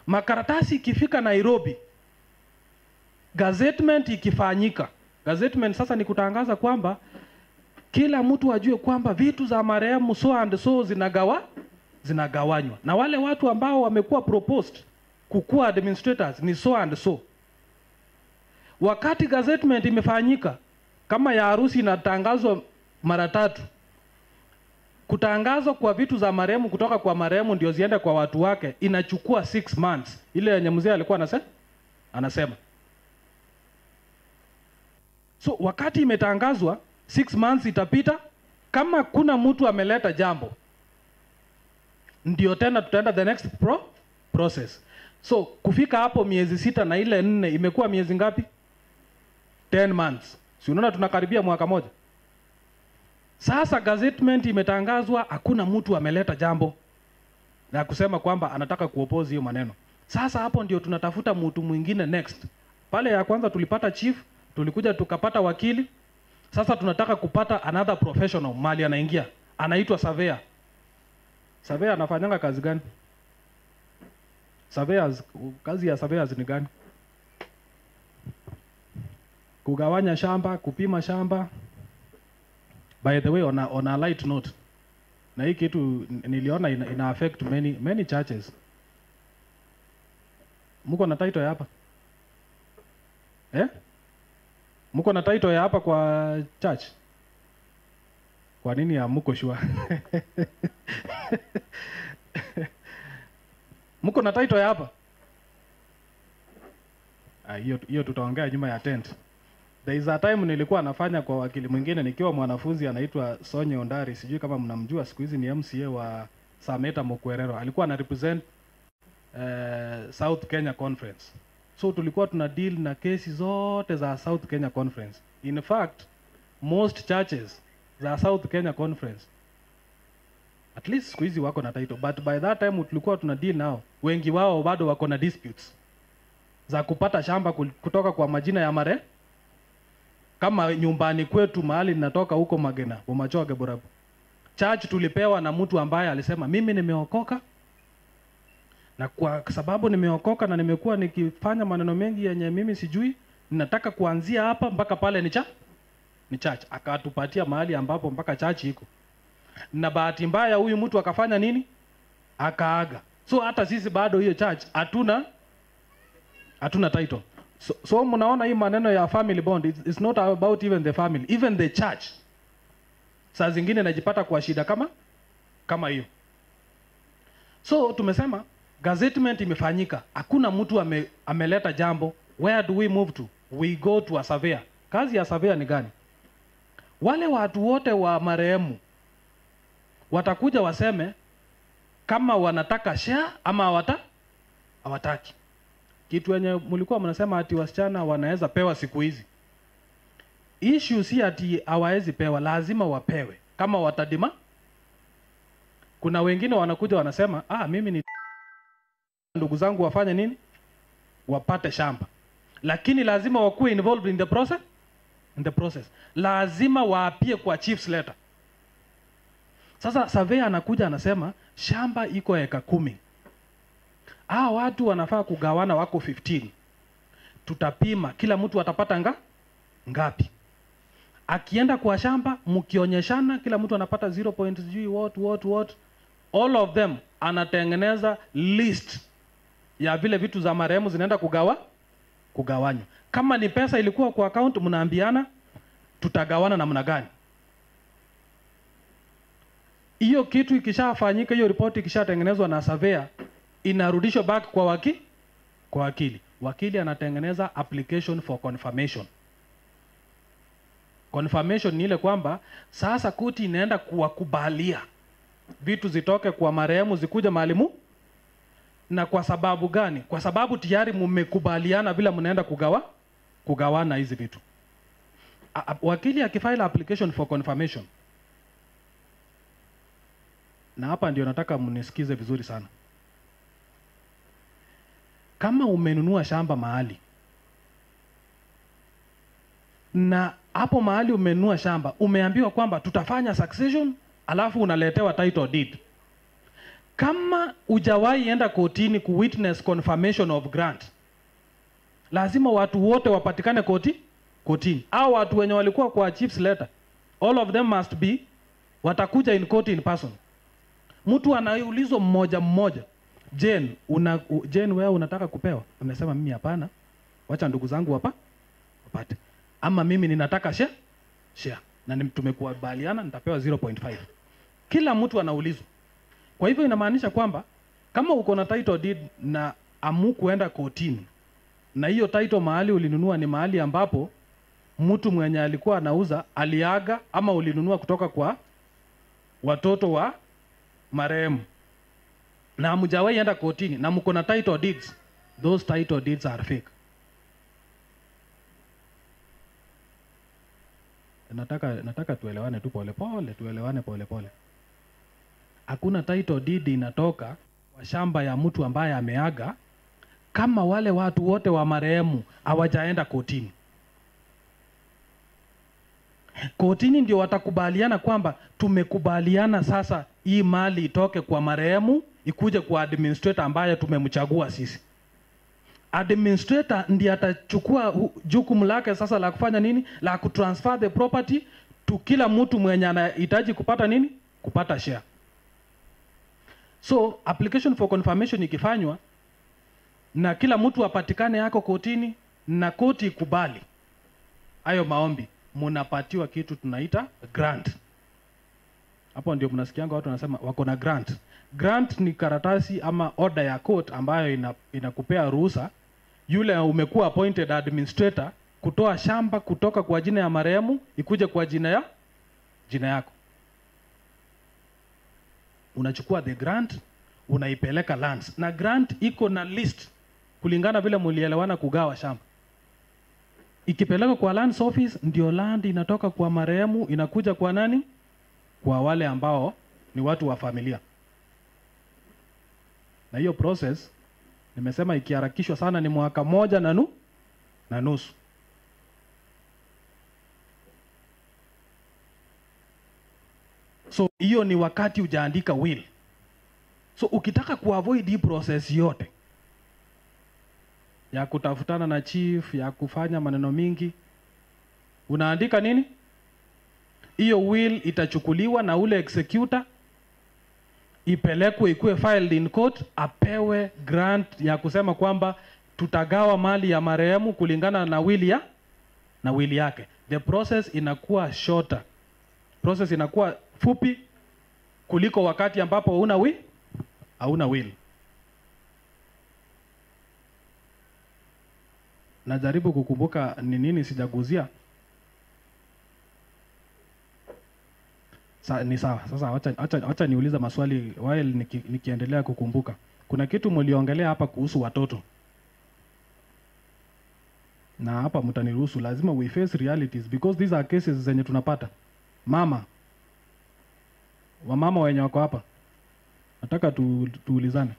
Makaratasi ikifika Nairobi, gazettement ikifanyika. Gazettement sasa ni kutangaza kwamba kila mtu ajue kwamba vitu za marehemu so and so zinagawanywa. Na wale watu ambao wamekuwa proposed kukuwa administrators ni so and so. Wakati gazettement imefanyika, kama ya harusi inatangazwa mara tatu, kutangazwa kwa vitu za marehemu kutoka kwa marehemu ndio ziende kwa watu wake inachukua 6 months. Ile yenye mzee alikuwa anasema. So wakati imetangazwa 6 months itapita, kama kuna mtu ameleta jambo ndio tena tutaenda the next process. So kufika hapo miezi 6 na ile 4 imekuwa miezi ngapi? 10 months. Si unaona tunakaribia mwaka moja. Sasa gazettement imetangazwa, hakuna mtu ameleta jambo na kusema kwamba anataka kuoppose hiyo maneno. Sasa hapo ndio tunatafuta mtu mwingine next. Pale ya kwanza tulipata chief, tulikuja tukapata wakili. Sasa tunataka kupata another professional mali anaingia, anaitwa surveyor. Surveyor anafanyanga kazi gani? Surveyors, kazi ya surveyors ni gani? Kugawanya shamba, kupima shamba. By the way, on a light note, na hii kitu niliona ina affect many churches. Mko na title ya hapa? Eh? Mko na title ya hapa kwa church? Kwa nini ya mko sure? Mko na title ya hapa? Ah, hiyo tutaongea nyuma ya tent. There is a time nilikuwa nafanya kwa wakili mwingine nikiwa mwanafunzi, anaitwa Sonye Ondari, sijui kama mnamjua, siku hizi ni MCA wa Sameta Mokwerero. Alikuwa ana represent South Kenya Conference. So tulikuwa tuna deal na kesi zote za South Kenya Conference. In fact, most churches za South Kenya Conference, at least siku hizi wako na title, but by that time tulikuwa tuna deal nao, wengi wao bado wako na disputes za kupata shamba kutoka kwa majina ya mare. Kama nyumbani kwetu mahali ninatoka huko Magena, Bomachoge Borabu, church tulipewa na mtu ambaye alisema mimi nimeokoka, na kwa sababu nimeokoka na nimekuwa nikifanya maneno mengi yenye mimi sijui, ninataka kuanzia hapa mpaka pale ni church. Akatupatia mahali ambapo mpaka church iko. Na bahati mbaya huyu mtu akafanya nini? Akaaga. So hata sisi bado hiyo church hatuna title. So mnaona hii maneno ya family bond, it's not about even the family, even the church. Saa zingine najipata kwa shida kama hiyo. So tumesema gazettement imefanyika, hakuna mtu ameleta jambo. Where do we move to? We go to a surveyor. Kazi ya surveyor ni gani? Wale watu wote wa marehemu watakuja waseme kama wanataka share ama hawataki. Kitu yenye mlikuwa mnasema ati wasichana wanaweza pewa siku hizi. Issue si ati hawawezi pewa, lazima wapewe kama watadima. Kuna wengine wanakuja wanasema, mimi ni ndugu zangu wafanye nini? Wapate shamba. Lakini lazima wakuwe involved in the process. In the process. Lazima waapie kwa chief's letter. Sasa surveyor anakuja anasema shamba iko eka 10. Watu wanafaa kugawana wako 15. Tutapima kila mtu atapata ngapi. Akienda kwa shamba mkionyeshana kila mtu anapata 0.0 what. All of them anatengeneza list ya vile vitu za marehemu zinaenda kugawanywa. Kama ni pesa ilikuwa kwa account, mnaambiana tutagawana namna gani. Hiyo kitu ikishafanyika, hiyo report ikishatengenezwa na surveyor, inarudishwa back kwa wakili. Wakili anatengeneza application for confirmation. Confirmation ni ile kwamba sasa koti inaenda kuwakubalia vitu zitoke kwa marehemu zikuja maalimu. Na kwa sababu gani? Kwa sababu tayari mmekubaliana bila mnaenda kugawana hizi vitu. Wakili akifile application for confirmation, na hapa ndio nataka mnisikize vizuri sana. Kama umenunua shamba mahali, na hapo mahali umenunua shamba, umeambiwa kwamba tutafanya succession, alafu unaletewa title deed. Kama hujawahi enda kotini ku witness confirmation of grant, lazima watu wote wapatikane kotini. Au watu wenye walikuwa kwa chief's letter, all of them must be, watakuja in court in person. Mtu anaulizwa mmoja mmoja. Jane, Jane wewe unataka kupewa? Amesema mimi hapana. Wacha ndugu zangu hapa wapate. Ama mimi ninataka share. Na tumekubaliana nitapewa 0.5. Kila mtu anaulizwa. Kwa hivyo inamaanisha kwamba kama uko na title deed na amukuenda kotini, na hiyo title mahali ulinunua ni mahali ambapo mtu mwenye alikuwa anauza aliaga, ama ulinunua kutoka kwa watoto wa marehemu, na hamjawahi enda kotini na mko na title deeds, those title deeds are fake. Nataka tuelewane tu pole pole, tuelewane pole pole. Hakuna title deed inatoka kwa shamba ya mtu ambaye ameaga kama wale watu wote wa marehemu hawajaenda kotini. Kotini ndio watakubaliana kwamba tumekubaliana sasa hii mali itoke kwa marehemu ikuje kwa administrator ambaye tumemchagua sisi. Administrator ndiye atachukua jukumu lake sasa la kufanya nini? La kutransfer the property to kila mtu mwenye anahitaji kupata nini? Kupata share. So application for confirmation ikifanywa na kila mtu apatikane yako kotini na koti ikubali hayo maombi, mnapatiwa kitu tunaita grant. Hapo ndio mnasikianga watu wanasema wako na grant. Grant ni karatasi ama order ya court ambayo inakupea ruhusa yule umekuwa appointed administrator kutoa shamba kutoka kwa jina ya marehemu ikuje kwa jina yako. Unachukua the grant, unaipeleka lands. Na grant iko na list kulingana vile mlielewana kugawa shamba. Ikipelekwa kwa lands office, ndio land inatoka kwa marehemu inakuja kwa nani? Kwa wale ambao ni watu wa familia. Na hiyo process nimesema ikiharakishwa sana ni mwaka 1 na nusu. So hiyo ni wakati hujaandika will. So ukitaka kuavoid hii process yote ya kutafutana na chief, ya kufanya maneno mingi, unaandika nini? Hiyo will itachukuliwa na ule executor, ipelekwe ikuwe filed in court, apewe grant ya kusema kwamba tutagawa mali ya marehemu kulingana na will ya na will yake. The process inakuwa shorter. Process inakuwa fupi kuliko wakati ambapo hauna will, hauna will. Najaribu kukumbuka ni nini sijaguzia. Ni sawa. Sasa acha niuliza maswali while nikiendelea kukumbuka. Kuna kitu mliongelea hapa kuhusu watoto. Na hapa mtaniruhusu, lazima we face realities because these are cases zenye tunapata. Mama, wamama wenye wako hapa, nataka tuulizane.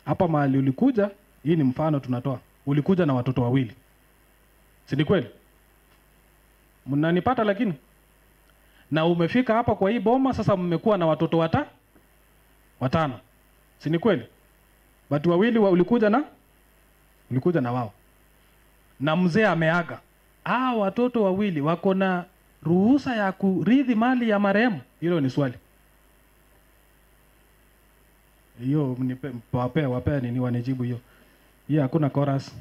Hapa mahali ulikuja, hii ni mfano tunatoa. Ulikuja na watoto wawili. Si ni kweli? Mnanipata lakini? Na umefika hapa kwa hii boma, sasa mmekuwa na watoto watano. Si ni kweli? Watu wawili ulikuja na wao. Na mzee ameaga. Watoto wawili wako na ruhusa ya kurithi mali ya marehemu? Hilo ni swali. Hiyo nipe wapea nini wanijibu hiyo. Hiyo hakuna chorus.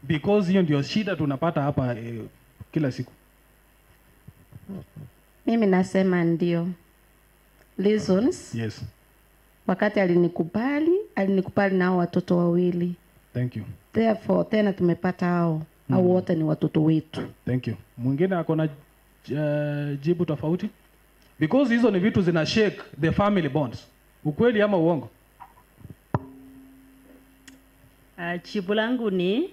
Because hiyo ndio shida tunapata hapa kila siku. Mimi nasema ndio. Reasons. Yes. Wakati alinikubali nao watoto wawili. Thank you. Therefore tena tumepata hao. Hao wote ni watoto wetu. Thank you. Mwingine ako na jibu tofauti? Because hizo ni vitu zina shake the family bonds. Ukweli ama uongo? Jibu langu ni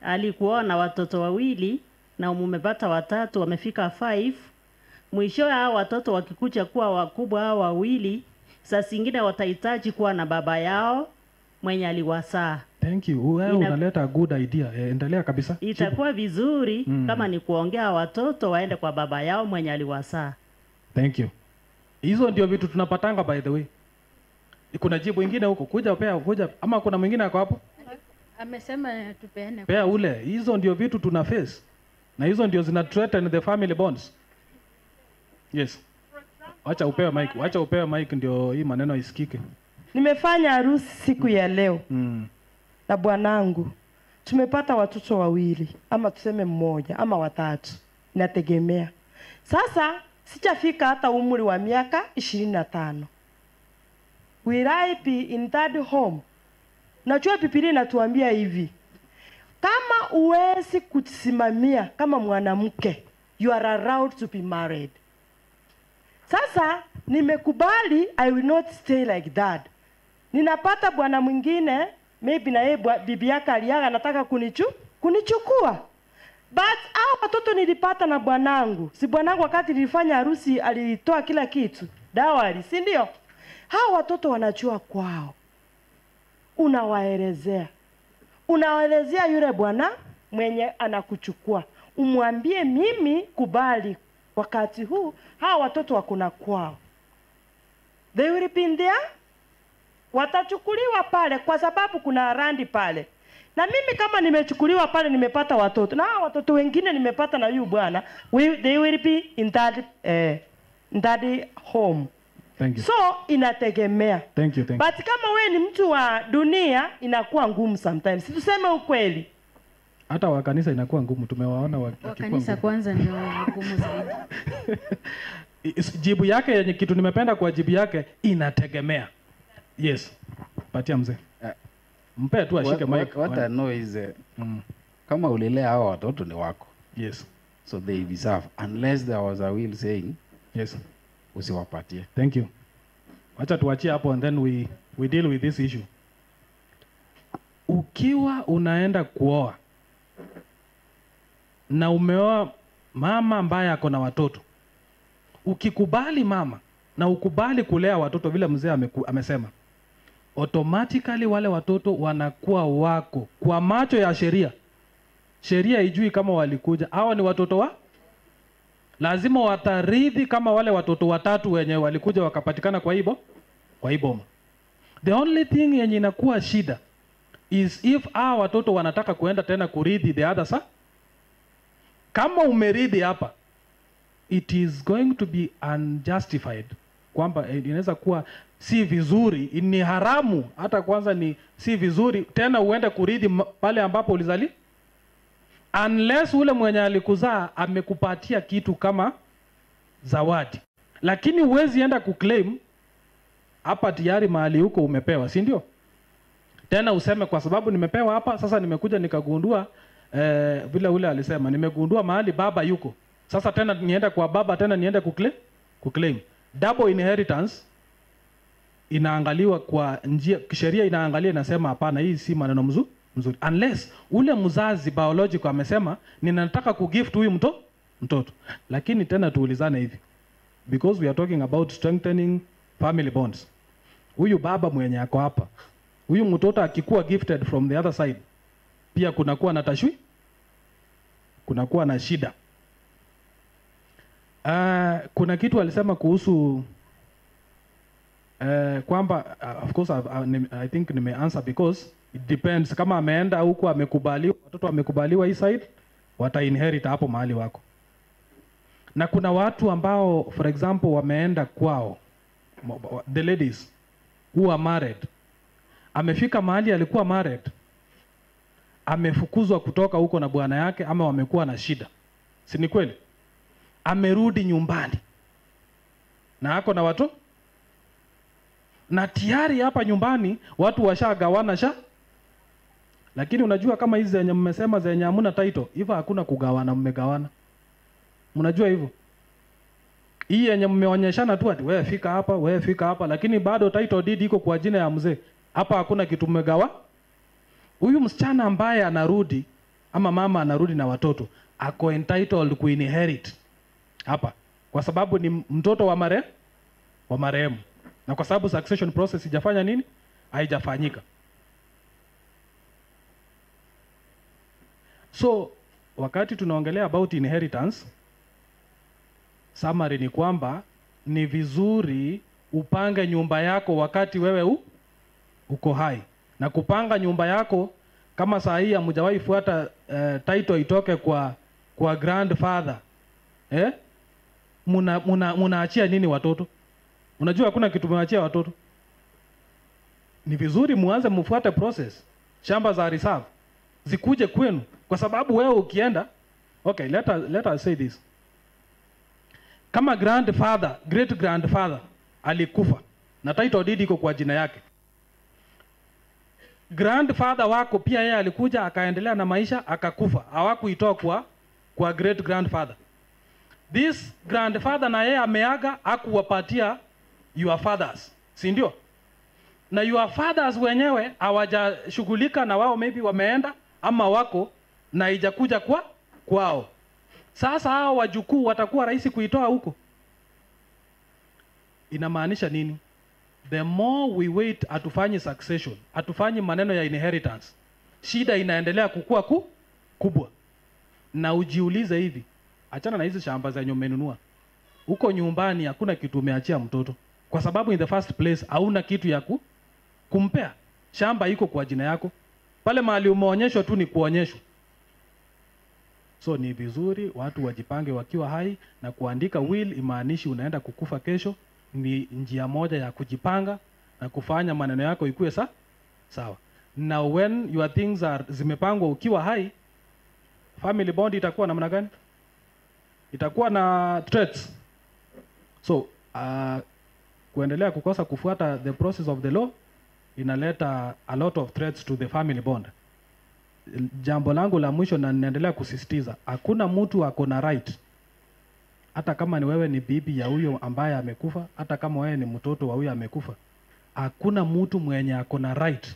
alikuwa na watoto wawili na mumepata watatu, wamefika 5. Mwisho hao watoto wakikuja kuwa wakubwa hao wawili, saa zingine watahitaji kuwa na baba yao mwenye aliwazaa. Thank you. Wewe unaleta good idea. Endelea kabisa. Itakuwa vizuri kama ni kuongea watoto waende kwa baba yao mwenye aliwazaa. Thank you. Hizo ndio vitu tunapatanga, by the way. Kuna jibu ingine huko? Kuja pea, kuja, ama kuna mwingine ako hapo? Amesema tupeane. Pea ule. Hizo ndio vitu tuna face. Na hizo ndio zina threaten the family bonds. Yes. Wacha upewe mic. Wacha upewe mic ndio hii maneno isikike. Nimefanya harusi siku ya leo na bwanangu. Tumepata watoto wawili, ama tuseme mmoja ama watatu, inategemea. Sasa sijafika hata umri wa miaka 25. Will I be in that home? Najua Biblia inatuambia hivi: kama uwezi kujisimamia kama mwanamke, you are allowed to be married. Sasa nimekubali, I will not stay like that. Ninapata bwana mwingine, maybe na yeye bibi yake aliaga, anataka kunichukua. But hao watoto nilipata na bwanangu. Si bwanangu wakati nilifanya harusi alitoa kila kitu, dawari, si ndio? Hao watoto wanajua kwao. Unawaelezea. Unawaelezea yule bwana mwenye anakuchukua. Umwambie mimi kubali wakati huu hao watoto wako kwao. They will be in there. Watachukuliwa pale kwa sababu kuna randi pale. Na mimi kama nimechukuliwa pale nimepata watoto. Na hao watoto wengine nimepata na huyu bwana, they will be in that home. Thank you. So inategemea. Thank you, thank you. But kama we ni mtu wa dunia inakuwa ngumu sometimes. Tuseme ukweli. Hata wa kanisa inakuwa ngumu, tumewaona wakikuwa kanisa kwanza ndio ngumu zaidi. Jibu yake yenye kitu nimependa kwa jibu yake, inategemea. Yes. Patia mzee. Mpe tu ashike mic. What I know is kama ulilea hao watoto ni wako. Yes. So they deserve, unless there was a will saying yes, usiwapatie. Thank you. Wacha tuachie hapo and then we deal with this issue. Ukiwa unaenda kuoa na umeoa mama ambaye ako na watoto, ukikubali mama na ukubali kulea watoto vile mzee amesema, automatically wale watoto wanakuwa wako kwa macho ya sheria. Sheria ijui kama walikuja hawa ni watoto wa, lazima watarithi kama wale watoto watatu wenye walikuja wakapatikana kwa hibo, kwa hii boma. The only thing yenye inakuwa shida is if hawa watoto wanataka kuenda tena kurithi the other side. Kama umerithi hapa, it is going to be unjustified, kwamba inaweza kuwa si vizuri, ni haramu hata kwanza, ni si vizuri tena uende kurithi pale ambapo ulizali, unless ule mwenye alikuzaa amekupatia kitu kama zawadi. Lakini huwezi enda kuclaim hapa tayari mahali huko umepewa, si ndio? Tena useme kwa sababu nimepewa hapa, sasa nimekuja nikagundua, vile ule alisema, nimegundua mahali baba yuko, sasa tena nienda kwa baba tena niende kuclaim. Double inheritance inaangaliwa kwa njia sheria, inaangalia inasema hapana, hii si maneno mzuri, unless ule mzazi biological amesema ninataka kugift huyu mtoto. Lakini tena tuulizane hivi, because we are talking about strengthening family bonds, huyu baba mwenye ako hapa, huyu mtoto akikuwa gifted from the other side, pia kunakuwa na tashwi, kunakuwa na shida. Kuna kitu alisema kuhusu kwamba of course I think nimeanswer, because it depends kama ameenda huku amekubaliwa, watoto wamekubaliwa hii side, wata inherit hapo mahali wako. Na kuna watu ambao for example wameenda kwao, the ladies who are married, amefika mahali alikuwa married, amefukuzwa kutoka huko na bwana yake, ama wamekuwa na shida, si ni kweli? Amerudi nyumbani na ako na watu, na tayari hapa nyumbani watu washagawana sha. Lakini unajua kama hizi zenye mmesema zenye hamna title, hivyo hakuna kugawana, mmegawana. Mnajua hivyo? Hii yenye mmeonyeshana tu ati wewe fika hapa, wewe fika hapa, lakini bado title deed iko kwa jina ya mzee. Hapa hakuna kitu mmegawa. Huyu msichana ambaye anarudi ama mama anarudi na watoto, ako entitled kuinherit hapa kwa sababu ni mtoto wa marehemu, na kwa sababu succession process haijafanya nini, haijafanyika. So wakati tunaongelea about inheritance, summary ni kwamba ni vizuri upange nyumba yako wakati wewe uko hai. Na kupanga nyumba yako kama saa hii hamjawahi fuata title itoke kwa grandfather. Munaachia nini watoto? Unajua hakuna kitu mnaachia watoto. Ni vizuri muanze mfuate process. Shamba za reserve zikuje kwenu, kwa sababu wewe ukienda, okay, let us say this. Kama grandfather, great grandfather alikufa na title deed iko kwa jina yake, grandfather wako pia yeye alikuja akaendelea na maisha akakufa, hawakuitoa kwa great grandfather. This grandfather na yeye ameaga, hakuwapatia your fathers, si ndio? Na your fathers wenyewe hawajashughulika na wao, maybe wameenda ama wako na haijakuja kwao. Sasa hao wajukuu watakuwa rahisi kuitoa huko. Inamaanisha nini? The more we wait, hatufanyi succession, hatufanyi maneno ya inheritance, shida inaendelea kukua kubwa. Na ujiulize hivi, achana na hizi shamba zenye umenunua. Huko nyumbani hakuna kitu umeachia mtoto, kwa sababu in the first place hauna kitu ya kumpea. Shamba iko kwa jina yako. Pale mahali umeonyeshwa tu ni kuonyeshwa. So ni vizuri watu wajipange wakiwa hai, na kuandika will imaanishi unaenda kukufa kesho. Ni njia moja ya kujipanga na kufanya maneno yako ikue sawa. Now when your things are zimepangwa ukiwa hai, family bond itakuwa namna gani? Itakuwa na threats. So kuendelea kukosa kufuata the process of the law inaleta a lot of threats to the family bond. Jambo langu la mwisho, na ninaendelea kusisitiza, hakuna mtu ako na right, hata kama ni wewe ni bibi ya huyo ambaye amekufa, hata kama wewe ni mtoto wa huyo amekufa, hakuna mtu mwenye ako na right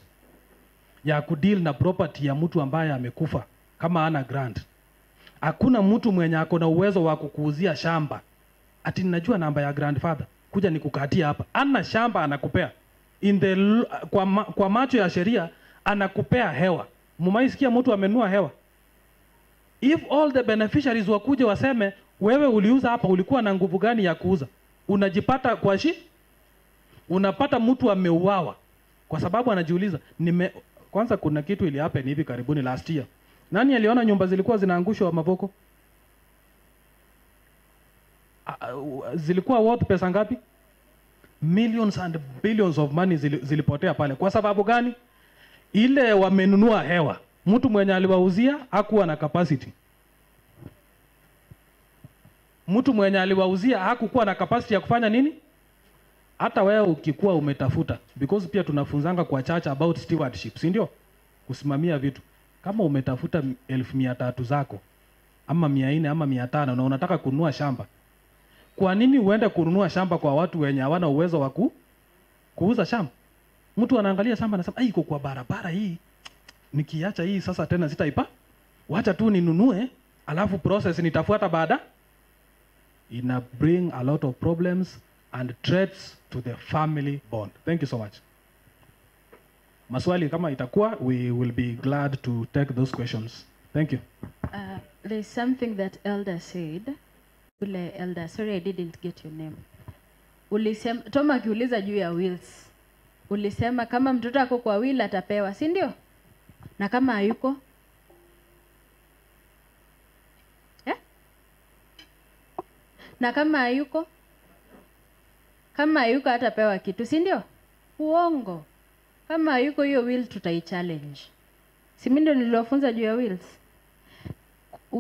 ya kudeal na property ya mtu ambaye amekufa kama ana grant. Hakuna mtu mwenye ako na uwezo wa kukuuzia shamba ati ninajua namba ya grandfather, kuja nikukatia hapa. Ana shamba anakupea in the kwa macho ya sheria anakupea hewa. Mumaisikia mtu amenunua hewa? If all the beneficiaries wakuje waseme wewe uliuza hapa, ulikuwa na nguvu gani ya kuuza? Unajipata kwa unapata mtu ameuawa kwa sababu anajiuliza kwanza kuna kitu ili happen hivi karibuni last year. Nani aliona nyumba zilikuwa zinaangushwa Mavoko? Zilikuwa worth pesa ngapi? Millions and billions of money zilipotea pale. Kwa sababu gani? Ile wamenunua hewa. Mtu mwenye aliwauzia hakuwa na capacity. Mtu mwenye aliwauzia hakukuwa na capacity ya kufanya nini? Hata wewe ukikuwa umetafuta, because pia tunafunzanga kwa church about stewardship, si ndio? Kusimamia vitu. Kama umetafuta 300,000 zako ama 400 ama 500 na unataka kununua shamba, kwa nini uende kununua shamba kwa watu wenye hawana uwezo wa kuuza shamba? Mtu anaangalia shamba anasema, "Ai, iko kwa barabara hii. Nikiacha hii sasa tena sitaipa. Wacha tu ninunue, alafu process nitafuata baada." Ina bring a lot of problems and threats to the family bond. Thank you so much. Maswali kama itakuwa, we will be glad to take those questions. Thank you. There's something that Elder said. Ule Elder, sorry I didn't get your name. Ulisema, Tom akiuliza juu ya wills. Ulisema kama mtoto ako kwa will atapewa, si ndio? Na kama hayuko? Na kama hayuko? Kama hayuko hatapewa kitu, si ndio? Uongo. Kama hayuko hiyo will tutaichallenge. Si mimi ndio niliwafunza juu ya wills?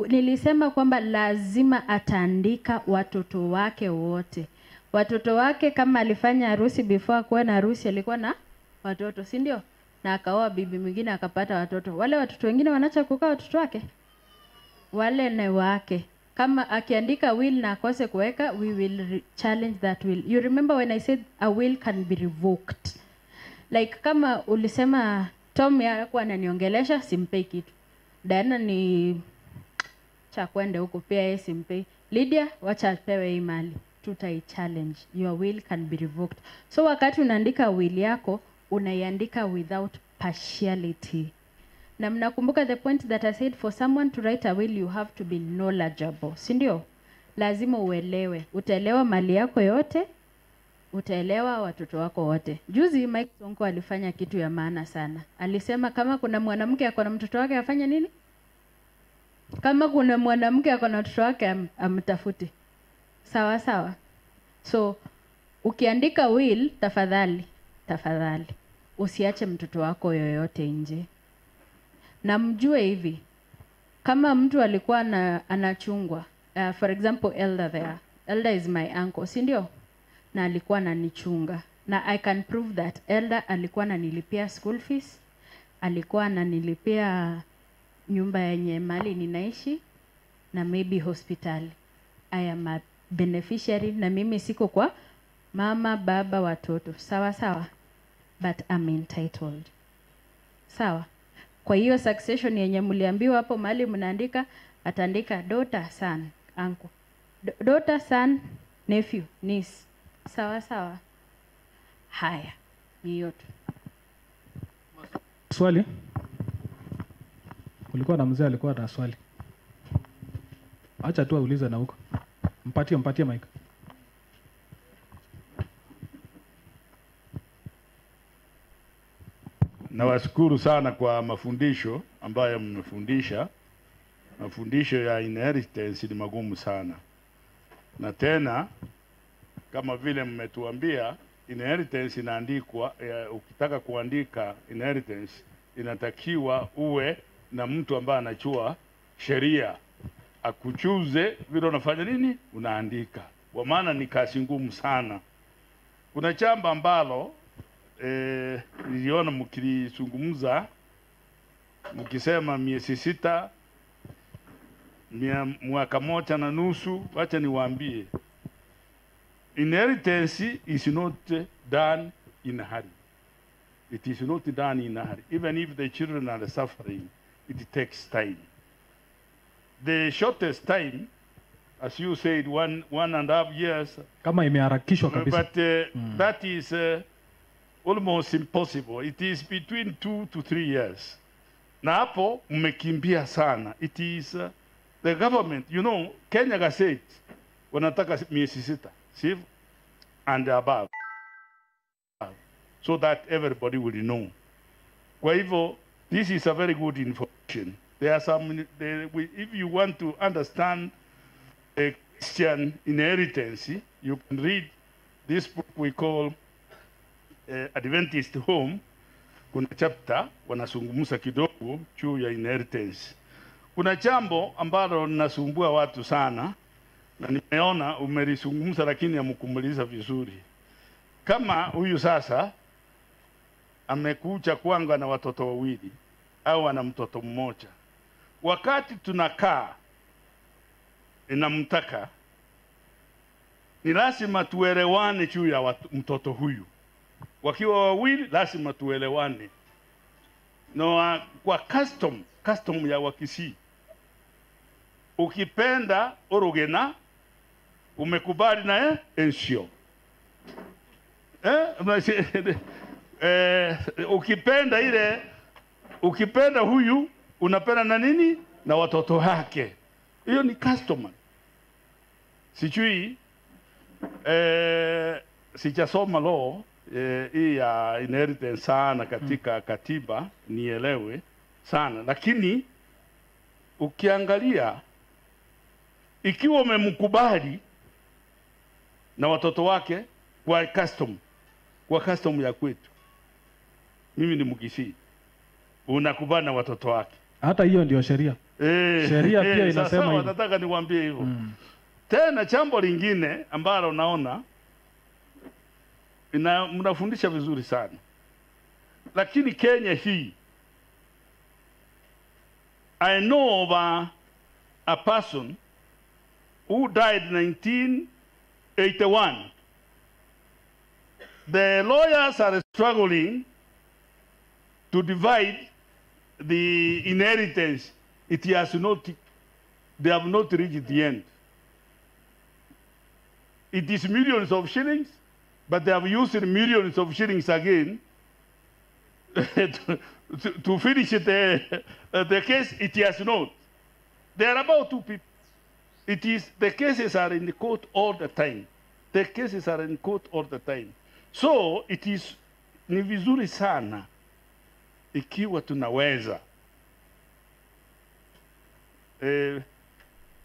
Nilisema kwamba lazima ataandika watoto wake wote. Watoto wake kama alifanya harusi before kuwa na harusi alikuwa na watoto, si ndio? Na akaoa bibi mwingine akapata watoto. Wale watoto wengine wanaacha kukaa watoto wake? Wale ni wake. Kama akiandika will na akose kuweka, we will challenge that will. You remember when I said a will can be revoked? Like kama ulisema Tom alikuwa ananiongelesha, simpei kitu. Diana ni cha kwenda huko pia yeye simpei. Lydia wacha apewe hii mali. Tutai challenge. Your will can be revoked. So wakati unaandika will yako, unaiandika without partiality. Na mnakumbuka the point that I said, for someone to write a will you have to be knowledgeable, si ndio? Lazima uelewe. Utaelewa mali yako yote, utaelewa watoto wako wote. Juzi Mike Sonko alifanya kitu ya maana sana. Alisema kama kuna mwanamke ako na mtoto wake afanye nini? Kama kuna mwanamke ako na mtoto wake amtafute. Sawa sawa. So ukiandika will, tafadhali, tafadhali usiache mtoto wako yoyote nje. Na mjue hivi, kama mtu alikuwa anachungwa, for example Elder there. Elder is my uncle, si ndio? Na alikuwa ananichunga. Na I can prove that Elder alikuwa ananilipia school fees, alikuwa ananilipia nyumba yenye mali ninaishi, na maybe hospitali. I am a beneficiary, na mimi siko kwa mama, baba, watoto. Sawa sawa. But I'm entitled. Sawa. Kwa hiyo succession yenye mliambiwa hapo mahali mnaandika, ataandika daughter, son, uncle. Daughter, son, nephew, niece. Sawa sawa. Haya, ni hiyo tu. Swali? Kulikuwa na mzee alikuwa na swali. Acha tu aulize na huko. Mpatie mic. Nawashukuru sana kwa mafundisho ambayo mmefundisha. Mafundisho ya inheritance ni magumu sana. Na tena kama vile mmetuambia inheritance inaandikwa, ukitaka kuandika inheritance inatakiwa uwe na mtu ambaye anachua sheria akuchuze vile unafanya nini, unaandika. Kwa maana ni kazi ngumu sana. Kuna chamba ambalo niliona mkilizungumza mkisema miezi 6, mwaka 1.5. Wacha niwaambie, inheritance is not done in a hurry. It is not done in a hurry. Even if the children are suffering, it takes time. The shortest time, as you said, 1.5 years. Kama imeharakishwa kabisa. But that is almost impossible. It is between 2 to 3 years. Na hapo mmekimbia sana. It is the government, you know, Kenya Gazette wanataka miezi 6, see, and above, so that everybody will know. Kwa hivyo, this is a very good information. There are some, if you want to understand a Christian inheritance, you can read this book we call Adventist Home. Kuna chapter wanazungumza kidogo juu ya inheritance. Kuna jambo ambalo linasumbua watu sana, na nimeona umelizungumza lakini hamkumuliza vizuri. Kama huyu sasa amekuja kwangu na watoto wawili au ana mtoto mmoja, wakati tunakaa inamtaka, ni lazima tuelewane juu ya mtoto huyu. Wakiwa wawili lazima tuelewane. No, kwa custom ya Wakisii, ukipenda orogena umekubali na ensio. Ukipenda ile, ukipenda huyu unapenda na nini na watoto wake. Hiyo ni customer. Sijui sijasoma law hii ya inheritance sana katika katiba nielewe sana, lakini ukiangalia ikiwa umemkubali na watoto wake kwa custom ya kwetu, mimi ni Mkisii, unakubali na watoto wake. Hata hiyo ndio sheria. Sheria pia inasema hivyo. Nataka niwaambie hivyo. Tena jambo lingine ambalo naona mnafundisha vizuri sana, lakini Kenya hii, I know of a person who died in 1981. The lawyers are struggling to divide the inheritance. It has not, they have not reached the end. It is millions of shillings, but they have used millions of shillings again to finish the case. It has not. There are about 2 people. It is, the cases are in the court all the time. The cases are in court all the time. So it is ni vizuri sana ikiwa tunaweza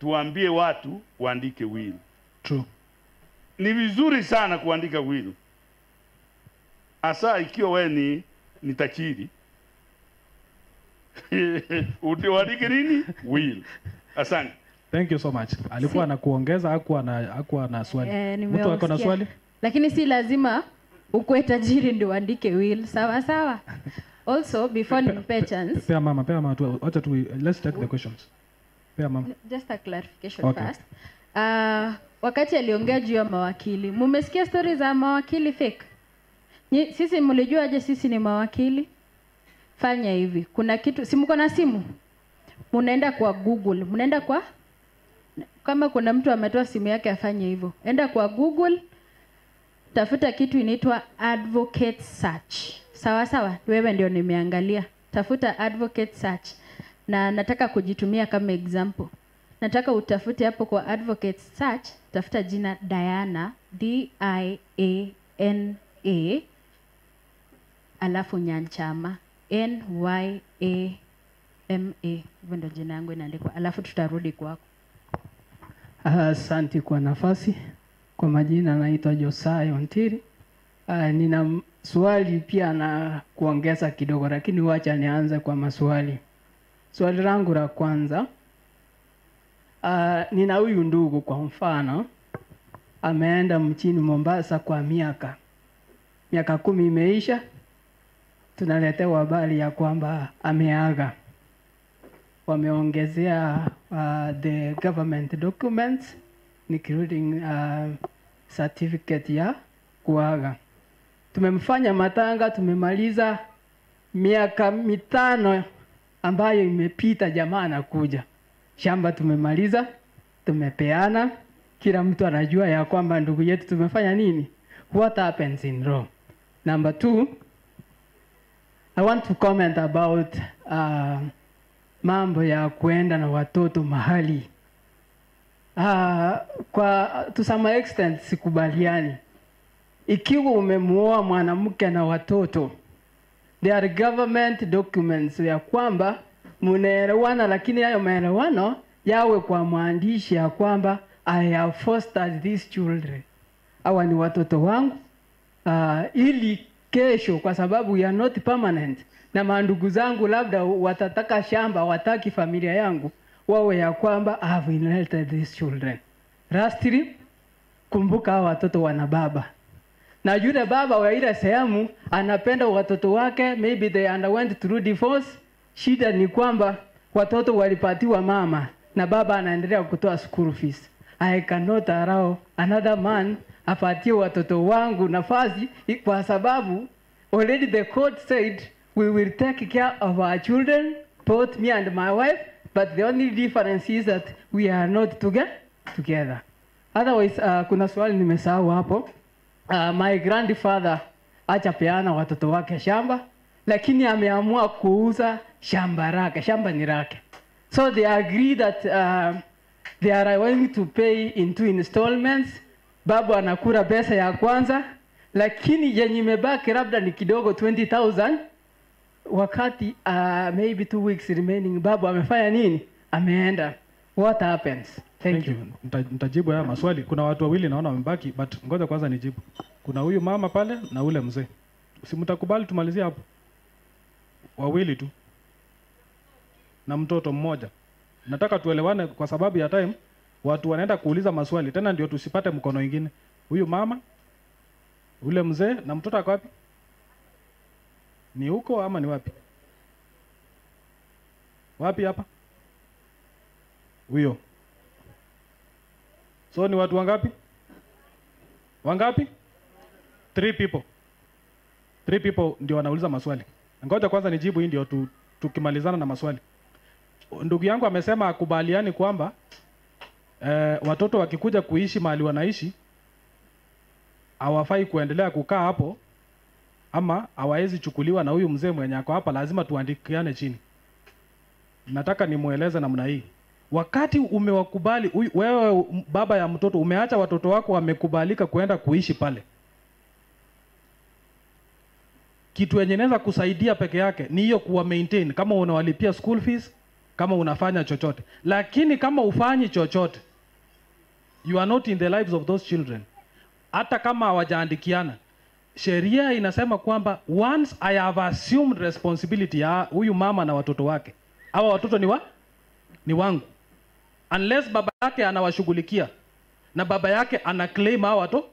tuambie watu waandike will. True. Ni vizuri sana kuandika will. Hasa ikiwa wewe ni tajiri. Uandike nini? Will. Asante. Thank you so much. Alikuwa anakuongeza, hakuwa na swali. Mtu ako na swali? Lakini si lazima ukuwe tajiri ndio uandike will. Sawa sawa. Also before nimpe chance. Pea mama tu, acha tu, let's take the questions. Pea mama. Just a clarification first. Wakati aliongea juu ya mawakili, mumesikia stories za mawakili fake? Sisi mlijua aje sisi ni mawakili? Fanya hivi. Kuna kitu, si mko na simu? Munaenda kwa Google, munaenda kwa, kama kuna mtu ametoa simu yake afanye hivyo. Enda kwa Google, tafuta kitu inaitwa advocate search. Sawa sawa, wewe ndio nimeangalia. Tafuta advocate search. Na nataka kujitumia kama example. Nataka utafute hapo kwa advocate search, tafuta jina Diana, D-I-A-N-A, alafu Nyanchama, N-Y-A-M-A. Hivyo ndio jina yangu inaandikwa. Alafu tutarudi kwako. Asante kwa nafasi. Kwa majina naitwa Josiah Ontiri. Nina swali pia na kuongeza kidogo, lakini wacha nianze kwa maswali. Swali langu la kwanza, nina huyu ndugu kwa mfano ameenda mchini Mombasa kwa miaka 10 imeisha, tunaletewa habari ya kwamba ameaga. Wameongezea the government documents including certificate ya kuaga. Tumemfanya matanga, tumemaliza miaka 5 ambayo imepita, jamaa anakuja. Shamba tumemaliza, tumepeana, kila mtu anajua ya kwamba ndugu yetu tumefanya nini. What happens in Rome? Number 2, I want to comment about mambo ya kuenda na watoto mahali. Kwa to some extent sikubaliani. Ikiwa umemuoa mwanamke na watoto, there are government documents ya kwamba munaelewana, lakini hayo maelewano yawe kwa mwandishi ya kwamba I have fostered these children, hawa ni watoto wangu, ili kesho, kwa sababu we are not permanent, na mandugu zangu labda watataka shamba, wataki familia yangu, wawe ya kwamba I have inherited these children. Lastly, kumbuka hawa watoto wana baba. Na yule baba wa ile sehemu anapenda watoto wake, maybe they underwent through divorce. Shida ni kwamba watoto walipatiwa mama na baba anaendelea kutoa school fees. I cannot allow another man apatie watoto wangu nafasi, kwa sababu already the court said we will take care of our children, both me and my wife, but the only difference is that we are not together. Otherwise, kuna swali nimesahau hapo. My grandfather acha peana watoto wake shamba, lakini ameamua kuuza shamba lake, shamba ni lake. So they agree that they are going to pay in 2 installments. Babu anakula pesa ya kwanza, lakini yenye imebaki labda ni kidogo 20,000. Wakati maybe 2 weeks remaining, babu amefanya nini? Ameenda. What happens? Thank you. Nitajibu haya maswali. Kuna watu wawili naona wamebaki, but ngoja kwanza nijibu. Kuna huyu mama pale na ule mzee. Si mtakubali tumalizie hapo? Wawili tu. Na mtoto mmoja. Nataka tuelewane kwa sababu ya time. Watu wanaenda kuuliza maswali tena ndio tusipate mkono mwingine. Huyu mama, ule mzee na mtoto ako wapi? Ni huko ama ni wapi? Wapi hapa? Huyo. So ni watu wangapi? Wangapi? 3 people. 3 people ndio wanauliza maswali. Ngoja kwanza nijibu hii ndio tukimalizana na maswali. Ndugu yangu amesema akubaliani kwamba watoto wakikuja kuishi mahali wanaishi hawafai kuendelea kukaa hapo ama hawawezi chukuliwa na huyu mzee mwenye ako hapa, lazima tuandikiane chini. Nataka nimueleze namna hii. Wakati umewakubali wewe baba ya mtoto, umeacha watoto wako wamekubalika kuenda kuishi pale, kitu yenye inaweza kusaidia peke yake ni hiyo kuwa maintain, kama unawalipia school fees, kama unafanya chochote. Lakini kama ufanyi chochote, you are not in the lives of those children. Hata kama hawajaandikiana, sheria inasema kwamba once I have assumed responsibility ya huyu mama na watoto wake, hawa watoto ni wangu, unless baba yake anawashughulikia na baba yake ana claim hawa watoto,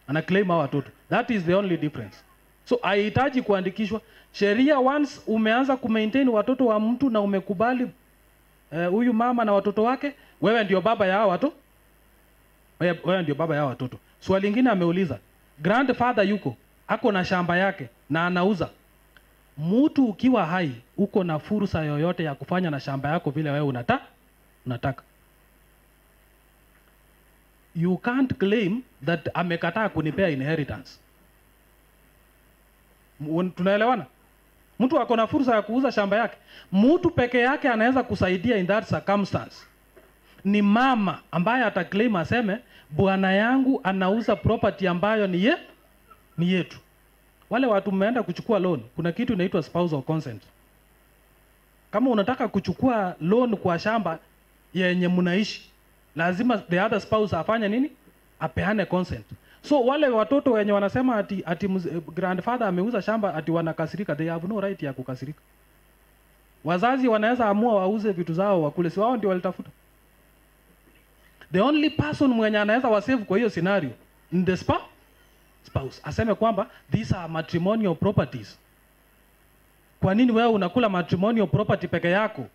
ana claim hawa watoto. That is the only difference. So haihitaji kuandikishwa. Sheria once umeanza kumaintain watoto wa mtu na umekubali huyu mama na watoto wake, wewe ndio baba ya hawa watoto. Wewe ndio baba ya hawa watoto. Swali lingine ameuliza, grandfather yuko, ako na shamba yake na anauza. Mtu ukiwa hai uko na fursa yoyote ya kufanya na shamba yako vile wewe unataka. You can't claim that amekataa kunipea inheritance. Tunaelewana? Mtu ako na fursa ya kuuza shamba yake. Mtu peke yake anaweza kusaidia in that circumstance ni mama ambaye ataclaim aseme bwana yangu anauza property ambayo ni yetu. Wale watu mmeenda kuchukua loan, kuna kitu inaitwa spousal consent. Kama unataka kuchukua loan kwa shamba yenye mnaishi, lazima the other spouse afanye nini? Apeane consent. So wale watoto wenye wanasema ati grandfather ameuza shamba ati wanakasirika, they have no right ya kukasirika. Wazazi wanaweza amua wauze vitu zao wakule, si wao ndio walitafuta. The only person mwenye anaweza wasave kwa hiyo scenario ni the spouse. Aseme kwamba these are matrimonial properties. Kwa nini wewe unakula matrimonial property peke yako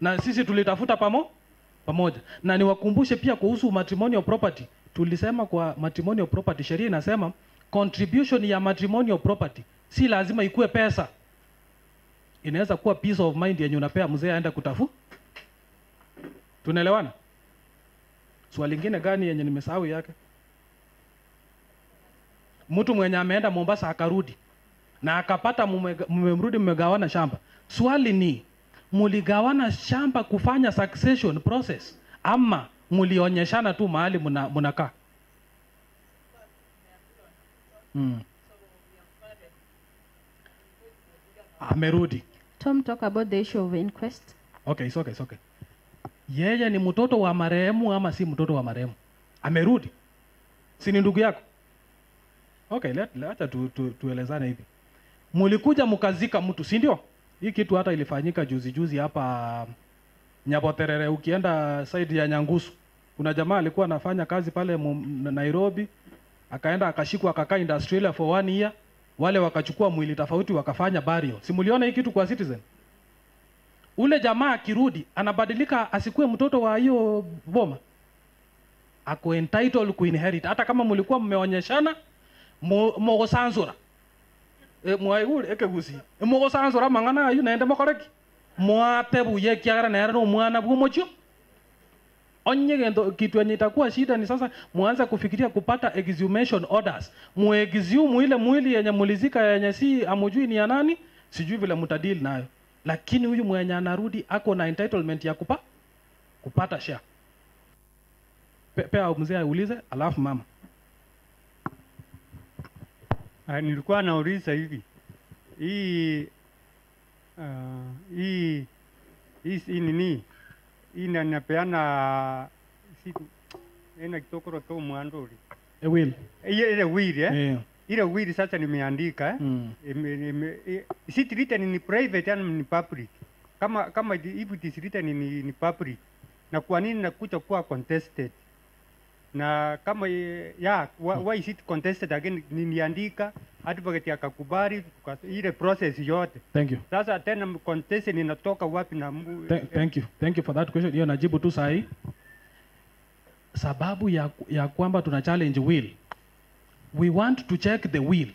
na sisi tulitafuta pamoja? Na niwakumbushe pia kuhusu matrimonial property. Tulisema kwa matrimonial property, sheria inasema contribution ya matrimonial property si lazima ikue pesa. Inaweza kuwa peace of mind yenye unapea mzee aenda kutafu. Tunaelewana? Swali lingine gani yenye nimesahau yake? Mtu mwenye ameenda Mombasa akarudi na akapata mmemrudi mmegawana shamba. Swali ni, muligawana shamba kufanya succession process ama mulionyeshana tu mahali mnakaa? Amerudi. Tom, talk about the issue of inquest. Okay, it's okay, it's okay. Yeye ni mtoto wa marehemu ama si mtoto wa marehemu? Amerudi. Si ni ndugu yako? Okay, acha tuelezane hivi. Mulikuja mkazika mtu, si ndio? Hii kitu hata ilifanyika juzi juzi hapa Nyaboterere, ukienda side ya Nyangusu. Kuna jamaa alikuwa anafanya kazi pale Nairobi, akaenda akashikwa akakaa industrial for 1 year. Wale wakachukua mwili tofauti wakafanya burial. Si muliona hii kitu kwa Citizen? Ule jamaa akirudi anabadilika asikue mtoto wa hiyo boma. Ako entitled ku inherit hata kama mlikuwa mmeonyeshana mogosansura. Mwaigure ekegusi. Mogosansura mangana ayu naende mokoreki. Mwatebuye kiagara naera no mwana bwo. Onye gendo kitu yenye itakuwa shida ni sasa muanze kufikiria kupata exhumation orders. Muexhume ile mwili yenye mulizika yenye si amujui ni ya nani, sijui vile mtadili nayo. Lakini huyu mwenye anarudi ako na entitlement ya kupata share. Pea mzee aulize alafu mama. Nilikuwa nauliza hivi. Hii nini? Hii inapeana siku ina kitokoro kwa mwandori. Will. Ile will eh? Yeah. Ile will sasa nimeandika eh. Is it written in private and in public? Kama if it is written in public, na kwa nini nakuja kuwa contested? Na kama yeah, why is it contested again? Niliandika, advocate akakubali ile process yote. Thank you. Sasa tena contested inatoka wapi na Thank you. Thank you for that question. Hiyo najibu tu sahi. Sababu ya kwamba tuna challenge will. We want to check the will.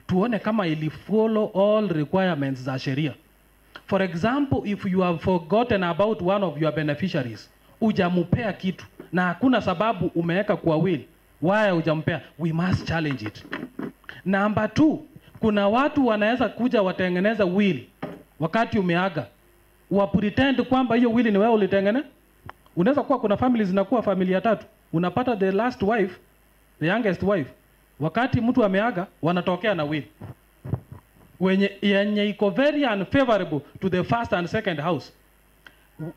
Tuone kama ili follow all requirements za sheria. For example, if you have forgotten about one of your beneficiaries, hujampea kitu na hakuna sababu umeweka kwa will, why hujampea? We must challenge it. Number 2, Kuna watu wanaweza kuja watengeneza will wakati umeaga, wa pretend kwamba hiyo will ni wewe ulitengeneza. Unaweza kuwa kuna families zinakuwa familia tatu, unapata the last wife, the youngest wife, wakati mtu ameaga wanatokea na will wenye yenye iko very unfavorable to the first and second house.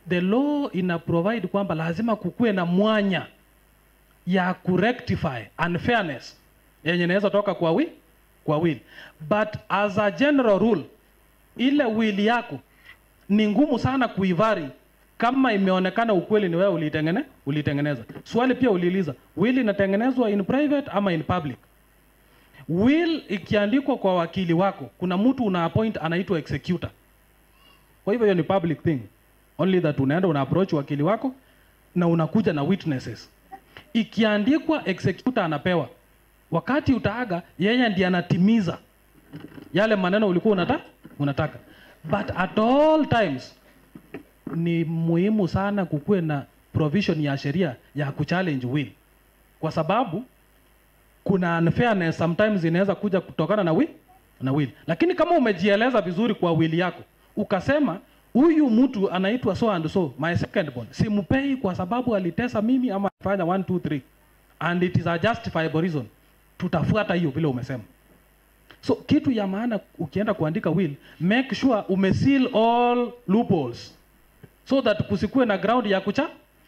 The law ina provide kwamba lazima kukuwe na mwanya ya kurectify unfairness yenye inaweza toka kwa will. But as a general rule, ile will yako ni ngumu sana kuivary kama imeonekana ukweli ni wewe ulitengeneza. Swali pia uliuliza, will inatengenezwa in private ama in public? Will ikiandikwa kwa wakili wako, kuna mtu una appoint anaitwa executor. Kwa hivyo hiyo ni public thing, only that unaenda una approach wakili wako na unakuja na witnesses. Ikiandikwa, executor anapewa. Wakati utaaga, yeye ndiye anatimiza yale maneno ulikuwa unataka. But at all times ni muhimu sana kukuwe na provision ya sheria ya kuchallenge will, kwa sababu kuna unfairness sometimes inaweza kuja kutokana na will. Lakini kama umejieleza vizuri kwa will yako, ukasema huyu mtu anaitwa so and so, my second born, simpei kwa sababu alitesa mimi ama alifanya 1 2 3, and it is a justifiable reason, tutafuata hiyo vile umesema. So kitu ya maana, ukienda kuandika will, make sure umeseal all loopholes so that kusikuwe na ground ya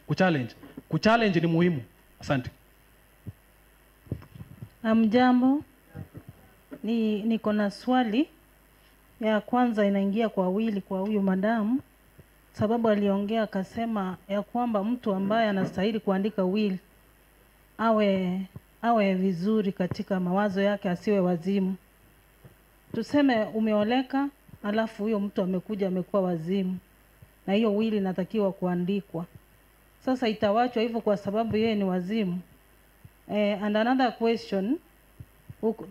kuchallenge. Kuchallenge ni muhimu. Asante. Amjambo, niko na swali ya kwanza inaingia kwa will kwa huyu madamu, sababu aliongea akasema ya kwamba mtu ambaye anastahili kuandika will awe vizuri katika mawazo yake, asiwe wazimu. Tuseme umeoleka, alafu huyo mtu amekuja amekuwa wazimu, na hiyo will inatakiwa kuandikwa. Sasa itawachwa hivyo kwa sababu yeye ni wazimu? And another question,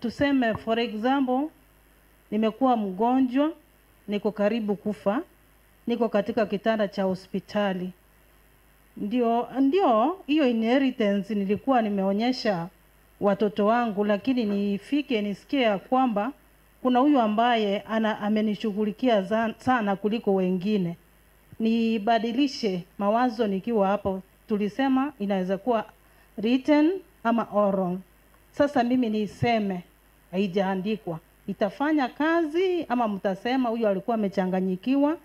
tuseme for example, nimekuwa mgonjwa, niko karibu kufa, niko katika kitanda cha hospitali. Ndio hiyo inheritance nilikuwa nimeonyesha watoto wangu, lakini nifike nisikie ya kwamba kuna huyu ambaye amenishughulikia sana kuliko wengine, nibadilishe mawazo nikiwa hapo. Tulisema inaweza kuwa written ama oral. Sasa mimi niseme haijaandikwa, itafanya kazi ama mtasema huyu alikuwa amechanganyikiwa,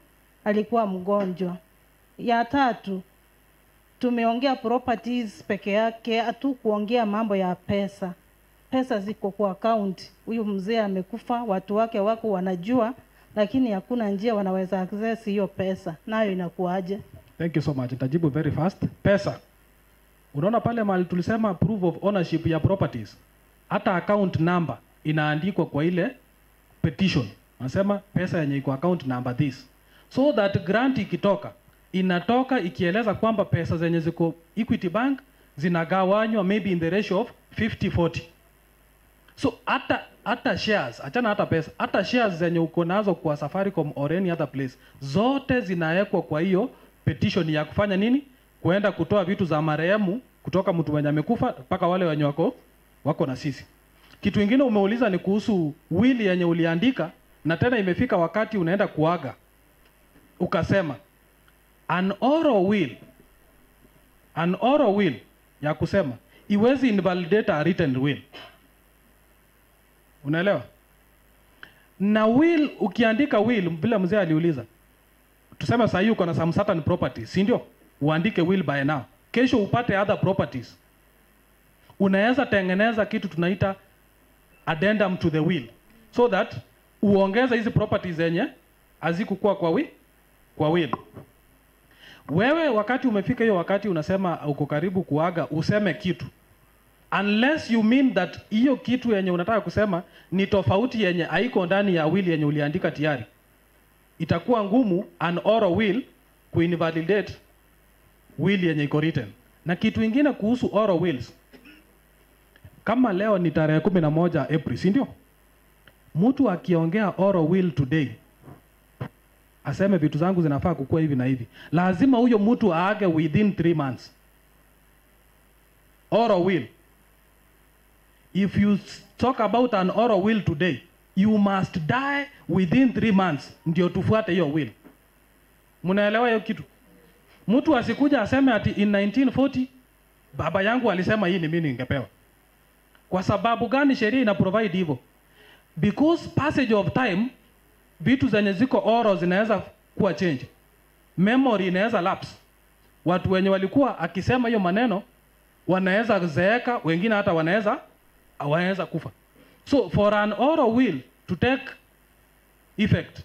alikuwa mgonjwa? Ya tatu, tumeongea properties peke yake, hatu kuongea mambo ya pesa. Pesa ziko kwa account, huyu mzee amekufa, watu wake wako wanajua, lakini hakuna njia wanaweza access hiyo pesa, nayo inakuwaje? Thank you so much. Nitajibu very fast. Pesa. Unaona pale mahali tulisema proof of ownership ya properties. Hata account number inaandikwa kwa ile petition. Nasema pesa yenye iko account number this. So that grant ikitoka, inatoka ikieleza kwamba pesa zenye ziko Equity Bank zinagawanywa maybe in the ratio of 50-40. So hata shares, achana hata pesa, hata shares zenye uko nazo kwa Safaricom or any other place, zote zinawekwa kwa hiyo petition ya kufanya nini? Kuenda kutoa vitu za marehemu kutoka mtu mwenye amekufa mpaka wale wenye wako na sisi. Kitu ingine umeuliza ni kuhusu will yenye uliandika na tena imefika wakati unaenda kuaga. Ukasema an oral will ya kusema iwezi invalidate a written will. Unaelewa? Na will, ukiandika will vile mzee aliuliza, tuseme sasa hii uko na some certain properties, si ndio? Uandike will by now. Kesho upate other properties. Unaweza tengeneza kitu tunaita addendum to the will so that uongeze hizi properties zenye hazikukuwa kwa will. Wewe wakati umefika hiyo wakati unasema uko karibu kuaga, useme kitu, unless you mean that hiyo kitu yenye unataka kusema ni tofauti yenye haiko ndani ya will yenye uliandika tayari, itakuwa ngumu an oral will kuinvalidate will yenye iko written. Na kitu ingine kuhusu oral wills, kama leo ni tarehe 11 April, si ndio? Mtu akiongea oral will today, aseme vitu zangu zinafaa kukua hivi na hivi, lazima huyo mtu aage within 3 months. Oral will. If you talk about an oral will today, You must die within 3 months ndio tufuate hiyo will. Mnaelewa hiyo kitu? Mtu asikuja aseme ati in 1940 baba yangu alisema hii ni mimi ningepewa. Kwa sababu gani sheria ina provide hivyo? Because passage of time, vitu zenye ziko oral zinaweza kuwa change. Memory inaweza lapse. Watu wenye walikuwa akisema hiyo maneno wanaweza zeeka, wengine hata wanaweza kufa. So for an oral will to take effect,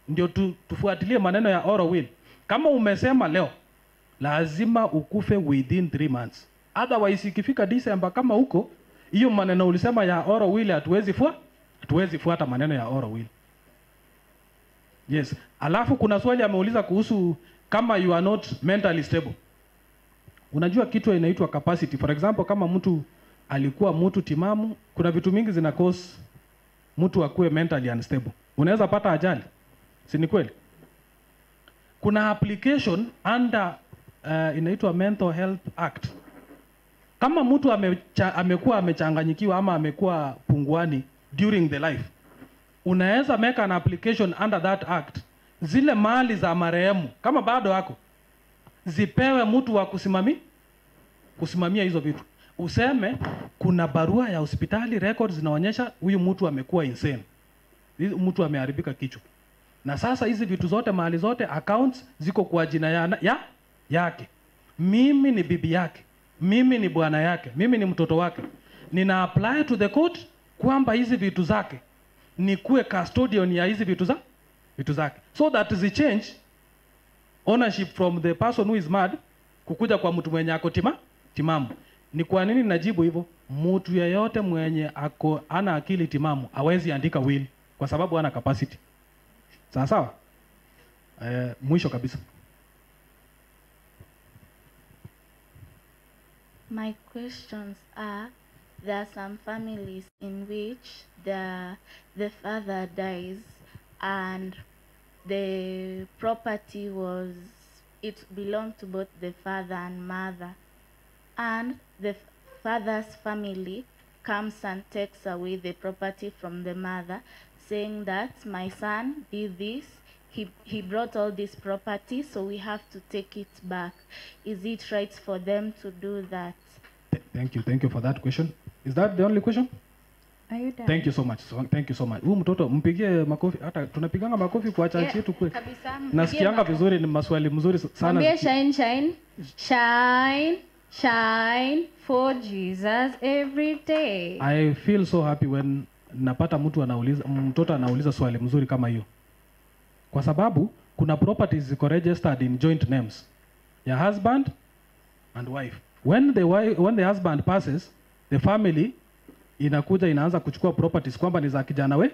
ndio tufuatilie maneno ya oral will. Kama umesema leo, lazima ukufe within 3 months. Otherwise ikifika December kama huko, hiyo maneno ulisema ya oral will hatuwezi fuata maneno ya oral will. Yes. Alafu kuna swali ameuliza kuhusu kama you are not mentally stable. Unajua kitu inaitwa capacity. For example, kama mtu alikuwa mtu timamu, kuna vitu mingi zina cause mtu akue mentally unstable. Unaweza pata ajali. Si ni kweli? Kuna application under inaitwa Mental Health Act. Kama mtu amekuwa amechanganyikiwa ama amekuwa punguani during the life, unaweza make an application under that act. Zile mali za marehemu kama bado yako zipewe mtu wa kusimamia hizo vitu. Useme kuna barua ya hospitali, records zinaonyesha huyu mtu amekuwa insane, huyu mtu ameharibika kichwa. Na sasa hizi vitu zote, mali zote, accounts ziko kwa jina yake. Mimi ni bibi yake, mimi ni bwana yake, mimi ni mtoto wake. Nina apply to the court kwamba hizi vitu zake nikuwe custodian ya hizi vitu zake. So that is a change ownership from the person who is mad kukuja kwa mtu mwenye ako timamu. Ni kwa nini najibu hivyo? Mtu yeyote mwenye ako ana akili timamu hawezi andika will kwa sababu hana capacity. Sawa sawa? Mwisho kabisa. My questions are, there are some families in which the father dies and the property it belonged to both the father and mother, and the father's family comes and takes away the property from the mother, saying that my son did this, he brought all this property, so we have to take it back. Is it right for them to do that? Thank you. Thank you for that question. Is that the only question? Are you done? Thank you so much. So, thank you so much. Huyu mtoto mpigie makofi. Hata tunapiganga makofi kwa church yetu kweli. Kabisa, mpigie Nasikianga makofi. Vizuri, ni maswali mzuri sana. Mwambie shine, shine, shine, shine for Jesus every day. I feel so happy when napata mtu anauliza, mtoto anauliza swali mzuri kama hiyo. Kwa sababu kuna properties ziko registered in joint names ya husband and wife. When the husband passes, the family inakuja inaanza kuchukua properties kwamba ni za kijana we.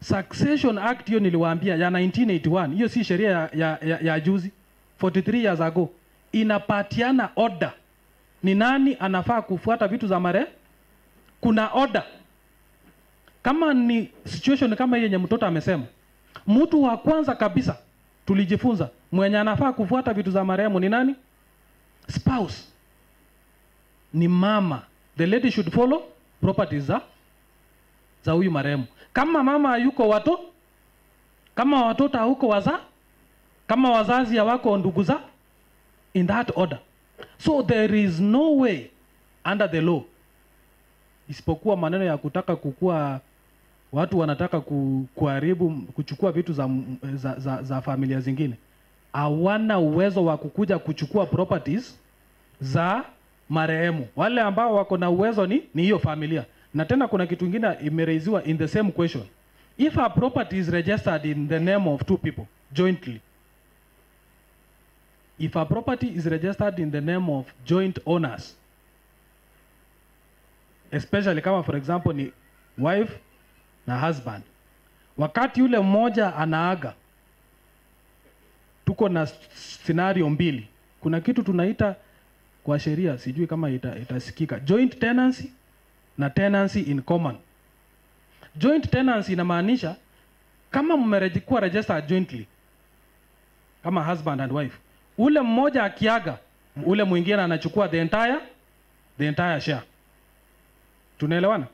Succession Act hiyo niliwaambia ya 1981, hiyo si sheria ya juzi, 43 years ago, inapatiana order. Ni nani anafaa kufuata vitu za mare? Kuna order. Kama ni situation kama yenye mtoto amesema, mtu wa kwanza kabisa tulijifunza mwenye anafaa kufuata vitu za marehemu ni nani? Spouse. Ni mama. The lady should follow properties za huyu marehemu. Kama mama hayuko kama watoto hauko kama wazazi hawako ndugu za, in that order. So there is no way under the law, isipokuwa maneno ya kutaka kukua, watu wanataka kuharibu, kuchukua vitu za familia zingine. Hawana uwezo wa kukuja kuchukua properties za marehemu. Wale ambao wako na uwezo ni hiyo familia. Na tena kuna kitu kingine imereiziwa in the same question. If a property is registered in the name of two people jointly, if a property is registered in the name of joint owners, especially kama for example ni wife na husband, wakati yule mmoja anaaga, tuko na scenario mbili. Kuna kitu tunaita kwa sheria, sijui kama itasikika, joint tenancy na tenancy in common. Joint tenancy inamaanisha kama mmekuwa registered jointly kama husband and wife, ule mmoja akiaga, ule mwingine anachukua the entire share. Tunaelewana?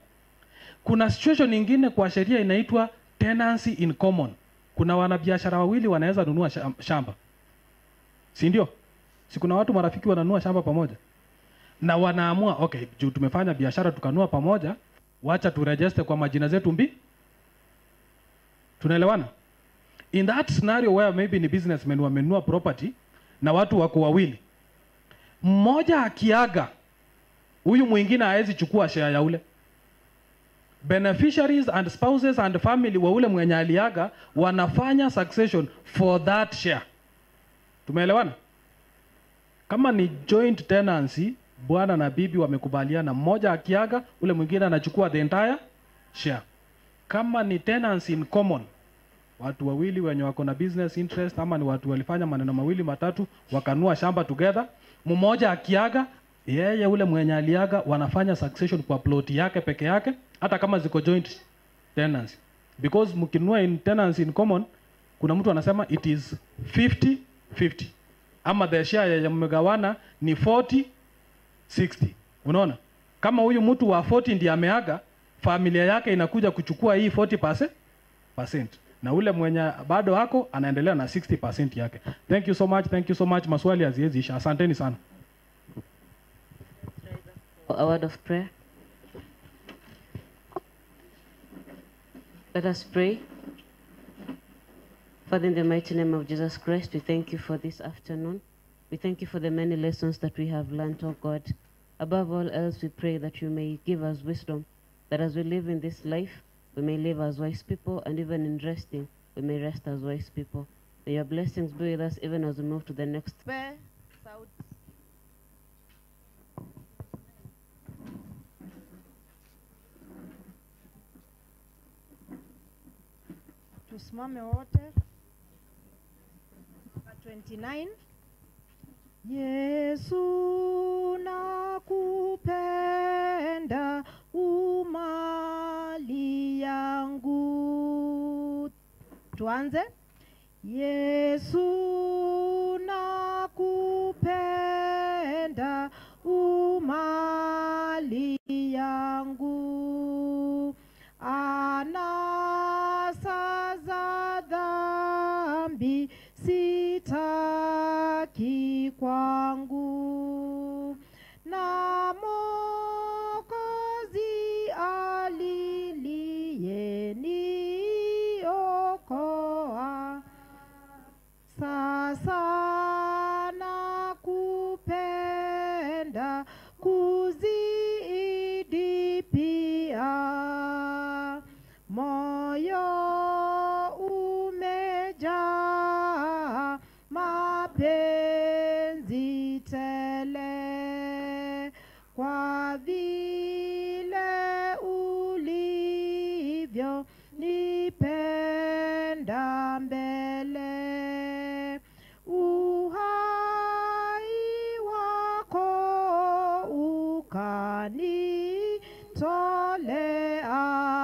Kuna Kuna situation nyingine kwa sheria inaitwa tenancy in common. Kuna wanabiashara wawili wanaweza nunua shamba. Si ndio? Si kuna watu marafiki wananunua shamba pamoja? Na wanaamua, okay, juu tumefanya biashara tukanunua pamoja, wacha turegister kwa majina zetu mbi. Tunaelewana? In that scenario where maybe ni businessmen wamenunua property na watu wako wawili. Mmoja akiaga, huyu mwingine haezi chukua share ya ule. Beneficiaries and spouses and family wa ule mwenye aliaga wanafanya succession for that share. Tumeelewana? Kama ni joint tenancy, bwana na bibi wamekubaliana, mmoja akiaga, ule mwingine anachukua the entire share. Kama ni tenancy in common, watu wawili wenye wako na business interest ama ni watu walifanya maneno mawili matatu wakanua shamba together, mmoja akiaga, yeye ule mwenye aliaga wanafanya succession kwa plot yake peke yake, hata kama ziko joint tenancy. Because mkinunua in tenancy in common, kuna mtu anasema it is 50-50. Ama the share ya mmegawana ni 40-60. Unaona? Kama huyu mtu wa 40 ndiye ameaga, familia yake inakuja kuchukua hii 40%. Na ule mwenye bado hako anaendelea na 60% yake. Thank you so much, thank you so much. Maswali haziwezi isha. Asanteni sana. A word of prayer. Let us pray. Father, in the mighty name of Jesus Christ, we thank you for this afternoon. We thank you for the many lessons that we have learned, oh God. Above all else, we pray that you may give us wisdom, that as we live in this life, we may live as wise people, and even in resting, we may rest as wise people. May your blessings be with us even as we move to the next. Tusimame wote. 29. Yesu nakupenda umali yangu. Tuanze. Yesu nakupenda umali yangu. Anasa za dhambi sitaki kwangu, na Mwokozi alilie niokoa. Sasa nakupenda kuzidi pia, moyo umejaa mapenzi tele, kwa vile ulivyo nipenda mbele. Uhai wako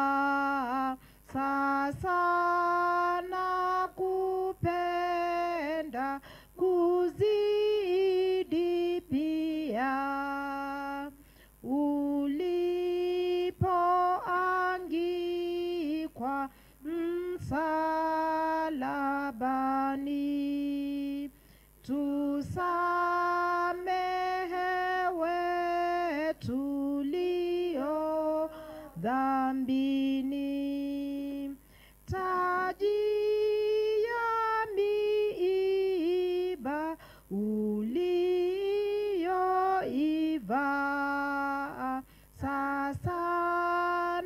ukanitolea, sasa nakupenda kuzidi pia. Ulipoangikwa msalabani, tusamehewe tulio dhambini. Taji ya miiba uliyoivaa, sasa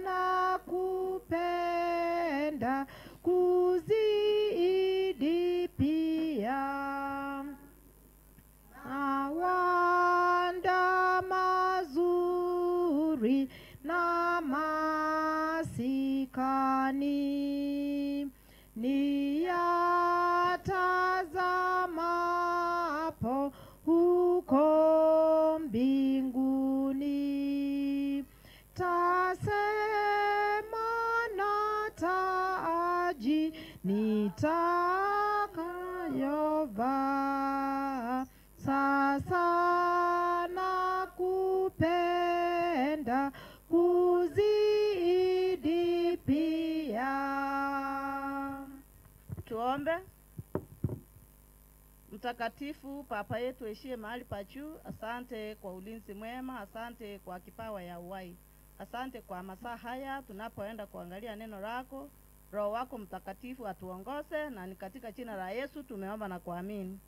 nakupenda kuzidi pia. Mawanda mazuri na masikani, niyatazamapo huko mbinguni. Tasema na taji nitakayovaa, sasa nakupenda kuzidi Tuombe. Mtakatifu Papa yetu aishie mahali pa juu, asante kwa ulinzi mwema, asante kwa kipawa ya uhai, asante kwa masaa haya tunapoenda kuangalia neno lako. Roho wako Mtakatifu atuongoze, na ni katika jina la Yesu tumeomba na kuamini.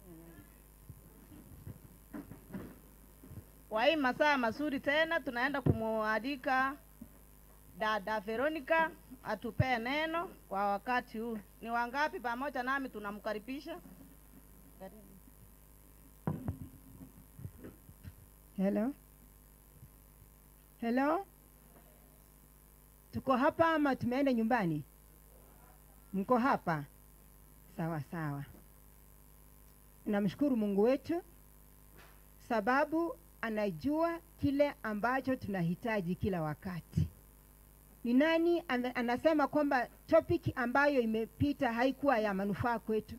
Kwa hii masaa mazuri tena tunaenda kumualika Dada Veronica atupee neno kwa wakati huu. Ni wangapi pamoja nami tunamkaribisha? Hello. Hello. Tuko hapa ama tumeenda nyumbani? Mko hapa? Sawa sawa. Namshukuru Mungu wetu sababu anajua kile ambacho tunahitaji kila wakati. Ni nani anasema kwamba topic ambayo imepita haikuwa ya manufaa kwetu?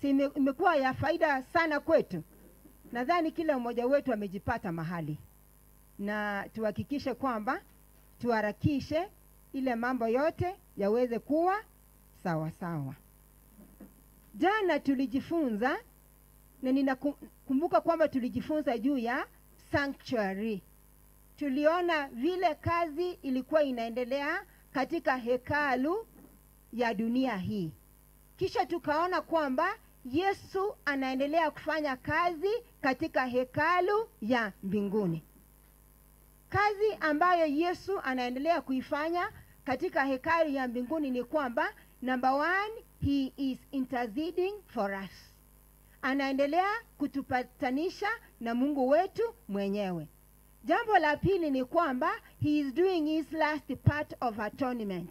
Si imekuwa ya faida sana kwetu? Nadhani kila mmoja wetu amejipata mahali, na tuhakikishe kwamba tuharakishe ile mambo yote yaweze kuwa sawa sawa. Jana tulijifunza, na ninakumbuka kwamba tulijifunza juu ya sanctuary. Tuliona vile kazi ilikuwa inaendelea katika hekalu ya dunia hii. Kisha tukaona kwamba Yesu anaendelea kufanya kazi katika hekalu ya mbinguni. Kazi ambayo Yesu anaendelea kuifanya katika hekalu ya mbinguni ni kwamba number one, he is interceding for us. Anaendelea kutupatanisha na Mungu wetu mwenyewe. Jambo la pili ni kwamba he is doing his last part of atonement.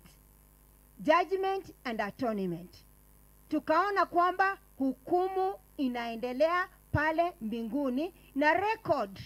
Judgment and atonement. Tukaona kwamba hukumu inaendelea pale mbinguni, na record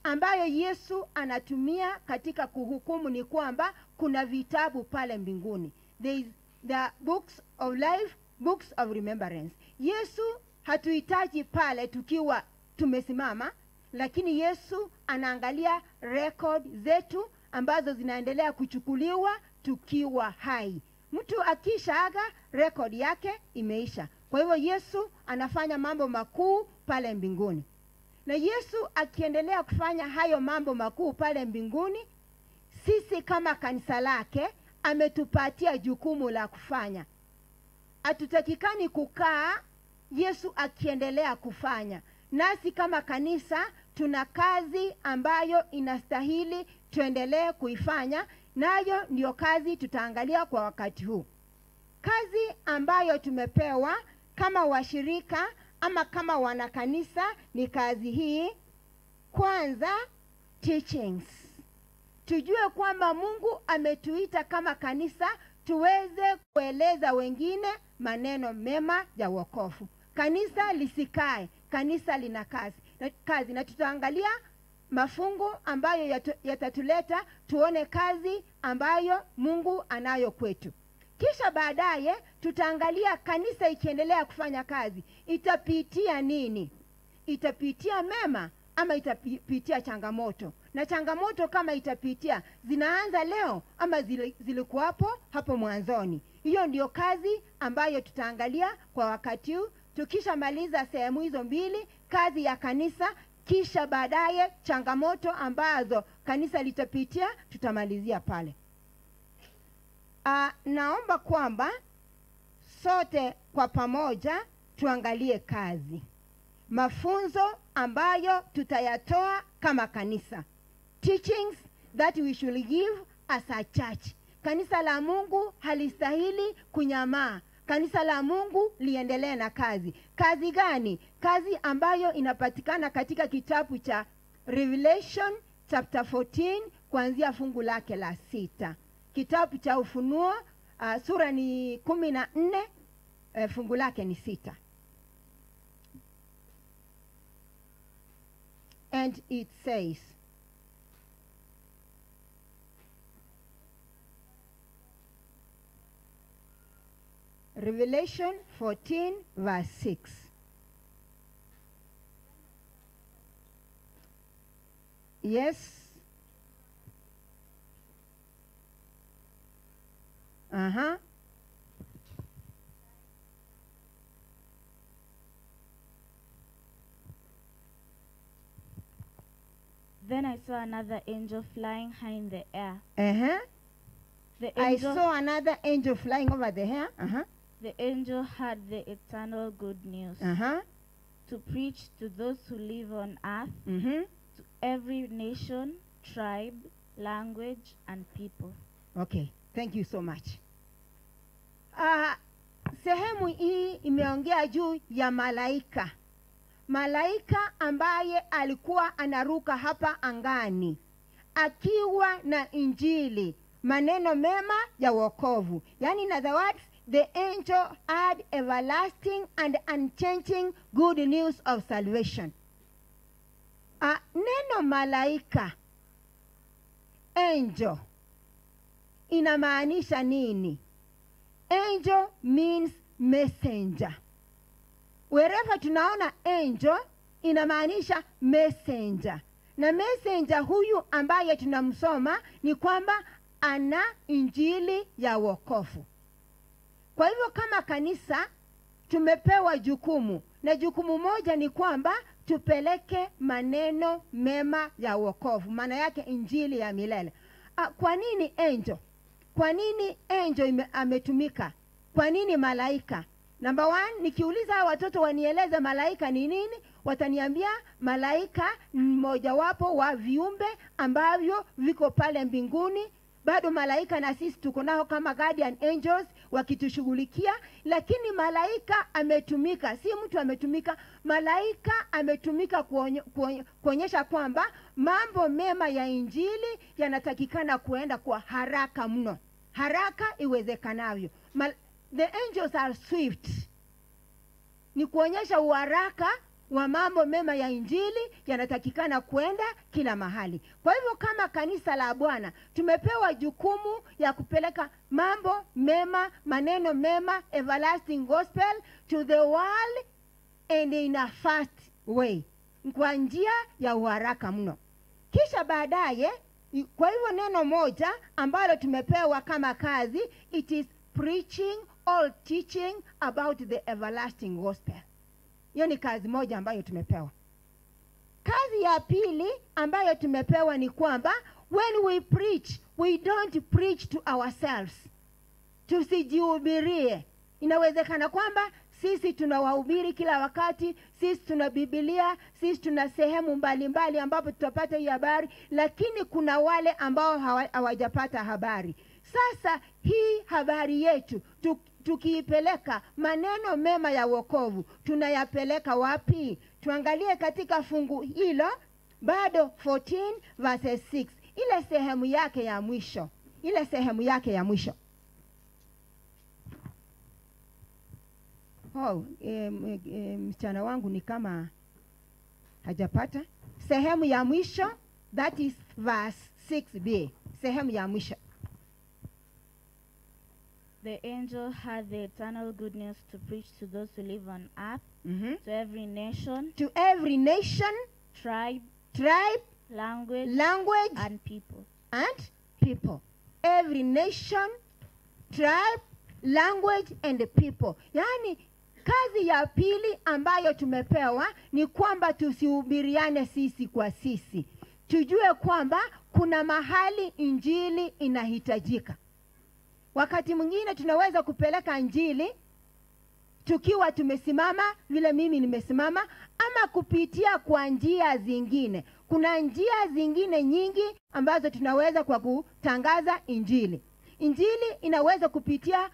ambayo Yesu anatumia katika kuhukumu ni kwamba kuna vitabu pale mbinguni. There is the books of life, books of remembrance. Yesu hatuhitaji pale tukiwa tumesimama, lakini Yesu anaangalia record zetu ambazo zinaendelea kuchukuliwa tukiwa hai. Mtu akishaaga, record yake imeisha. Kwa hivyo Yesu anafanya mambo makuu pale mbinguni. Na Yesu akiendelea kufanya hayo mambo makuu pale mbinguni, sisi kama kanisa lake ametupatia jukumu la kufanya. Hatutakikani kukaa Yesu akiendelea kufanya. Nasi kama kanisa tuna kazi ambayo inastahili tuendelee kuifanya, nayo ndio kazi tutaangalia kwa wakati huu. Kazi ambayo tumepewa kama washirika ama kama wanakanisa ni kazi hii. Kwanza, teachings. Tujue kwamba Mungu ametuita kama kanisa tuweze kueleza wengine maneno mema ya wokovu. Kanisa lisikae, kanisa lina kazi, na tutaangalia mafungu ambayo yatatuleta tuone kazi ambayo Mungu anayo kwetu. Kisha baadaye tutaangalia kanisa ikiendelea kufanya kazi itapitia nini? Itapitia mema ama itapitia changamoto? Na changamoto kama itapitia zinaanza leo ama zilikuwapo hapo mwanzoni? Hiyo ndio kazi ambayo tutaangalia kwa wakati huu. Tukishamaliza sehemu hizo mbili, kazi ya kanisa, kisha baadaye changamoto ambazo kanisa litapitia, tutamalizia pale. Naomba kwamba sote kwa pamoja tuangalie kazi, mafunzo ambayo tutayatoa kama kanisa, teachings that we should give as a church. Kanisa la Mungu halistahili kunyamaa. Kanisa la Mungu liendelee na kazi. Kazi gani? Kazi ambayo inapatikana katika kitabu cha Revelation chapter 14 kuanzia fungu lake la 6. Kitabu cha Ufunuo sura ni 14, fungu lake ni 6. And it says, Revelation 14 verse 6. Yes. Uh-huh. I saw another angel flying high in the air. The I angel, saw another angel flying over the air. The angel had the eternal good news to preach to those who live on earth, to every nation, tribe, language, and people. Okay, thank you so much. Sehemu hii imeongea juu ya malaika. Malaika ambaye alikuwa anaruka hapa angani akiwa na injili, maneno mema ya wokovu. Yani, in other words, the angel had everlasting and unchanging good news of salvation. Neno malaika, angel, inamaanisha nini? Angel means messenger. Wherever tunaona angel, inamaanisha messenger. Na messenger huyu ambaye tunamsoma ni kwamba ana injili ya wokovu. Kwa hivyo kama kanisa tumepewa jukumu, na jukumu moja ni kwamba tupeleke maneno mema ya wokovu, maana yake injili ya milele. Kwa nini angel? Kwa nini angel ametumika? Kwa nini malaika? Number one, nikiuliza watoto wanieleze malaika ni nini, wataniambia malaika ni mmojawapo wa viumbe ambavyo viko pale mbinguni. Bado malaika na sisi tuko nao kama guardian angels wakitushughulikia, lakini malaika ametumika, si mtu ametumika, malaika ametumika kuonyesha kwamba mambo mema ya injili yanatakikana kuenda kwa haraka mno, haraka iwezekanavyo. The angels are swift. Ni kuonyesha uharaka wa mambo mema ya injili yanatakikana kuenda kila mahali. Kwa hivyo kama kanisa la Bwana tumepewa jukumu ya kupeleka mambo mema, maneno mema, everlasting gospel to the world and in a fast way, kwa njia ya uharaka mno. Kisha baadaye, kwa hivyo neno moja ambalo tumepewa kama kazi, it is preaching or teaching about the everlasting gospel. Hiyo ni kazi moja ambayo tumepewa. Kazi ya pili ambayo tumepewa ni kwamba when we preach, we don't preach to ourselves. Tusijihubirie. Inawezekana kwamba sisi tunawahubiri kila wakati, sisi tuna Biblia, sisi tuna sehemu mbalimbali ambapo tutapata hii habari, lakini kuna wale ambao hawajapata habari. Sasa hii habari yetu tukiipeleka, maneno mema ya wokovu, tunayapeleka wapi? Tuangalie katika fungu hilo bado 14 verses 6, ile sehemu yake ya mwisho, ile sehemu yake ya mwisho. Msichana wangu ni kama hajapata sehemu ya mwisho, that is verse 6b, sehemu ya mwisho. The angel had the eternal good news to preach to those who live on earth, to every nation, to every nation, tribe, language, and people. And people. Every nation, tribe, language and people. Yani kazi ya pili ambayo tumepewa ni kwamba tusihubiriane sisi kwa sisi. Tujue kwamba kuna mahali injili inahitajika. Wakati mwingine tunaweza kupeleka injili tukiwa tumesimama vile mimi nimesimama, ama kupitia kwa njia zingine. Kuna njia zingine nyingi ambazo tunaweza kwa kutangaza injili. Injili inaweza kupitia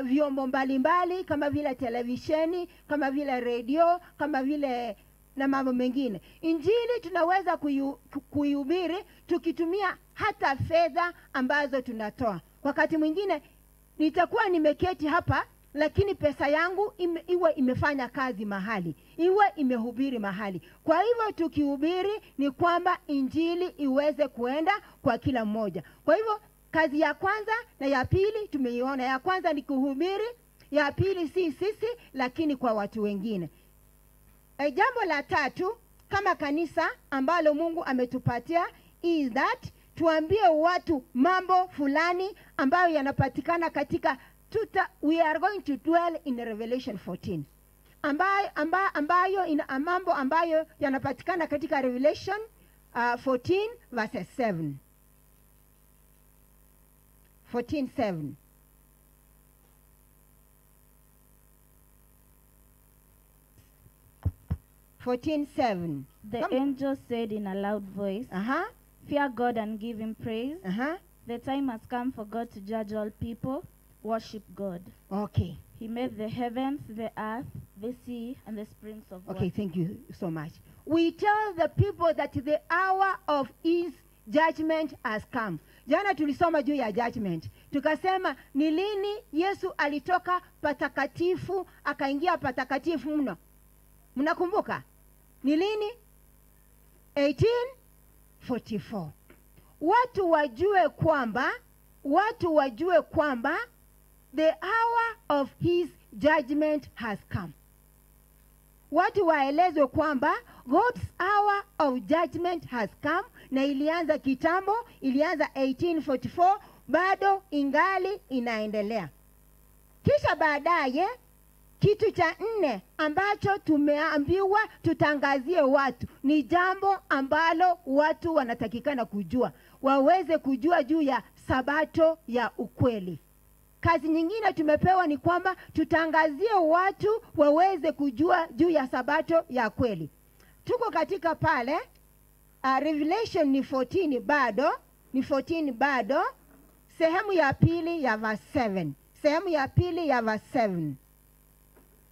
vyombo mbalimbali kama vile televisheni, kama vile radio, kama vile na mambo mengine. Injili tunaweza kuihubiri tukitumia hata fedha ambazo tunatoa. Wakati mwingine nitakuwa nimeketi hapa, lakini pesa yangu iwe imefanya kazi mahali, iwe imehubiri mahali. Kwa hivyo tukihubiri ni kwamba injili iweze kuenda kwa kila mmoja. Kwa hivyo kazi ya kwanza na ya pili tumeiona. Ya kwanza ni kuhubiri, ya pili si sisi lakini kwa watu wengine. Jambo la tatu kama kanisa ambalo Mungu ametupatia is that tuambie watu mambo fulani ambayo yanapatikana katika we are going to dwell in Revelation 14. Ambayo ina mambo ambayo yanapatikana katika Revelation 14 verses 7. 14:7. The angel said in a loud voice, Fear God and give him praise. The time has come for God to judge all people. Worship God. Okay. He made the heavens, the earth, the sea, and the springs of water. Okay, thank you so much. We tell the people that the hour of his judgment has come. Jana tulisoma juu ya judgment. Tukasema ni lini Yesu alitoka patakatifu akaingia patakatifu mno. Mnakumbuka? Ni lini? 1844. Watu wajue kwamba the hour of his judgment has come. Watu waelezwe kwamba God's hour of judgment has come, na ilianza kitambo, ilianza 1844, bado ingali inaendelea. Kisha baadaye, kitu cha nne ambacho tumeambiwa tutangazie watu ni jambo ambalo watu wanatakikana kujua, waweze kujua juu ya sabato ya ukweli. Kazi nyingine tumepewa ni kwamba tutangazie watu waweze kujua juu ya sabato ya kweli. Tuko katika pale Revelation ni 14 bado, ni 14 bado, sehemu ya pili ya verse 7. Sehemu ya pili ya verse 7.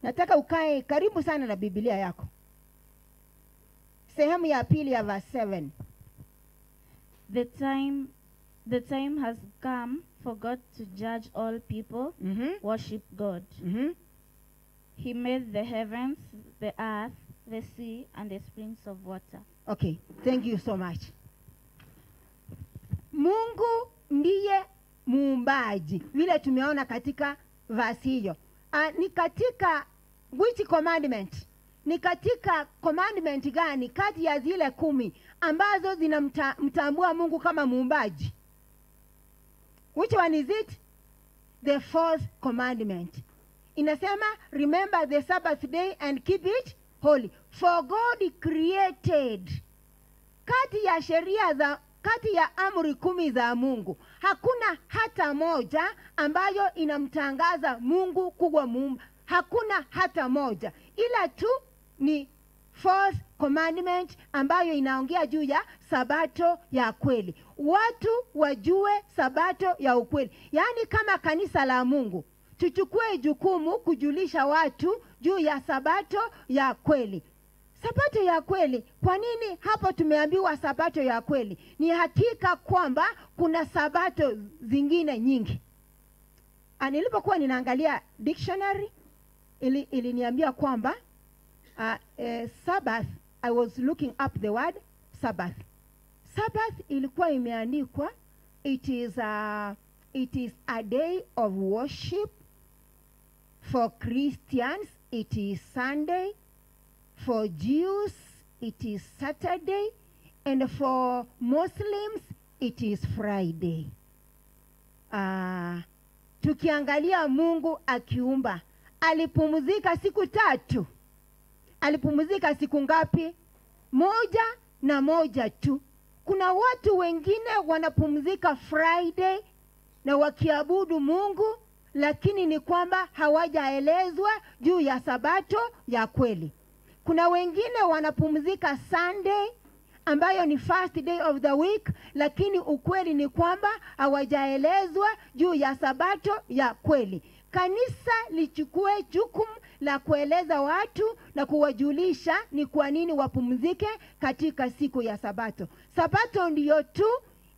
Nataka ukae karibu sana na Biblia yako. Sehemu ya pili ya verse 7. The time has come for God to judge all people. Worship God. He made the heavens, the earth, the sea, and the springs of water. Okay, thank you so much. Mungu ndiye muumbaji, vile tumeona katika verse hiyo. Ni katika which commandment? Ni katika commandment gani kati ya zile 10 ambazo zinamtambua Mungu kama muumbaji? Which one is it? The fourth commandment. Inasema, remember the Sabbath day and keep it holy. For God created. Kati ya sheria za, kati ya amri 10 za Mungu, hakuna hata moja ambayo inamtangaza Mungu kuwa muumba. Hakuna hata moja. Ila tu ni fourth commandment ambayo inaongea juu ya sabato ya kweli. Watu wajue sabato ya ukweli. Yaani kama kanisa la Mungu, tuchukue jukumu kujulisha watu juu ya sabato ya kweli. Sabato ya kweli, kwa nini hapo tumeambiwa sabato ya kweli? Ni hakika kwamba kuna sabato zingine nyingi. Nilipokuwa ninaangalia dictionary, iliniambia kwamba Sabbath, I was looking up the word Sabbath. Sabbath ilikuwa imeandikwa, it is a day of worship. For Christians, it is Sunday. For Jews, it is Saturday. And for Muslims, it is Friday. Tukiangalia Mungu akiumba, alipumzika siku 3. Alipumzika siku ngapi? 1 na 1 tu. Kuna watu wengine wanapumzika Friday na wakiabudu Mungu, lakini ni kwamba hawajaelezwa juu ya sabato ya kweli. Kuna wengine wanapumzika Sunday ambayo ni first day of the week, lakini ukweli ni kwamba hawajaelezwa juu ya sabato ya kweli. Kanisa lichukue jukumu la kueleza watu na kuwajulisha ni kwa nini wapumzike katika siku ya sabato. Sabato ndiyo tu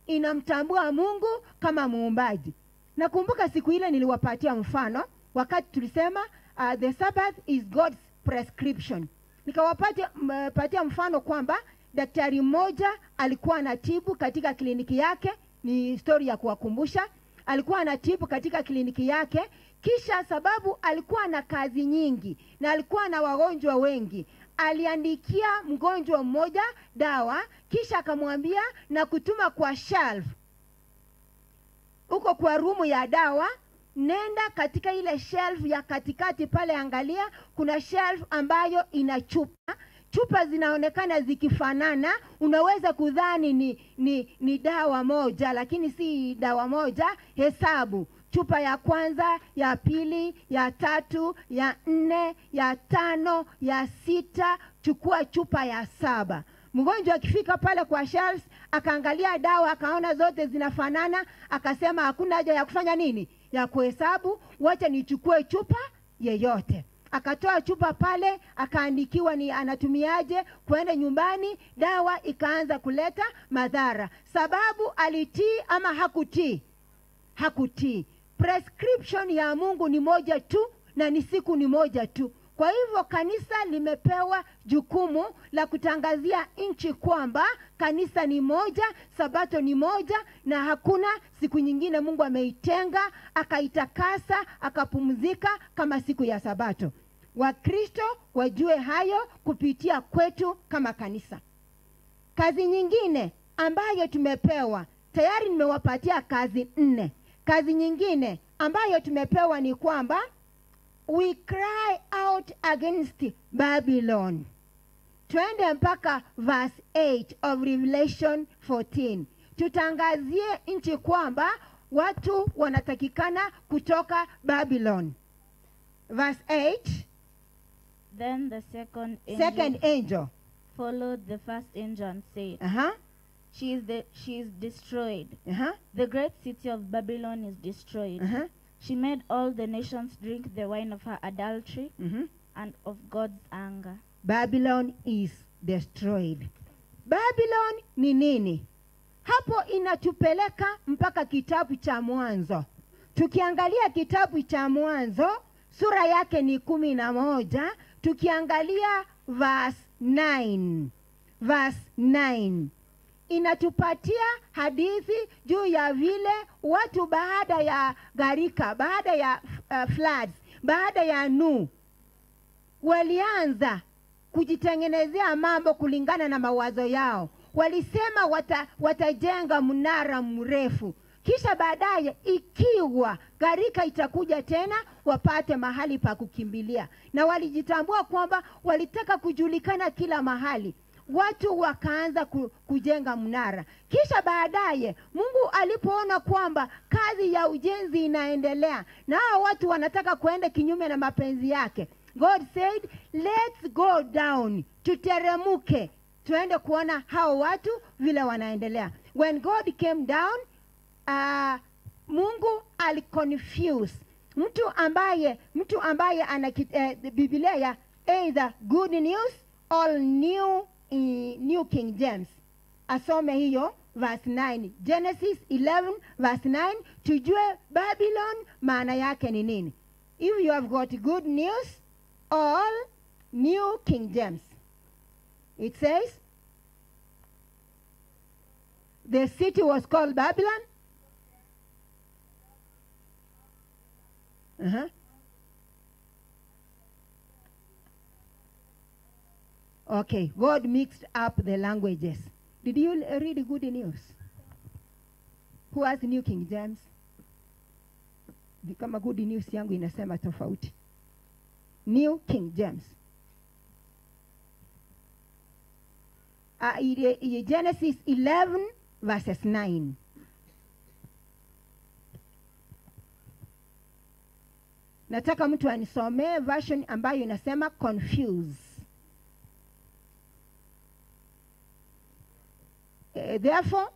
inamtambua Mungu kama muumbaji. Nakumbuka siku ile niliwapatia mfano wakati tulisema the Sabbath is God's prescription. Nikawapatia mfano kwamba daktari mmoja alikuwa anatibu katika kliniki yake, ni story ya kuwakumbusha. Alikuwa anatibu katika kliniki yake, kisha sababu alikuwa na kazi nyingi na alikuwa na wagonjwa wengi, aliandikia mgonjwa mmoja dawa, kisha akamwambia na kutuma kwa shelf uko kwa rumu ya dawa, nenda katika ile shelf ya katikati pale, angalia kuna shelf ambayo ina chupa, Chupa zinaonekana zikifanana, unaweza kudhani ni dawa moja, lakini si dawa moja. Hesabu chupa ya kwanza, ya pili, ya tatu, ya nne, ya tano, ya sita, chukua chupa ya 7. Mgonjwa akifika pale kwa shelves, akaangalia dawa, akaona zote zinafanana, akasema hakuna haja ya kufanya nini? Ya kuhesabu, wacha nichukue chupa yeyote. Akatoa chupa pale, akaandikiwa ni anatumiaje, kwenda nyumbani, dawa ikaanza kuleta madhara. Sababu alitii ama hakutii? Hakutii. Prescription ya Mungu ni moja tu na ni siku ni moja tu. Kwa hivyo kanisa limepewa jukumu la kutangazia nchi kwamba kanisa ni moja, sabato ni moja, na hakuna siku nyingine Mungu ameitenga, akaitakasa, akapumzika kama siku ya sabato. Wakristo wajue hayo kupitia kwetu kama kanisa. Kazi nyingine ambayo tumepewa, tayari nimewapatia kazi 4. Kazi nyingine ambayo tumepewa ni kwamba we cry out against Babylon. Twende mpaka verse 8 of Revelation 14. Tutangazie nchi kwamba watu wanatakikana kutoka Babylon. Verse 8. Then the second angel followed the first angel and said, She is destroyed. The great city of Babylon is destroyed. She made all the nations drink the wine of her adultery and of God's anger. Babylon is destroyed. Babylon ni nini? Hapo inatupeleka mpaka kitabu cha Mwanzo. Tukiangalia kitabu cha Mwanzo, sura yake ni 11, tukiangalia verse 9. Verse 9 inatupatia hadithi juu ya vile watu baada ya gharika, baada ya floods, baada ya Nuhu, walianza kujitengenezea mambo kulingana na mawazo yao. Walisema watajenga mnara mrefu, kisha baadaye ikiwa gharika itakuja tena wapate mahali pa kukimbilia. Na walijitambua kwamba walitaka kujulikana kila mahali. Watu wakaanza kujenga mnara. Kisha baadaye Mungu alipoona kwamba kazi ya ujenzi inaendelea na hao watu wanataka kuenda kinyume na mapenzi yake, God said, let's go down, tuteremuke, tuende kuona hao watu vile wanaendelea. When God came down, Mungu aliconfuse mtu ambaye ana Biblia ya either Good News or New King James. Asome hiyo verse 9, Genesis 11 verse 9, tujue Babylon maana yake ni nini. If you have got Good News or New King James, it says the city was called Babylon. Okay, God mixed up the languages. Did you read Good News? Who has New King James? Kama Good News yangu inasema tofauti. New King James. Genesis 11 verses 9. Nataka mtu anisomee version ambayo inasema confuse. Therefore,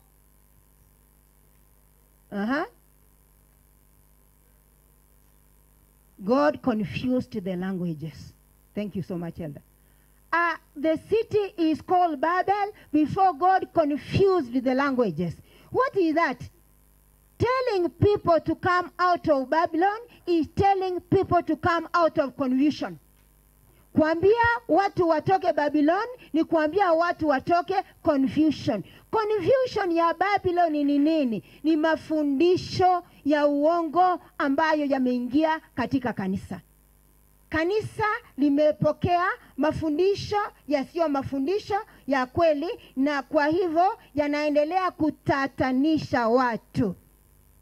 God confused the languages. Thank you so much, Elder. The city is called Babel before God confused the languages. What is that? Telling people to come out of Babylon is telling people to come out of confusion. Kuambia watu watoke Babylon ni kuambia watu watoke confusion. Confusion ya Babylon ni nini? Ni mafundisho ya uongo ambayo yameingia katika kanisa. Kanisa limepokea mafundisho yasiyo mafundisho ya kweli, na kwa hivyo yanaendelea kutatanisha watu.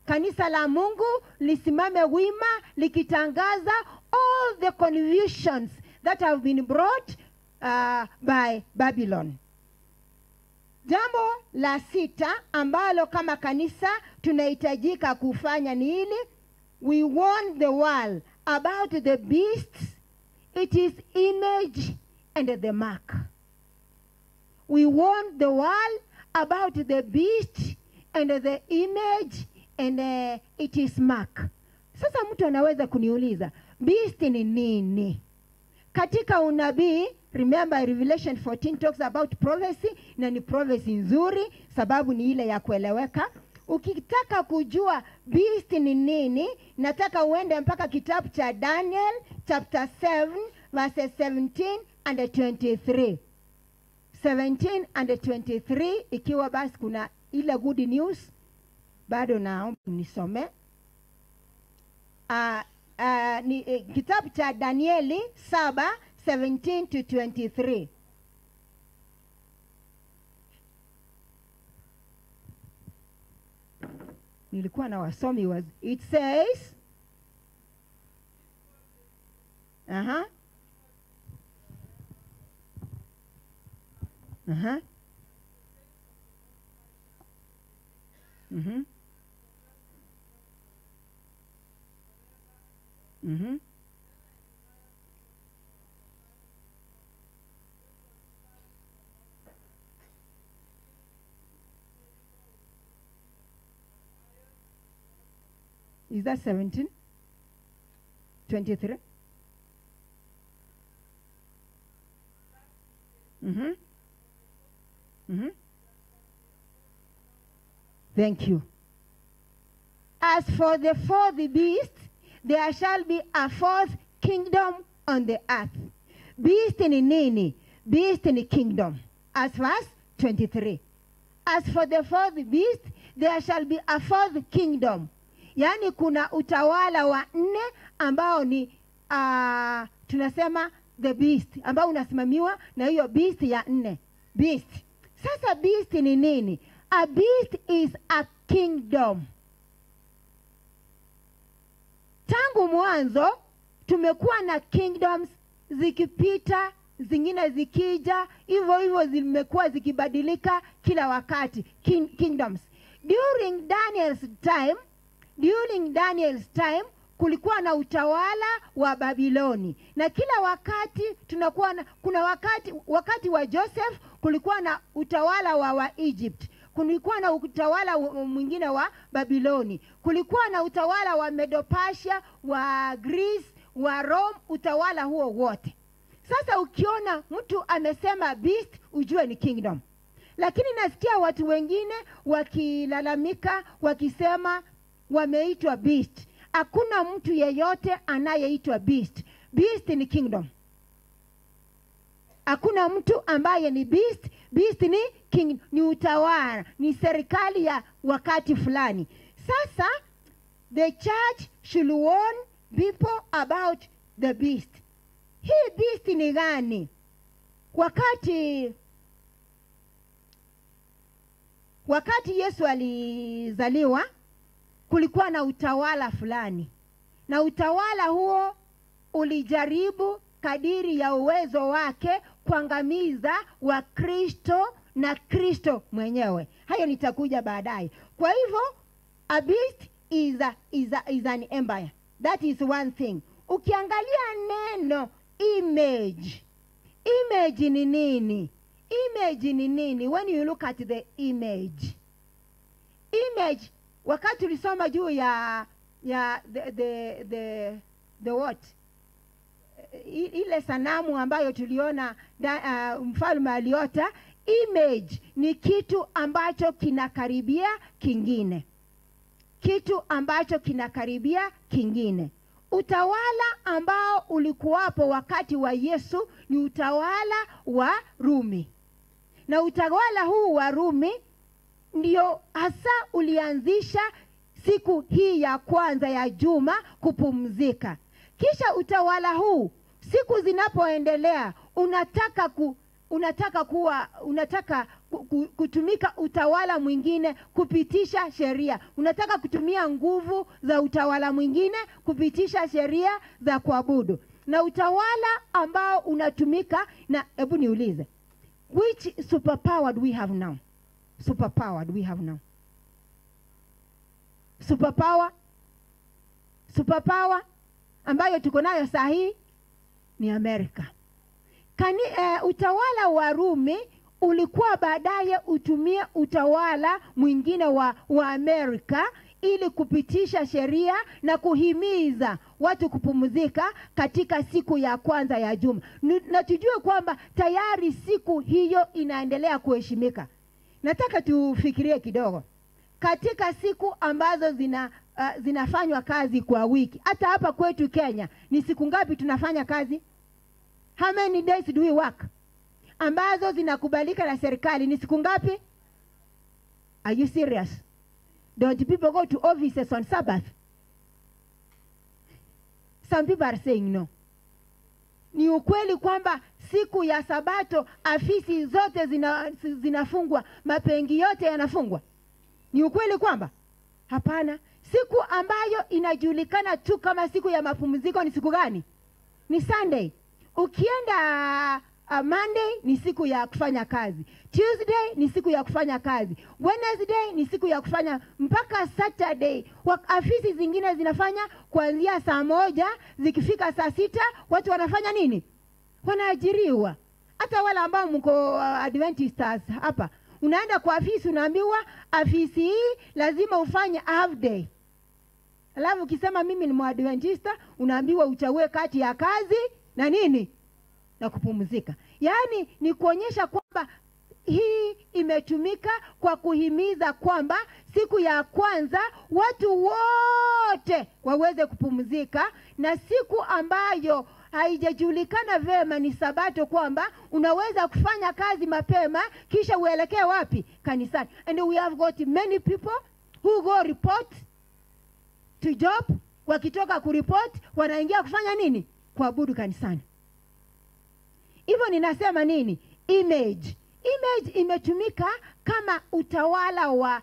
Kanisa la Mungu lisimame wima likitangaza all the confusions that have been brought by Babylon. Jambo la sita ambalo kama kanisa tunahitajika kufanya ni hili: we warn the world about the beast, it is image and the mark. We warn the world about the beast and the image and it is mark. Sasa mtu anaweza kuniuliza, beast ni nini? Katika unabii, remember Revelation 14 talks about prophecy, na ni prophecy nzuri sababu ni ile ya kueleweka. Ukitaka kujua beast ni nini, nataka uende mpaka kitabu cha Daniel chapter 7 verses 17 and 23. 17 and 23. Ikiwa basi kuna ile good news, bado naomba nisome. Ni kitabu cha Danieli 7 17 to 23. Nilikuwa na wasomi was it says uh-huh. Mhm. Is that 17? 23? Mhm. Thank you. As for the fourth beast, there shall be a fourth kingdom on the earth. Beast ni nini? Beast ni kingdom. As verse 23. As for the fourth beast, there shall be a fourth kingdom. Yaani kuna utawala wa nne ambao ni tunasema the beast, ambao unasimamiwa na hiyo beast ya nne. Beast. Sasa beast ni nini? A beast is a kingdom. Tangu mwanzo tumekuwa na kingdoms zikipita, zingine zikija, hivyo hivyo zimekuwa zikibadilika kila wakati. Kingdoms. During Daniel's time kulikuwa na utawala wa Babiloni, na kila wakati tunakuwa na, kuna wakati wa Joseph kulikuwa na utawala wa Egypt, kulikuwa na utawala mwingine wa Babiloni, kulikuwa na utawala wa Medo-Persia, wa Greece, wa Rome, utawala huo wote. Sasa ukiona mtu amesema beast, ujue ni kingdom. Lakini nasikia watu wengine wakilalamika wakisema wameitwa beast. Hakuna mtu yeyote anayeitwa beast. Beast ni kingdom. Hakuna mtu ambaye ni beast. Beast ni king, ni utawala, ni serikali ya wakati fulani. Sasa the church should warn people about the beast. Hii beast ni gani? Wakati Yesu alizaliwa, kulikuwa na utawala fulani, na utawala huo ulijaribu kadiri ya uwezo wake kuangamiza Wakristo na Kristo mwenyewe. Hayo nitakuja baadaye. Kwa hivyo a beast is an empire. That is one thing. Ukiangalia neno image, image ni nini? Image ni nini? When you look at the image, image, wakati tulisoma juu ya the what, ile sanamu ambayo tuliona mfalme aliota, image ni kitu ambacho kinakaribia kingine, kitu ambacho kinakaribia kingine. Utawala ambao ulikuwapo wakati wa Yesu ni utawala wa Rumi, na utawala huu wa Rumi ndio hasa ulianzisha siku hii ya kwanza ya juma kupumzika. Kisha utawala huu siku zinapoendelea unataka kutumika utawala mwingine kupitisha sheria, unataka kutumia nguvu za utawala mwingine kupitisha sheria za kuabudu. Na utawala ambao unatumika na, hebu niulize, which superpower do we have now? Superpower do we have now? Superpower? Superpower ambayo tuko nayo saa hii ni Amerika. Utawala wa Rumi ulikuwa baadaye utumie utawala mwingine wa Amerika ili kupitisha sheria na kuhimiza watu kupumzika katika siku ya kwanza ya juma. Na tujue kwamba tayari siku hiyo inaendelea kuheshimika. Nataka tufikirie kidogo. Katika siku ambazo zinafanywa kazi kwa wiki, hata hapa kwetu Kenya, ni siku ngapi tunafanya kazi? How many days do we work? Ambazo zinakubalika na serikali ni siku ngapi? Are you serious? Don't people go to offices on Sabbath? Some people are saying no. Ni ukweli kwamba siku ya Sabato afisi zote zinafungwa, mapengi yote yanafungwa. Ni ukweli kwamba? Hapana. Siku ambayo inajulikana tu kama siku ya mapumziko ni siku gani? Ni Sunday. Ukienda Monday ni siku ya kufanya kazi. Tuesday ni siku ya kufanya kazi. Wednesday ni siku ya kufanya mpaka Saturday. Afisi zingine zinafanya kuanzia saa 1, zikifika saa 6 watu wanafanya nini? Wanaajiriwa. Hata wale ambao mko Adventistas hapa, unaenda kwa afisi unaambiwa afisi hii lazima ufanye half day. Alafu ukisema mimi ni Mwadventista unaambiwa uchague kati ya kazi na nini? Na kupumzika. Yaani ni kuonyesha kwamba hii imetumika kwa kuhimiza kwamba siku ya kwanza watu wote waweze kupumzika, na siku ambayo haijajulikana vema ni Sabato, kwamba unaweza kufanya kazi mapema kisha uelekee wapi? Kanisani. And we have got many people who go report to job, wakitoka kureport wanaingia kufanya nini? Kuabudu kanisani. Hivyo ninasema nini? Image. Image imetumika kama utawala wa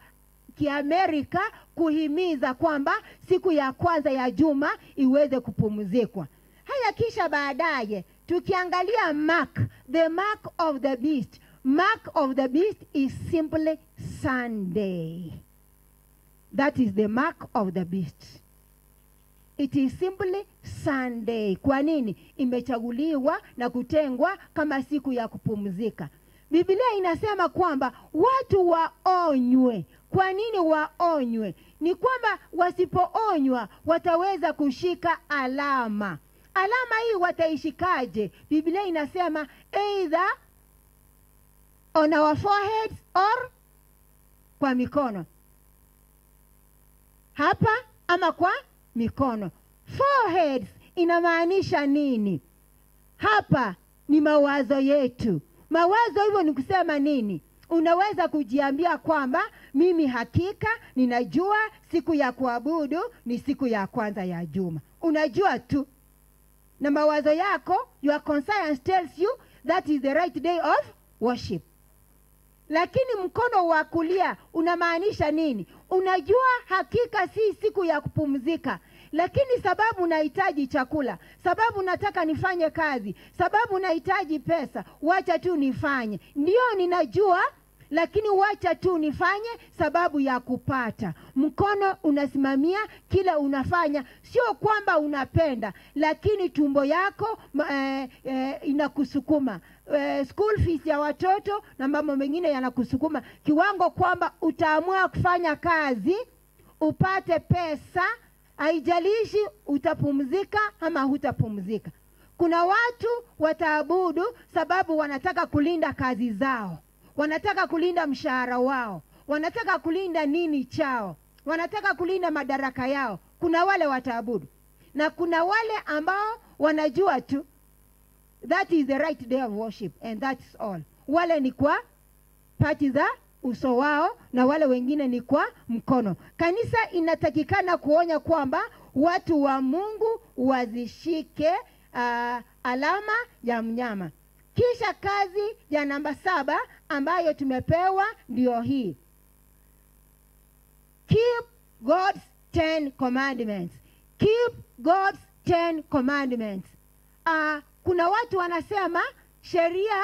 Kiamerika kuhimiza kwamba siku ya kwanza ya juma iweze kupumzikwa. Haya, kisha baadaye tukiangalia mark, the mark of the beast. Mark of the beast is simply Sunday. That is the mark of the beast. It is simply Sunday. Kwa nini? Imechaguliwa na kutengwa kama siku ya kupumzika. Biblia inasema kwamba watu waonywe. Kwa nini waonywe? Ni kwamba wasipoonywa wataweza kushika alama. Alama hii wataishikaje? Biblia inasema either on our foreheads or kwa mikono. Hapa ama kwa mikono. Foreheads inamaanisha nini? Hapa ni mawazo yetu. Mawazo hivyo ni kusema nini? Unaweza kujiambia kwamba mimi hakika ninajua siku ya kuabudu ni siku ya kwanza ya juma. Unajua tu. Na mawazo yako, your conscience tells you that is the right day of worship. Lakini mkono wa kulia unamaanisha nini? Unajua hakika si siku ya kupumzika, lakini sababu nahitaji chakula, sababu nataka nifanye kazi, sababu nahitaji pesa, wacha tu nifanye. Ndio ninajua, lakini wacha tu nifanye sababu ya kupata. Mkono unasimamia kila unafanya, sio kwamba unapenda, lakini tumbo yako inakusukuma. School fees ya watoto na mambo mengine yanakusukuma kiwango kwamba utaamua kufanya kazi upate pesa, haijalishi utapumzika ama hutapumzika. Kuna watu wataabudu sababu wanataka kulinda kazi zao, wanataka kulinda mshahara wao, wanataka kulinda nini chao, wanataka kulinda madaraka yao. Kuna wale wataabudu, na kuna wale ambao wanajua tu that is the right day of worship and that's all. Wale ni kwa pati za uso wao na wale wengine ni kwa mkono. Kanisa inatakikana kuonya kwamba watu wa Mungu wazishike alama ya mnyama. Kisha kazi ya namba 7 ambayo tumepewa ndio hii. Keep God's 10 commandments. Keep God's 10 commandments. Kuna watu wanasema sheria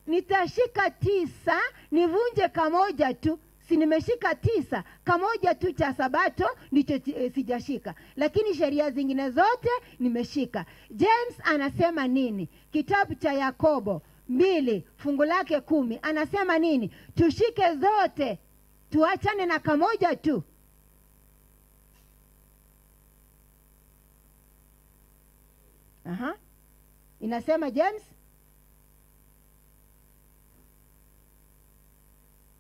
nitashika 9 nivunje kamoja tu. Si nimeshika 9, kamoja tu cha sabato ndicho sijashika, lakini sheria zingine zote nimeshika. James anasema nini? Kitabu cha Yakobo 2 fungu lake 10 anasema nini? Tushike zote, tuachane na kamoja tu. Aha. Inasema James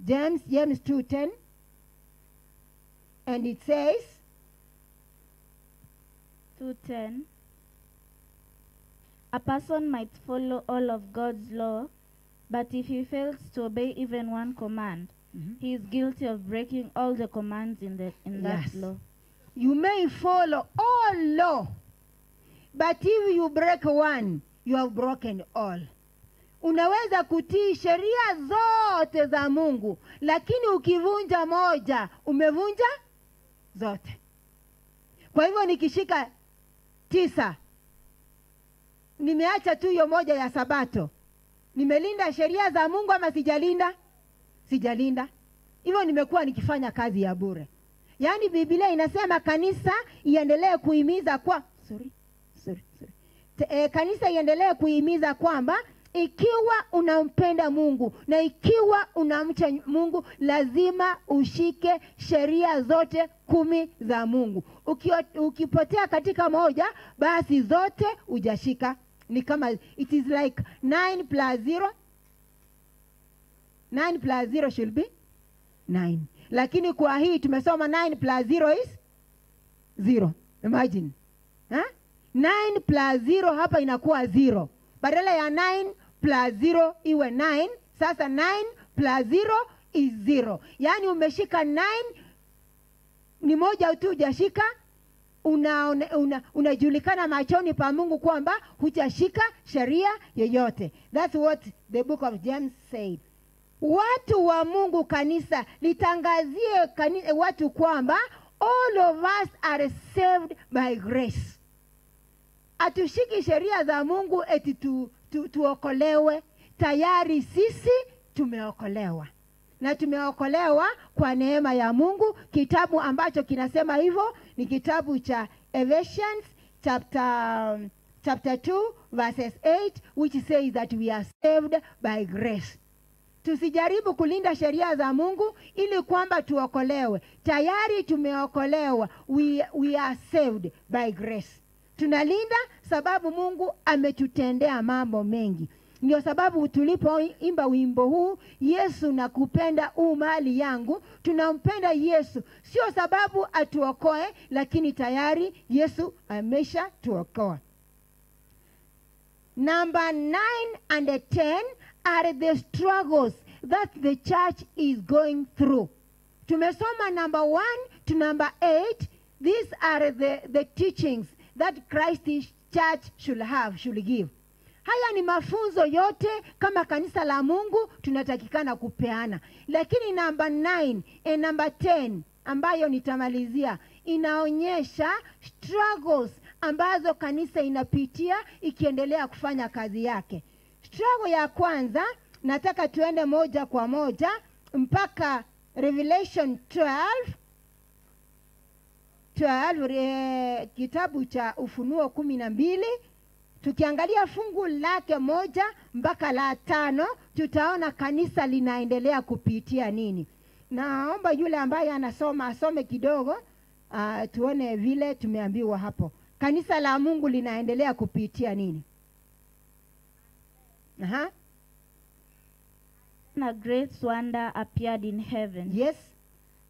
2:10, and it says 2:10, a person might follow all of God's law, but if he fails to obey even one command, he is guilty of breaking all the commands in that Yes. law. You may follow all law, but if you break one, you have broken all. Unaweza kutii sheria zote za Mungu, lakini ukivunja moja, umevunja zote. Kwa hivyo nikishika 9, nimeacha tu hiyo moja ya sabato, nimelinda sheria za Mungu ama sijalinda? Sijalinda. Hivyo nimekuwa nikifanya kazi ya bure. Yaani Biblia inasema kanisa iendelee kuhimiza kwa kanisa iendelee kuhimiza kwamba ikiwa unampenda Mungu na ikiwa unamcha Mungu, lazima ushike sheria zote 10 za Mungu. Ukipotea katika moja, basi zote hujashika. Ni kama it is like 9 plus 0. 9 plus 0 should be 9. Lakini kwa hii tumesoma 9 plus 0 is 0. Imagine. 9 plus 0 hapa inakuwa 0. Badala ya 9 plus 0 iwe 9, sasa 9 plus 0 is 0. Yaani umeshika 9, ni moja tu hujashika, unajulikana machoni pa Mungu kwamba hujashika sheria yoyote. That's what the book of James said. Watu wa Mungu, kanisa litangazie watu kwamba all of us are saved by grace. Atushiki sheria za Mungu eti tuokolewe. Tayari sisi tumeokolewa. Na tumeokolewa kwa neema ya Mungu. Kitabu ambacho kinasema hivyo ni kitabu cha Ephesians chapter 2 verses 8, which says that we are saved by grace. Tusijaribu kulinda sheria za Mungu ili kwamba tuokolewe. Tayari tumeokolewa. We are saved by grace. Tunalinda sababu Mungu ametutendea mambo mengi. Ndio sababu tulipoimba wimbo huu, Yesu nakupenda u mali yangu, tunampenda Yesu sio sababu atuokoe, lakini tayari Yesu amesha tuokoa. Number 9 and 10 are the struggles that the church is going through. Tumesoma number 1 to number 8. These are the teachings that Christ's church should give. Haya ni mafunzo yote kama kanisa la Mungu tunatakikana kupeana. Lakini number 9 and number 10 ambayo nitamalizia inaonyesha struggles ambazo kanisa inapitia ikiendelea kufanya kazi yake. Struggle ya kwanza, nataka tuende moja kwa moja mpaka Revelation 12, kitabu cha Ufunuo 12. Tukiangalia fungu lake 1 mpaka la 5, tutaona kanisa linaendelea kupitia nini. Naomba yule ambaye anasoma asome kidogo, tuone vile tumeambiwa hapo. Kanisa la Mungu linaendelea kupitia nini? Aha. A great wonder appeared in heaven. Yes.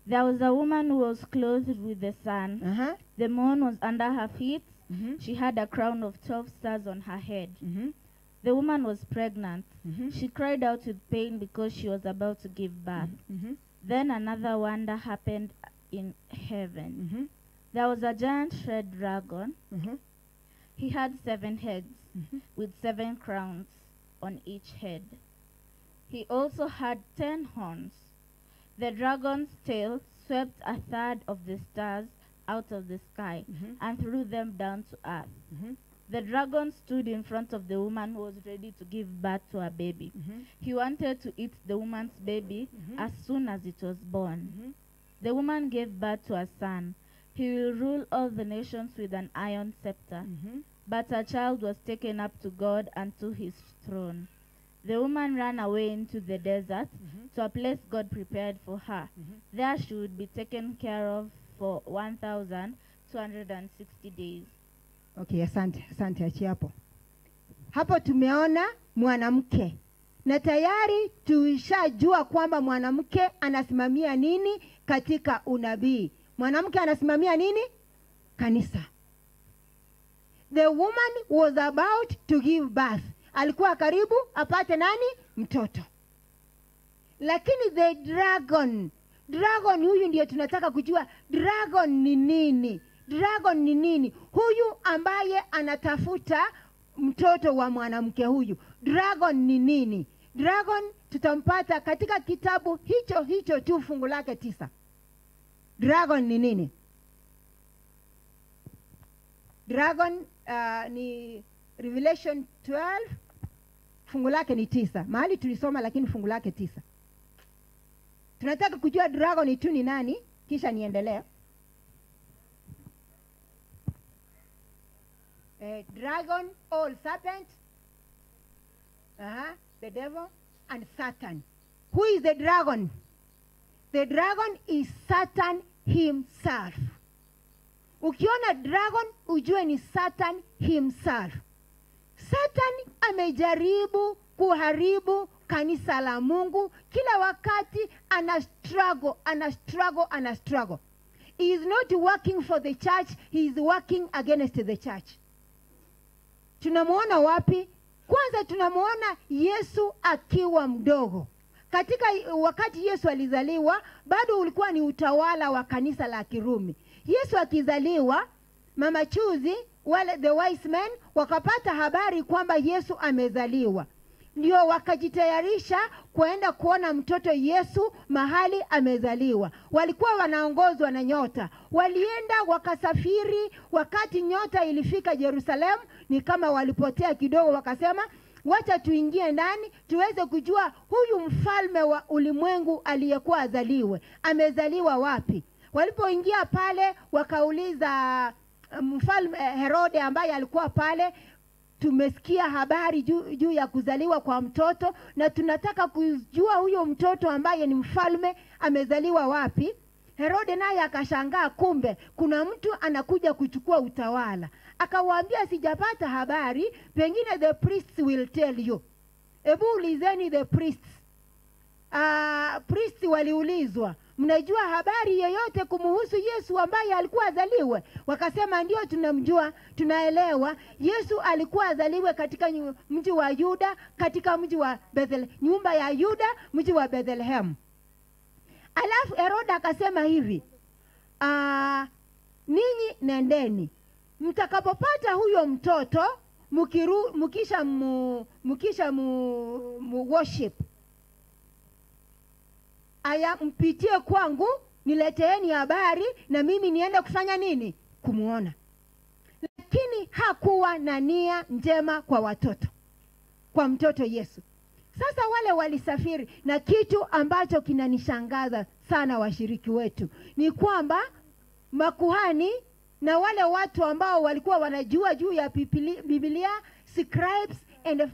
There was a woman who was clothed with the sun. Uh-huh. The moon was under her feet. Mm-hmm. She had a crown of 12 stars on her head. Mm-hmm. The woman was pregnant. Mm-hmm. She cried out with pain because she was about to give birth. Mm-hmm. Then another wonder happened in heaven. Mm-hmm. There was a giant red dragon. Mm-hmm. He had 7 heads, mm-hmm, with 7 crowns on each head. He also had 10 horns. The dragon's tail swept a third of the stars out of the sky, mm-hmm, and threw them down to earth. Mm-hmm. The dragon stood in front of the woman who was ready to give birth to a baby. He wanted to eat the woman's baby as soon as it was born. The woman gave birth to a son. He will rule all the nations with an iron scepter. But her child was taken up to God and to his throne. The woman ran away into the desert to a place God prepared for her. There she would be taken care of for 1,260 days. Okay, asante, asante, achia hapo. Hapo tumeona mwanamke. Na tayari tuishajua kwamba mwanamke anasimamia nini katika unabii. Mwanamke anasimamia nini? Kanisa. The woman was about to give birth. Alikuwa karibu apate nani? Mtoto. Lakini the dragon, dragon huyu ndiye tunataka kujua dragon ni nini? Dragon ni nini? Huyu ambaye anatafuta mtoto wa mwanamke huyu. Dragon ni nini? Dragon tutampata katika kitabu hicho hicho tu fungu lake 9. Dragon ni nini? Dragon ni Revelation 12 fungu lake ni 9. Mahali tulisoma lakini fungu lake 9. Tunataka kujua dragon tu ni nani, kisha niendelee. Dragon, all serpent, the devil, and Satan. Who is the dragon? The dragon is Satan himself. Ukiona dragon, ujue ni Satan himself. Satan amejaribu kuharibu kanisa la Mungu. Kila wakati ana struggle, ana struggle, ana struggle. He is not working for the church, he is working against the church. Tunamuona wapi? Kwanza tunamuona Yesu akiwa mdogo. Katika wakati Yesu alizaliwa, bado ulikuwa ni utawala wa kanisa la Kirumi. Yesu akizaliwa, mama chuzi, wale the wise men, wakapata habari kwamba Yesu amezaliwa. Ndio wakajitayarisha kuenda kuona mtoto Yesu mahali amezaliwa. Walikuwa wanaongozwa na nyota. Walienda wakasafiri. Wakati nyota ilifika Yerusalemu, ni kama walipotea kidogo, wakasema wacha tuingie ndani tuweze kujua huyu mfalme wa ulimwengu aliyekuwa azaliwe amezaliwa wapi. Walipoingia pale wakauliza mfalme Herode ambaye alikuwa pale, tumesikia habari juu ya kuzaliwa kwa mtoto na tunataka kujua huyo mtoto ambaye ni mfalme amezaliwa wapi. Herode naye akashangaa, kumbe kuna mtu anakuja kuchukua utawala. Akawaambia sijapata habari, pengine the priests will tell you. Ebu ulizeni the priests. Priests waliulizwa, mnajua habari yoyote kumuhusu Yesu ambaye alikuwa azaliwe? Wakasema ndio, tunamjua, tunaelewa. Yesu alikuwa azaliwe katika mji wa Yuda, katika mji wa Bethlehem, nyumba ya Yuda, mji wa Bethlehem. Alafu Herode akasema hivi, ninyi nendeni, mtakapopata huyo mtoto mkisha worship, aya mpitie kwangu, nileteeni habari na mimi niende kufanya nini? Kumuona. Lakini hakuwa na nia njema kwa watoto, kwa mtoto Yesu. Sasa wale walisafiri, na kitu ambacho kinanishangaza sana washiriki wetu ni kwamba makuhani na wale watu ambao walikuwa wanajua juu ya Biblia, scribes and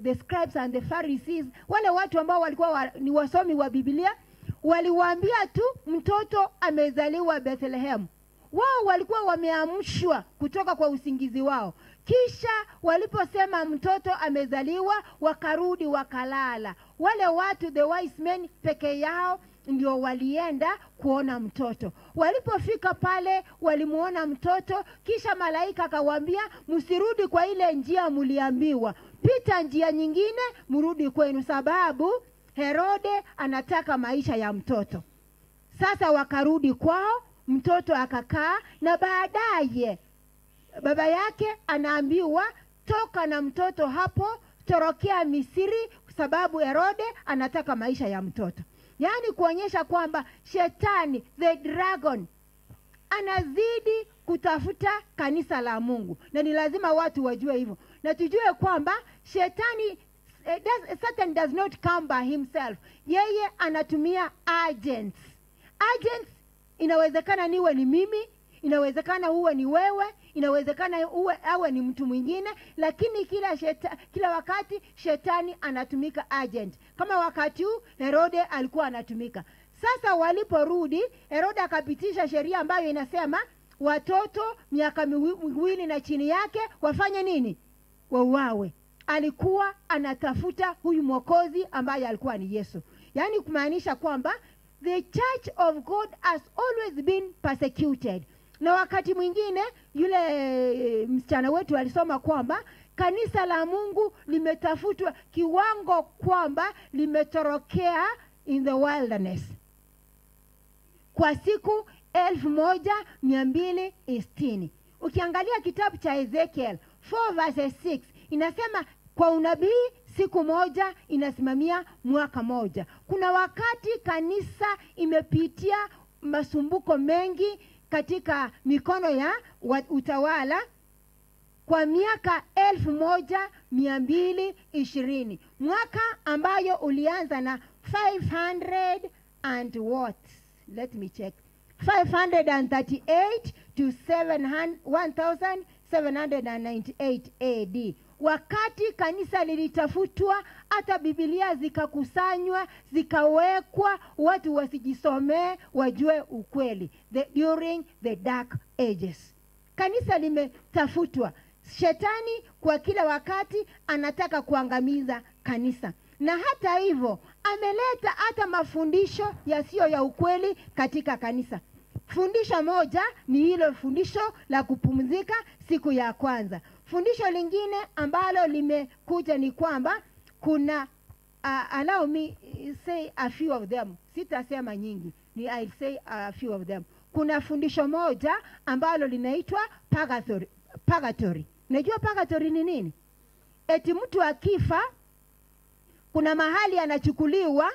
the scribes and the Pharisees, wale watu ambao walikuwa ni wasomi wa Biblia, waliwaambia tu mtoto amezaliwa Bethlehem. Wao walikuwa wameamshwa kutoka kwa usingizi wao. Kisha waliposema mtoto amezaliwa, wakarudi wakalala. Wale watu the wise men peke yao ndio walienda kuona mtoto. Walipofika pale walimuona mtoto, kisha malaika akawaambia msirudi kwa ile njia mliambiwa, pita njia nyingine mrudi kwenu, sababu Herode anataka maisha ya mtoto. Sasa wakarudi kwao, mtoto akakaa, na baadaye baba yake anaambiwa toka na mtoto hapo, torokea Misri, sababu Herode anataka maisha ya mtoto. Yaani kuonyesha kwamba shetani, the dragon, anazidi kutafuta kanisa la Mungu, na ni lazima watu wajue hivyo, na tujue kwamba shetani Satan does not come by himself. Yeye anatumia agents. Agents inawezekana niwe ni mimi, inawezekana uwe ni wewe, inawezekana uwe awe ni mtu mwingine, lakini kila wakati shetani anatumika agent. Kama wakati huu Herode alikuwa anatumika. Sasa waliporudi, Herode akapitisha sheria ambayo inasema watoto miaka 2 na chini yake wafanye nini? Wauawe. Alikuwa anatafuta huyu mwokozi ambaye alikuwa ni Yesu. Yaani kumaanisha kwamba the church of God has always been persecuted. Na wakati mwingine yule msichana wetu alisoma kwamba kanisa la Mungu limetafutwa kiwango kwamba limetorokea in the wilderness kwa siku 1260. Ukiangalia kitabu cha Ezekiel 4:6 inasema kwa unabii siku moja inasimamia mwaka moja. Kuna wakati kanisa imepitia masumbuko mengi katika mikono ya utawala kwa miaka 1220. Mwaka ambayo ulianza na 500 and what? Let me check. 538 to 1798 AD. Wakati kanisa lilitafutwa, hata Biblia zikakusanywa, zikawekwa, watu wasijisomee, wajue ukweli. During the dark ages. Kanisa limetafutwa. Shetani kwa kila wakati anataka kuangamiza kanisa. Na hata hivyo, ameleta hata mafundisho yasiyo ya ukweli katika kanisa. Fundisho moja ni hilo fundisho la kupumzika siku ya kwanza. Fundisho lingine ambalo limekuja ni kwamba kuna allow me say a few of them. Sitasema nyingi, ni I'll say a few of them. Kuna fundisho moja ambalo linaitwa purgatory. Purgatory. Unajua purgatory ni nini? Eti mtu akifa kuna mahali anachukuliwa,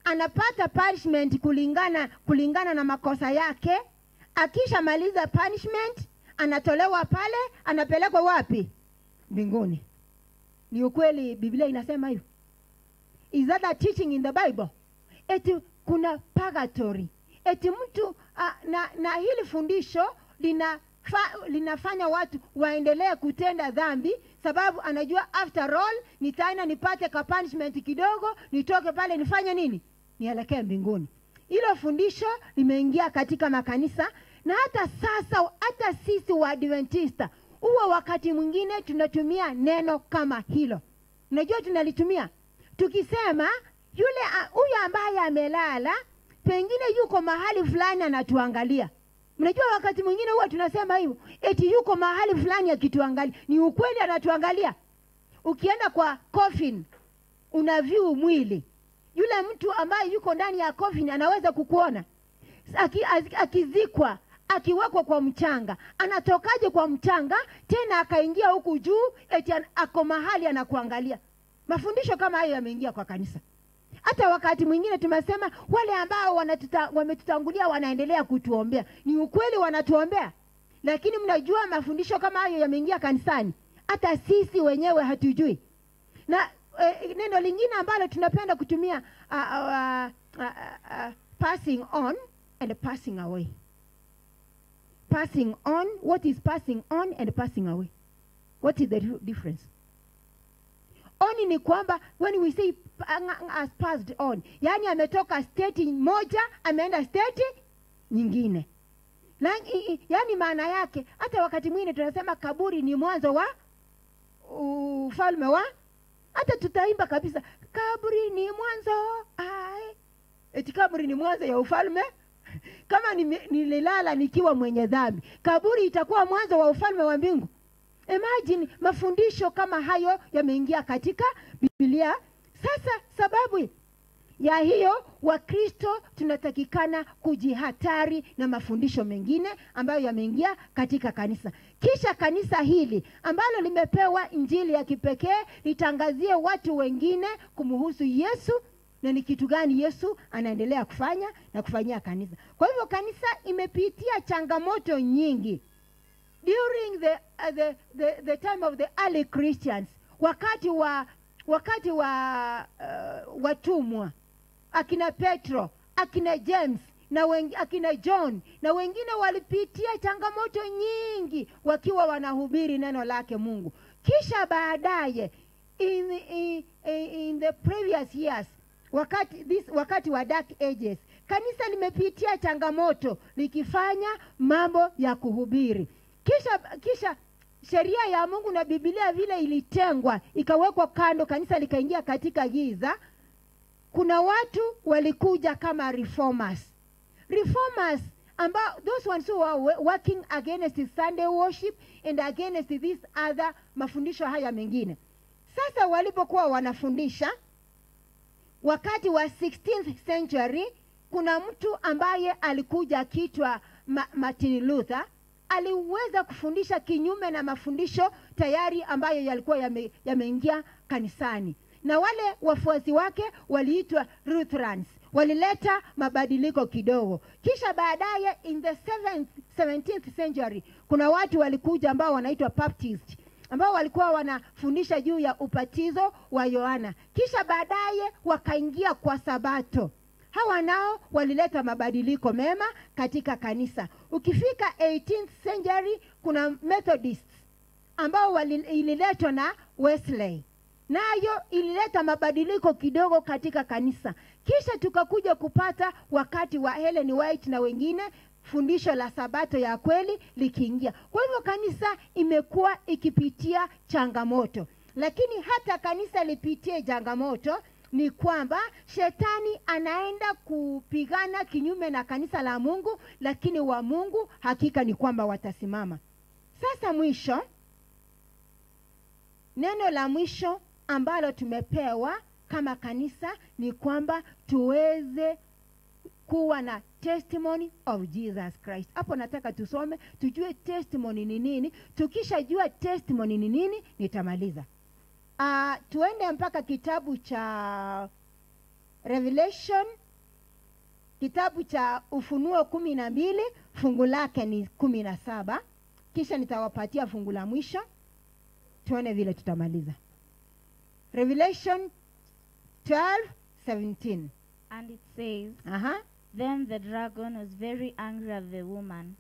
anapata punishment kulingana na makosa yake. Akishamaliza punishment anatolewa pale, anapelekwa wapi? Mbinguni. Ni ukweli Biblia inasema hivyo? Is that a teaching in the Bible? Eti kuna purgatory. Eti mtu na hili fundisho linafanya watu waendelee kutenda dhambi, sababu anajua after all nitaenda nipate ka punishment kidogo, nitoke pale nifanye nini? Nielekee mbinguni. Hilo fundisho limeingia katika makanisa. Na hata sasa, hata sisi wa Adventista huwa wakati mwingine tunatumia neno kama hilo. Unajua tunalitumia tukisema yule huyu ambaye amelala pengine yuko mahali fulani anatuangalia. Unajua wakati mwingine huwa tunasema hivyo, eti yuko mahali fulani akituangalia. Ni ukweli anatuangalia? Ukienda kwa coffin una view mwili. Yule mtu ambaye yuko ndani ya coffin anaweza kukuona. Akizikwa, akiwekwa kwa mchanga, anatokaje kwa mchanga tena akaingia huku juu eti ako mahali anakuangalia? Mafundisho kama hayo yameingia kwa kanisa. Hata wakati mwingine tumesema wale ambao wametutangulia wanaendelea kutuombea. Ni ukweli wanatuombea, lakini mnajua mafundisho kama hayo yameingia kanisani. Hata sisi wenyewe hatujui. Na neno lingine ambalo tunapenda kutumia passing on and passing away. Passing on, what is passing on and passing away? What is the difference? On ni kwamba when we say has passed on, yani ametoka state moja ameenda state nyingine. Yani maana yake hata wakati mwingine tunasema kaburi ni mwanzo wa ufalme wa, hata tutaimba kabisa kaburi ni mwanzo, ai, eti kaburi ni mwanzo ya ufalme. Kama nililala nikiwa mwenye dhambi, kaburi itakuwa mwanzo wa ufalme wa mbingu? Imagine mafundisho kama hayo yameingia katika Biblia. Sasa sababu ya hiyo, Wakristo tunatakikana kujihatari na mafundisho mengine ambayo yameingia katika kanisa. Kisha kanisa hili ambalo limepewa injili ya kipekee litangazie watu wengine kumhusu Yesu. Na ni kitu gani Yesu anaendelea kufanya na kufanyia kanisa. Kwa hivyo kanisa imepitia changamoto nyingi. During the time of the early Christians, wakati wa watumwa, akina Petro, akina James na akina John na wengine walipitia changamoto nyingi wakiwa wanahubiri neno lake Mungu. Kisha baadaye in the previous years, wakati wa Dark Ages, kanisa limepitia changamoto likifanya mambo ya kuhubiri. Kisha sheria ya Mungu na Biblia vile ilitengwa, ikawekwa kando, kanisa likaingia katika giza. Kuna watu walikuja kama reformers. Reformers ambao those ones who are working against the Sunday worship and against these other mafundisho haya mengine. Sasa walipokuwa wanafundisha wakati wa 16th century, kuna mtu ambaye alikuja akiitwa Martin Luther. Aliweza kufundisha kinyume na mafundisho tayari ambayo yalikuwa yameingia kanisani. Na wale wafuasi wake waliitwa Lutherans. Walileta mabadiliko kidogo. Kisha baadaye in the 17th century, kuna watu walikuja ambao wanaitwa Baptist, ambao walikuwa wanafundisha juu ya ubatizo wa Yohana. Kisha baadaye wakaingia kwa Sabato. Hawa nao walileta mabadiliko mema katika kanisa. Ukifika 18th century, kuna Methodists ambao ililetwa na Wesley. Nayo ilileta mabadiliko kidogo katika kanisa. Kisha tukakuja kupata wakati wa Ellen White na wengine, fundisho la Sabato ya kweli likiingia. Kwa hivyo kanisa imekuwa ikipitia changamoto. Lakini hata kanisa lipitie changamoto, ni kwamba shetani anaenda kupigana kinyume na kanisa la Mungu, lakini wa Mungu hakika ni kwamba watasimama. Sasa mwisho, neno la mwisho ambalo tumepewa kama kanisa ni kwamba tuweze kuwa na testimony of Jesus Christ. Hapo nataka tusome, tujue testimony ni nini. Tukishajua testimony ni nini, nitamaliza. Tuende mpaka kitabu cha Revelation, kitabu cha Ufunuo 12, fungu lake ni 17. Kisha nitawapatia fungu la mwisho, tuone vile tutamaliza. Revelation 12:17. And it says, Then the dragon was very angry at the woman.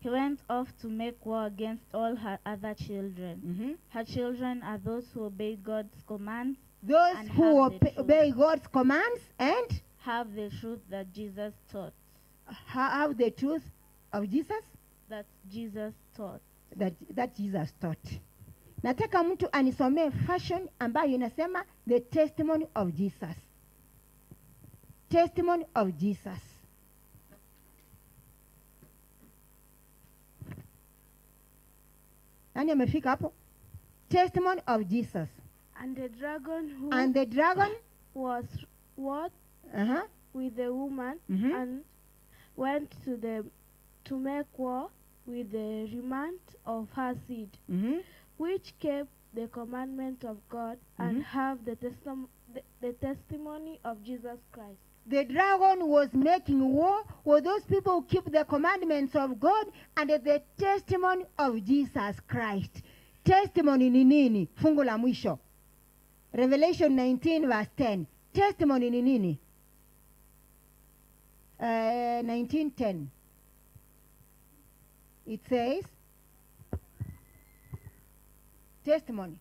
He went off to make war against all her other children. Her children are those who obey God's commands. Those who obey God's commands and have the truth that Jesus taught. Have the truth of Jesus? That Jesus taught. That Jesus taught. Nataka mtu anisomee fashion ambayo inasema the testimony of Jesus. Testimony of Jesus. Nani amefika hapo? Testimony of Jesus. And the dragon who and the dragon was what with the woman and went to make war with the remnant of her seed, which kept the commandment of God and have the testimony of Jesus Christ. The dragon was making war with those people who keep the commandments of God and the testimony of Jesus Christ. Testimony ni nini? Fungu la mwisho. Revelation 19 verse 10. Testimony ni nini? 19:10. It says, testimony.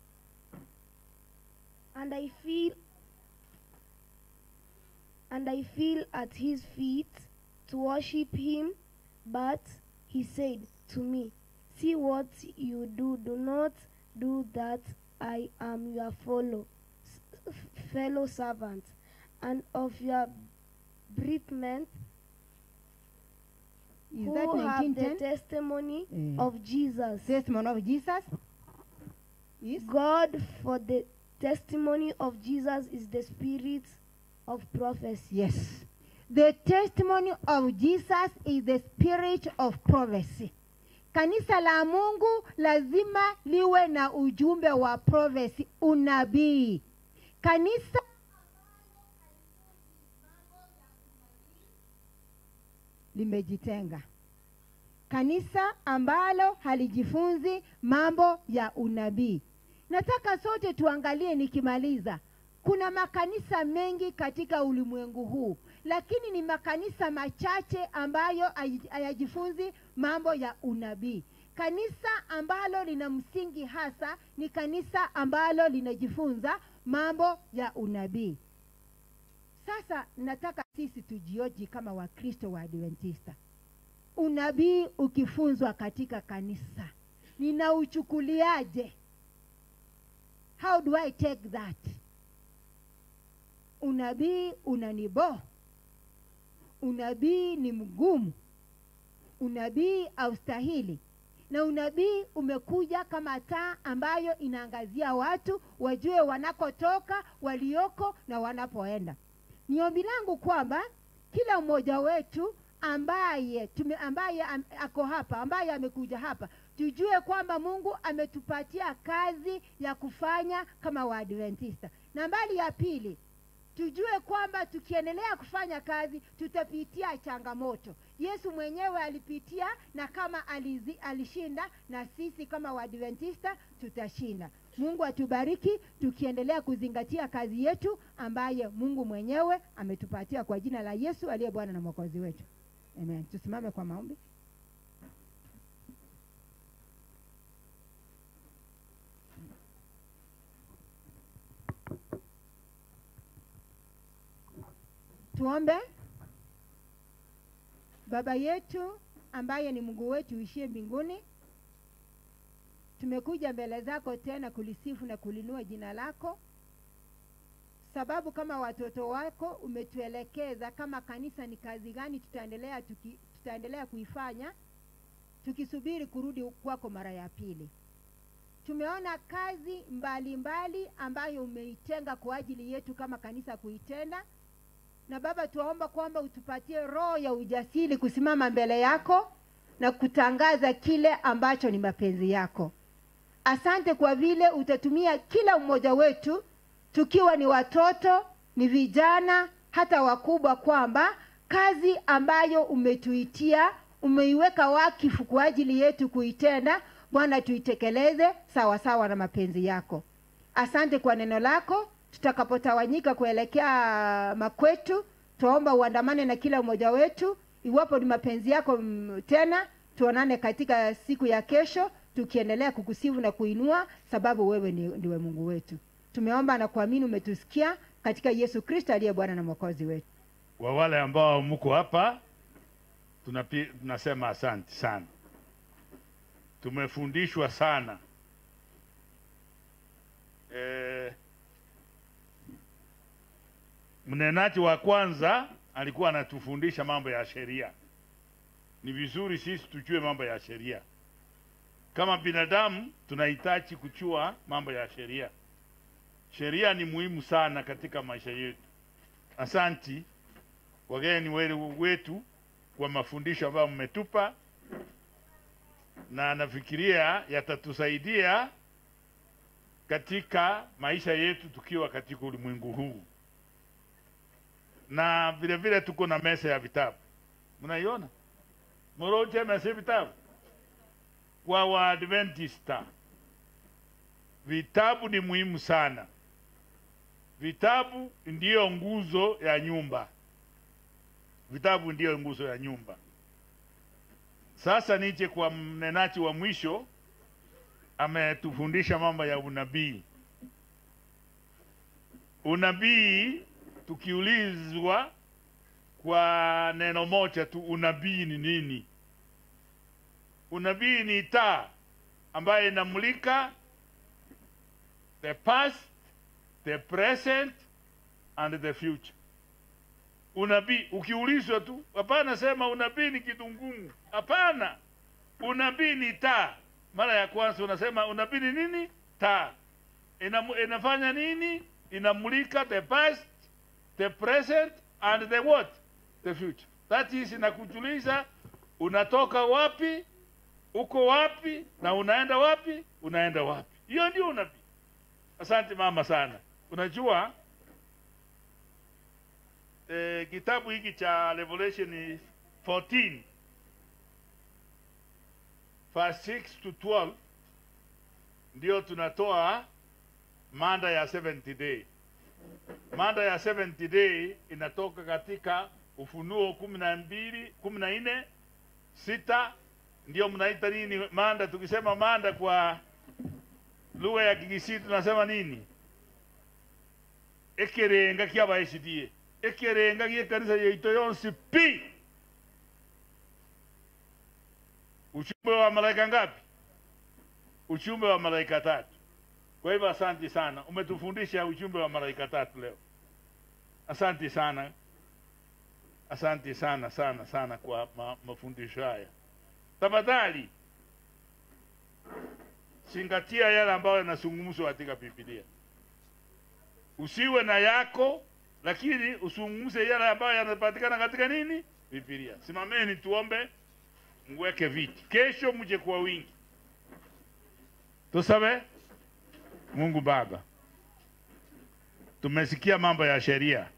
And I fell at his feet to worship him, but he said to me, see what you do, do not do that. I am your fellow servant, and of your brethren Is that who have the 19:10? testimony of Jesus. Testimony of Jesus. Yes. God, for the testimony of Jesus is the spirit of prophecy. Yes. The testimony of Jesus is the spirit of prophecy. Kanisa la Mungu lazima liwe na ujumbe wa prophecy, unabii. Kanisa limejitenga. Kanisa ambalo halijifunzi mambo ya unabii. Nataka sote tuangalie nikimaliza. Kuna makanisa mengi katika ulimwengu huu, lakini ni makanisa machache ambayo hayajifunzi mambo ya unabii. Kanisa ambalo lina msingi hasa ni kanisa ambalo linajifunza mambo ya unabii. Sasa nataka sisi tujioji kama Wakristo wa Adventista. Unabii ukifunzwa katika kanisa, ninauchukuliaje? How do I take that? Unabii unanibo. Unabii ni mgumu. Unabii haustahili. Na unabii umekuja kama taa ambayo inaangazia watu wajue wanakotoka, walioko na wanapoenda. Ni ombi langu kwamba kila mmoja wetu ambaye ako hapa, ambaye amekuja hapa, tujue kwamba Mungu ametupatia kazi ya kufanya kama Waadventista. Na mbali ya pili, tujue kwamba tukiendelea kufanya kazi tutapitia changamoto. Yesu mwenyewe alipitia, na kama alishinda, na sisi kama Waadventista tutashinda. Mungu atubariki tukiendelea kuzingatia kazi yetu ambaye Mungu mwenyewe ametupatia, kwa jina la Yesu aliye Bwana na Mwokozi wetu. Amen. Tusimame kwa maombi. Tuombe. Baba yetu ambaye ni Mungu wetu uishie mbinguni, tumekuja mbele zako tena kulisifu na kulinua jina lako, sababu kama watoto wako umetuelekeza kama kanisa ni kazi gani tutaendelea kuifanya tukisubiri kurudi kwako mara ya pili. Tumeona kazi mbalimbali ambayo umeitenga kwa ajili yetu kama kanisa kuitenda. Na Baba, tuomba kwamba utupatie roho ya ujasiri kusimama mbele yako na kutangaza kile ambacho ni mapenzi yako. Asante kwa vile utatumia kila mmoja wetu, tukiwa ni watoto, ni vijana, hata wakubwa, kwamba kazi ambayo umetuitia, umeiweka wakifu kwa ajili yetu kuitenda, Bwana tuitekeleze sawa sawa na mapenzi yako. Asante kwa neno lako. Tutakapotawanyika kuelekea makwetu, tuomba uandamane na kila mmoja wetu. Iwapo ni mapenzi yako tena, tuonane katika siku ya kesho, tukiendelea kukusifu na kuinua, sababu wewe ndiwe Mungu wetu. Tumeomba na kuamini umetusikia, katika Yesu Kristo aliye Bwana na Mwokozi wetu. Kwa wale ambao mko hapa, tunasema asante sana. Tumefundishwa sana. Mnenaji wa kwanza alikuwa anatufundisha mambo ya sheria. Ni vizuri sisi tujue mambo ya sheria. Kama binadamu tunahitaji kujua mambo ya sheria. Sheria ni muhimu sana katika maisha yetu. Asanti wageni wetu kwa mafundisho ambayo mmetupa, na nafikiria yatatusaidia katika maisha yetu tukiwa katika ulimwengu huu. Na vile vile tuko na meza ya vitabu. Mnaiona? Moroje meza ya vitabu. Kwa Waadventista, vitabu ni muhimu sana. Vitabu ndiyo nguzo ya nyumba. Vitabu ndiyo nguzo ya nyumba. Sasa nije kwa mnenaji wa mwisho, ametufundisha mambo ya unabii. Unabii, tukiulizwa kwa neno moja tu, unabii ni nini? Unabii ni taa ambayo inamulika the past, the present and the future. Unabii ukiulizwa tu, hapana sema unabii ni kitu ngumu. Hapana. Unabii ni taa. Mara ya kwanza unasema unabii ni nini? Taa. Inafanya nini? Inamulika the past, the present and the what? The future. That is, inakujulisha unatoka wapi, uko wapi na unaenda wapi, unaenda wapi. Hiyo ndio unabii. Asante mama sana. Unajua kitabu hiki cha Revelation 14 verse 6 to 12 ndio tunatoa mada ya 70 day. Mada ya 70 day inatoka katika Ufunuo 12, 14, 6. Ndio mnaita nini mada? Tukisema mada kwa lugha ya Kigusii tunasema nini? Ekerenga kia baeshidie. Ekerenga kia kanisa yeito yonsi pi. Ujumbe wa malaika ngapi? Ujumbe wa malaika 3. Kwa hivyo asante sana. Umetufundisha ujumbe wa malaika 3 leo. Asante sana. Asante sana sana sana kwa mafundisho haya. Tafadhali zingatia yale ambayo yanazungumzwa katika Biblia. Usiwe na yako, lakini usungumze yale ambayo yanapatikana katika nini? Biblia. Simameni tuombe, mweke viti. Kesho mje kwa wingi. Tusabe Mungu Baba, tumesikia mambo ya sheria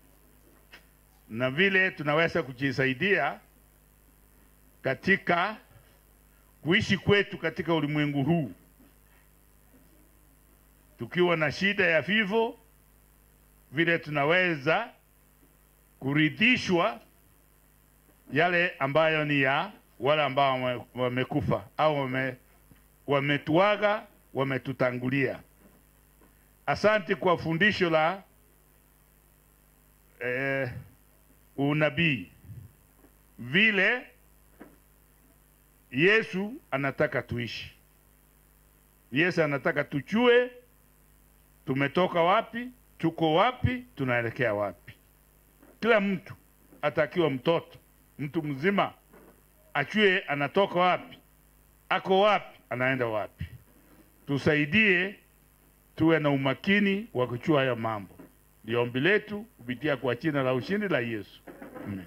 na vile tunaweza kujisaidia katika kuishi kwetu katika ulimwengu huu. Tukiwa na shida ya vifo, vile tunaweza kuridhishwa yale ambayo ni ya wale ambao wamekufa au wametuaga, wametutangulia. Asante kwa fundisho la unabii, vile Yesu anataka tuishi. Yesu anataka tujue tumetoka wapi, tuko wapi, tunaelekea wapi. Kila mtu, atakiwa mtoto, mtu mzima, ajue anatoka wapi, ako wapi, anaenda wapi. Tusaidie tuwe na umakini wa kujua haya mambo. Ni ombi letu kupitia kwa jina la ushindi la Yesu. Amen.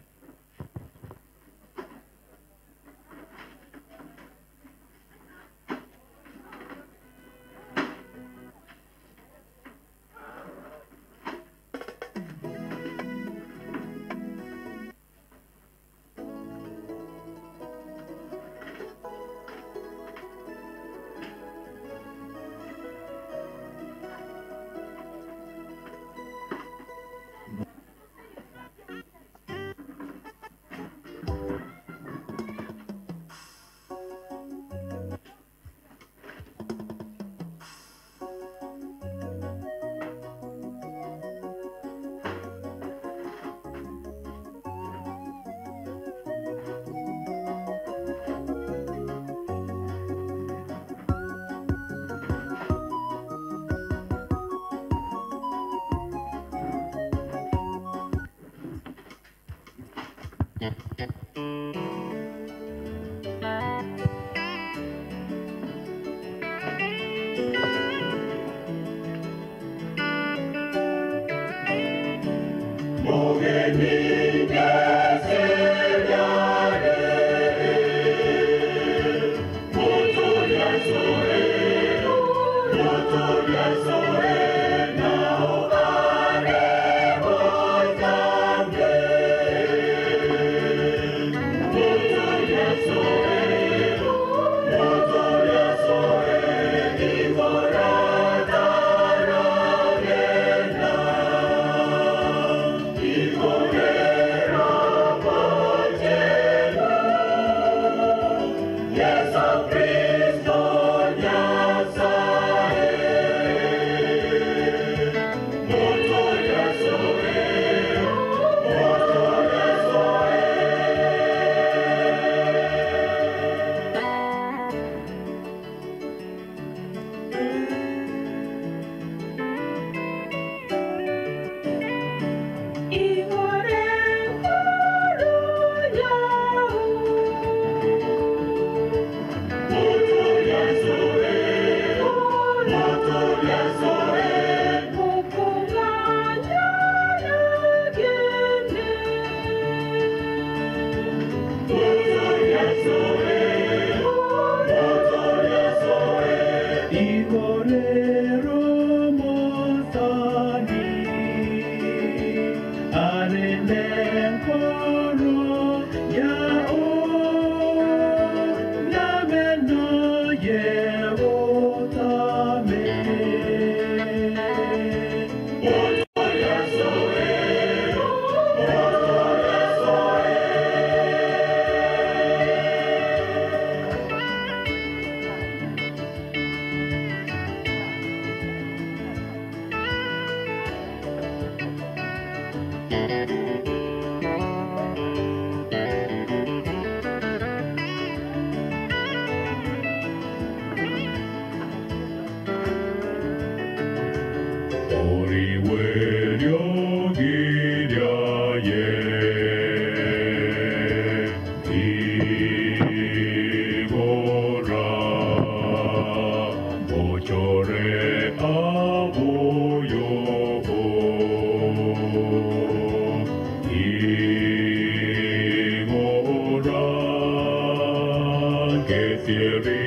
Ketiri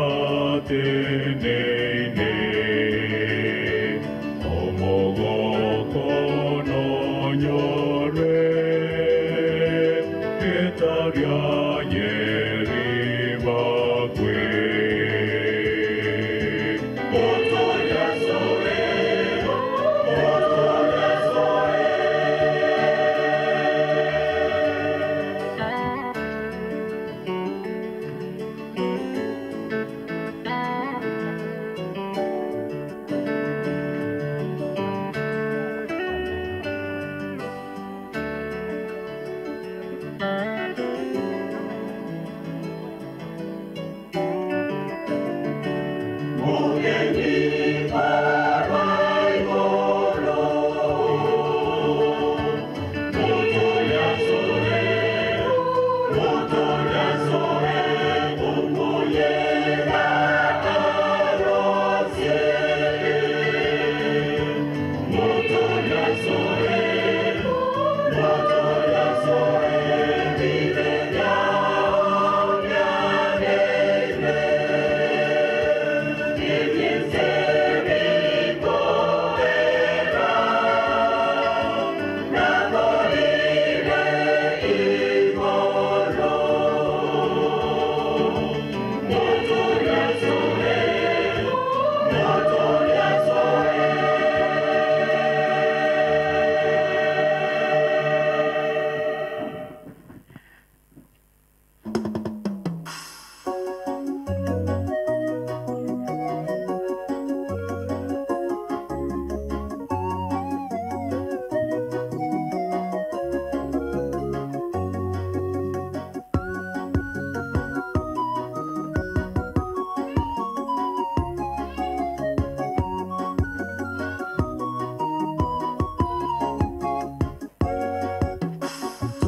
atenene Omogo kono nyore Ketaria nyeri bakwe Otoya soe, otoya soe.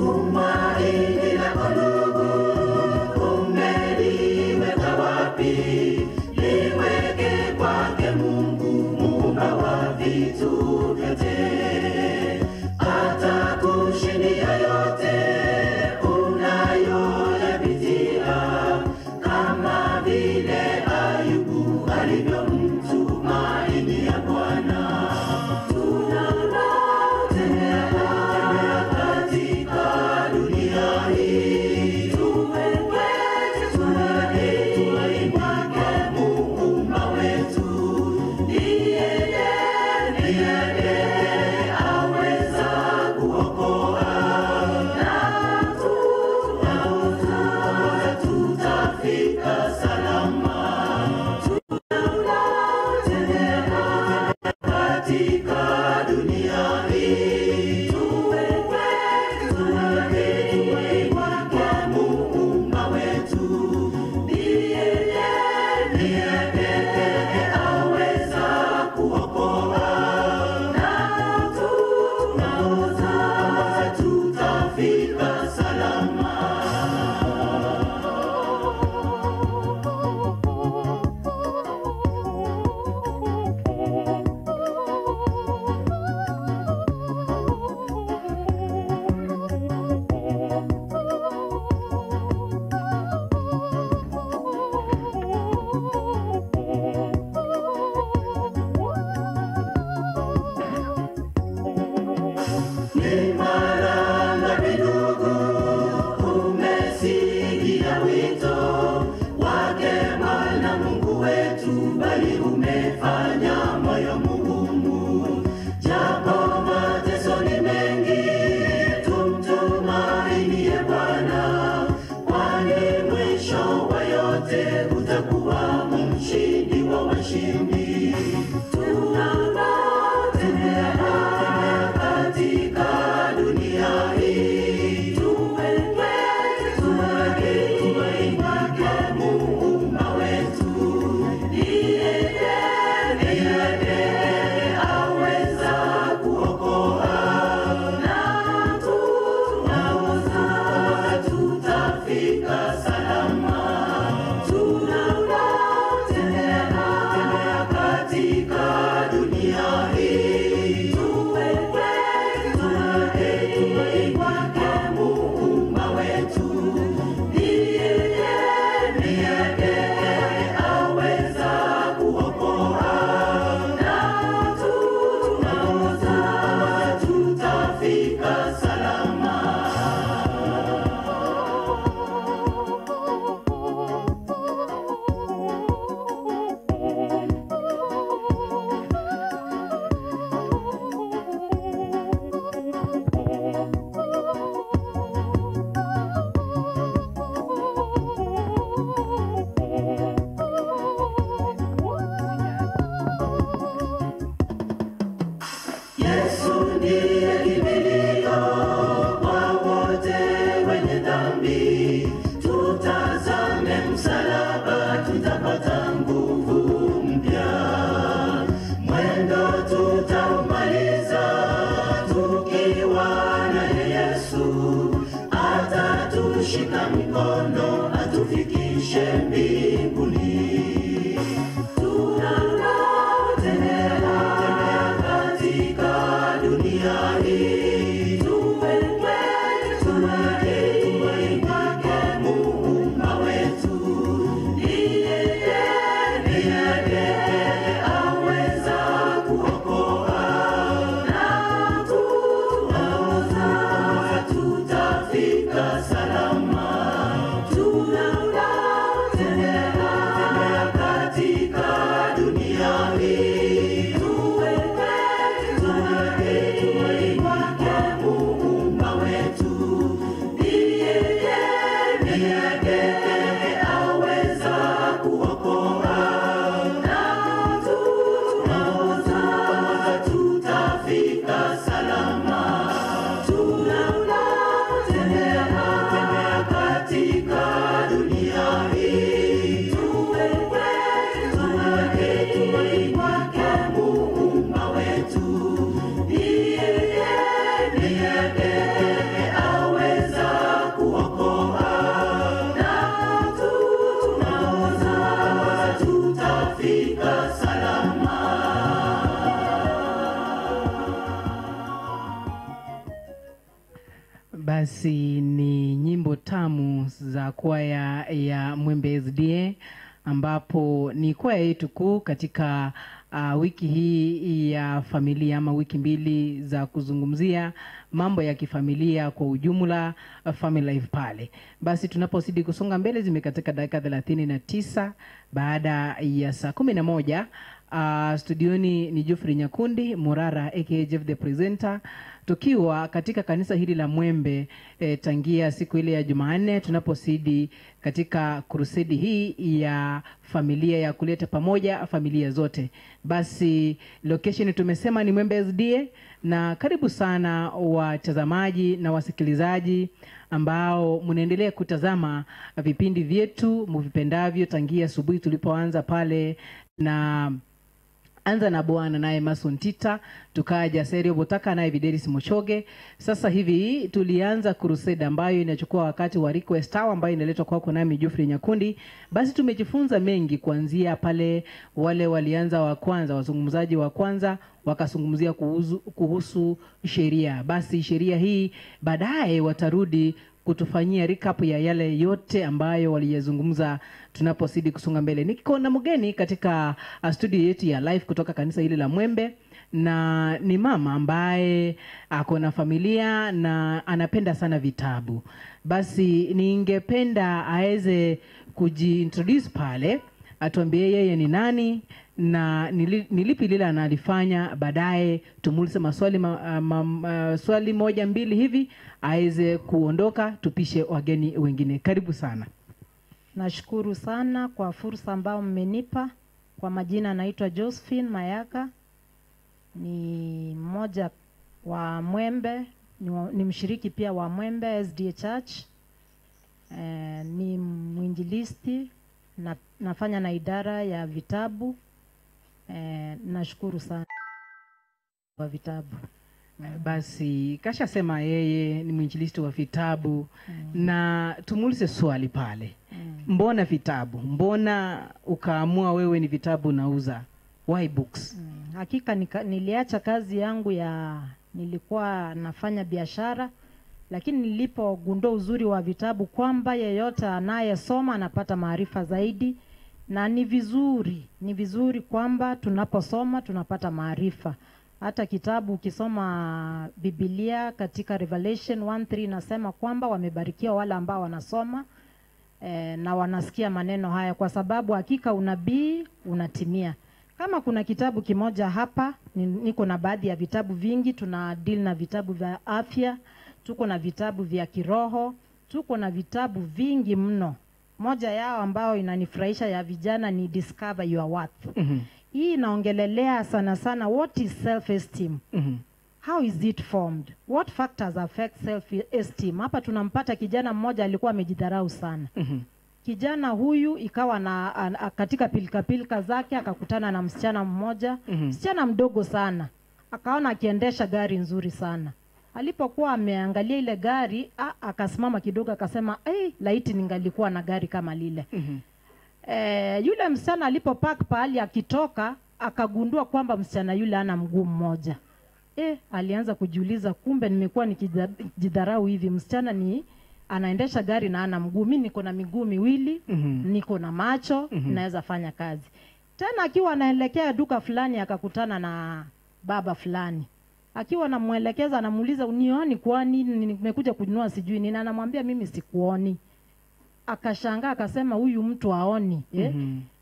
Tumaini lako ndugu, umeliweka wapi? Liweke kwake Mungu, muumba wa vitu vyote. Atakushindia yote unayoyapitia, kama vile Ayubu alivyomtumainia Bwana. Tunapotembea katika dunia hii, tuweke tumaini kwake Muumba wetu. Ndiye aweza kuokoa, na tutafika salama. Tunapotembea katika dunia hii, tuweke tumaini kwake Muumba wetu. Ndiye aweza kuokoa, na tutafika salama. Ni mara ngapi ndugu umesikia wito wake Bwana Mungu wetu, bali umefanya moyo mgumu? Japo mateso ni mengi, tumtumainie Bwana, kwani mwisho wa yote utakuwa mshindi wa washindi. Tunapotembea katika dunia hii, tuweke tumaini kwake Muumba wetu. Ndiye aweza kuokoa, na tutafika salama. Tunapotembea katika dunia hii, tuweke tumaini kwake Muumba wetu. Ndiye atufikishe mbinguni. Tunapotembea katika dunia hii, tuweke tumaini kwake Muumba wetu. Ndiye pekee aweza kuokoa na kutuongoza, tutafika salama. Tunapotembea katika dunia hii, tuweke tumaini kwake Muumba wetu. Ndiye pekee aweza kuokoa na kutuongoza, tutafika salama. Tunapotembea katika dunia hii, tuweke tumaini kwake Muumba wetu. Ndiye pekee aweza kuokoa na kutuongoza, tutafika salama. Basi ni nyimbo tamu za kwaya ya Mwembe SDA, ambapo ni kwaya yetu kuu katika wiki hii ya familia, ama wiki mbili za kuzungumzia mambo ya kifamilia kwa ujumla, family life pale. Basi tunapozidi kusonga mbele, zimekatika dakika 39 baada ya saa 11. Studioni ni Geoffrey Nyakundi Murara aka Jeff the Presenter, tukiwa katika kanisa hili la Mwembe tangia siku ile ya Jumanne, tunapozidi katika crusade hii ya familia ya kuleta pamoja familia zote. Basi location tumesema ni Mwembe SDA, na karibu sana watazamaji na wasikilizaji ambao mnaendelea kutazama vipindi vyetu mvipendavyo tangia asubuhi tulipoanza pale na Anza na Bwana naye Mason Tita, tukaja Serio Botaka naye Videris Mochoge. Sasa hivi tulianza crusade ambayo inachukua wakati wa request hour ambayo inaletwa kwako nami Geoffrey Nyakundi. Basi tumejifunza mengi kuanzia pale wale walianza wa kwanza, wazungumzaji wa kwanza wakazungumzia kuhusu sheria. Basi sheria hii baadaye watarudi kutufanyia recap ya yale yote ambayo waliyazungumza tunapozidi kusonga mbele. Niko na mgeni katika studio yetu ya live kutoka kanisa hili la Mwembe, na ni mama ambaye ako na familia na anapenda sana vitabu. Basi ningependa aweze kujiintroduce pale, atuambie yeye ni nani na nilipi lile analifanya. Baadaye tumuulize maswali swali moja mbili hivi aweze kuondoka, tupishe wageni wengine. Karibu sana. Nashukuru sana kwa fursa ambayo mmenipa. Kwa majina naitwa Josephine Mayaka, ni mmoja wa Mwembe, ni mshiriki pia wa Mwembe SDA Church. Ni mwinjilisti na nafanya na idara ya vitabu. Nashukuru sana kwa vitabu. Basi kasha sema yeye ni mwinjilisti wa vitabu. Na tumuulize swali pale. Mbona vitabu? Mbona ukaamua wewe ni vitabu nauza? Why books? Hakika niliacha kazi yangu ya nilikuwa nafanya biashara, lakini nilipogundua uzuri wa vitabu kwamba yeyote anayesoma anapata maarifa zaidi, na ni vizuri kwamba tunaposoma tunapata maarifa. Hata kitabu ukisoma Biblia katika Revelation 1:3 inasema kwamba wamebarikiwa wale ambao wanasoma na wanasikia maneno haya, kwa sababu hakika unabii unatimia. Kama kuna kitabu kimoja hapa, niko na baadhi ya vitabu vingi. Tuna deal na vitabu vya afya, tuko na vitabu vya kiroho, tuko na vitabu vingi mno. Moja yao ambao inanifurahisha ya vijana ni Discover Your Worth. Hii inaongelelea sana sana what is self-esteem. How is it formed? What factors affect self-esteem? Hapa tunampata kijana mmoja alikuwa amejidharau sana. Kijana huyu ikawa na katika pilika pilika zake akakutana na msichana mmoja, msichana mdogo sana. Akaona akiendesha gari nzuri sana. Alipokuwa ameangalia ile gari, akasimama kidogo akasema, "Hey, laiti ningalikuwa na gari kama lile." Yule msichana alipopark pahali akitoka, akagundua kwamba msichana yule ana mguu mmoja. Alianza kujiuliza, kumbe nimekuwa nikijidharau hivi, msichana ni anaendesha gari na ana mguu, mimi niko na miguu miwili, niko na macho, naweza fanya kazi. Tena akiwa anaelekea duka fulani akakutana na baba fulani. Akiwa anamuelekeza anamuuliza, "Unioni kwani nimekuja kununua sijui nini?" Anamwambia, "Mimi sikuoni." Akashangaa akasema, huyu mtu haoni,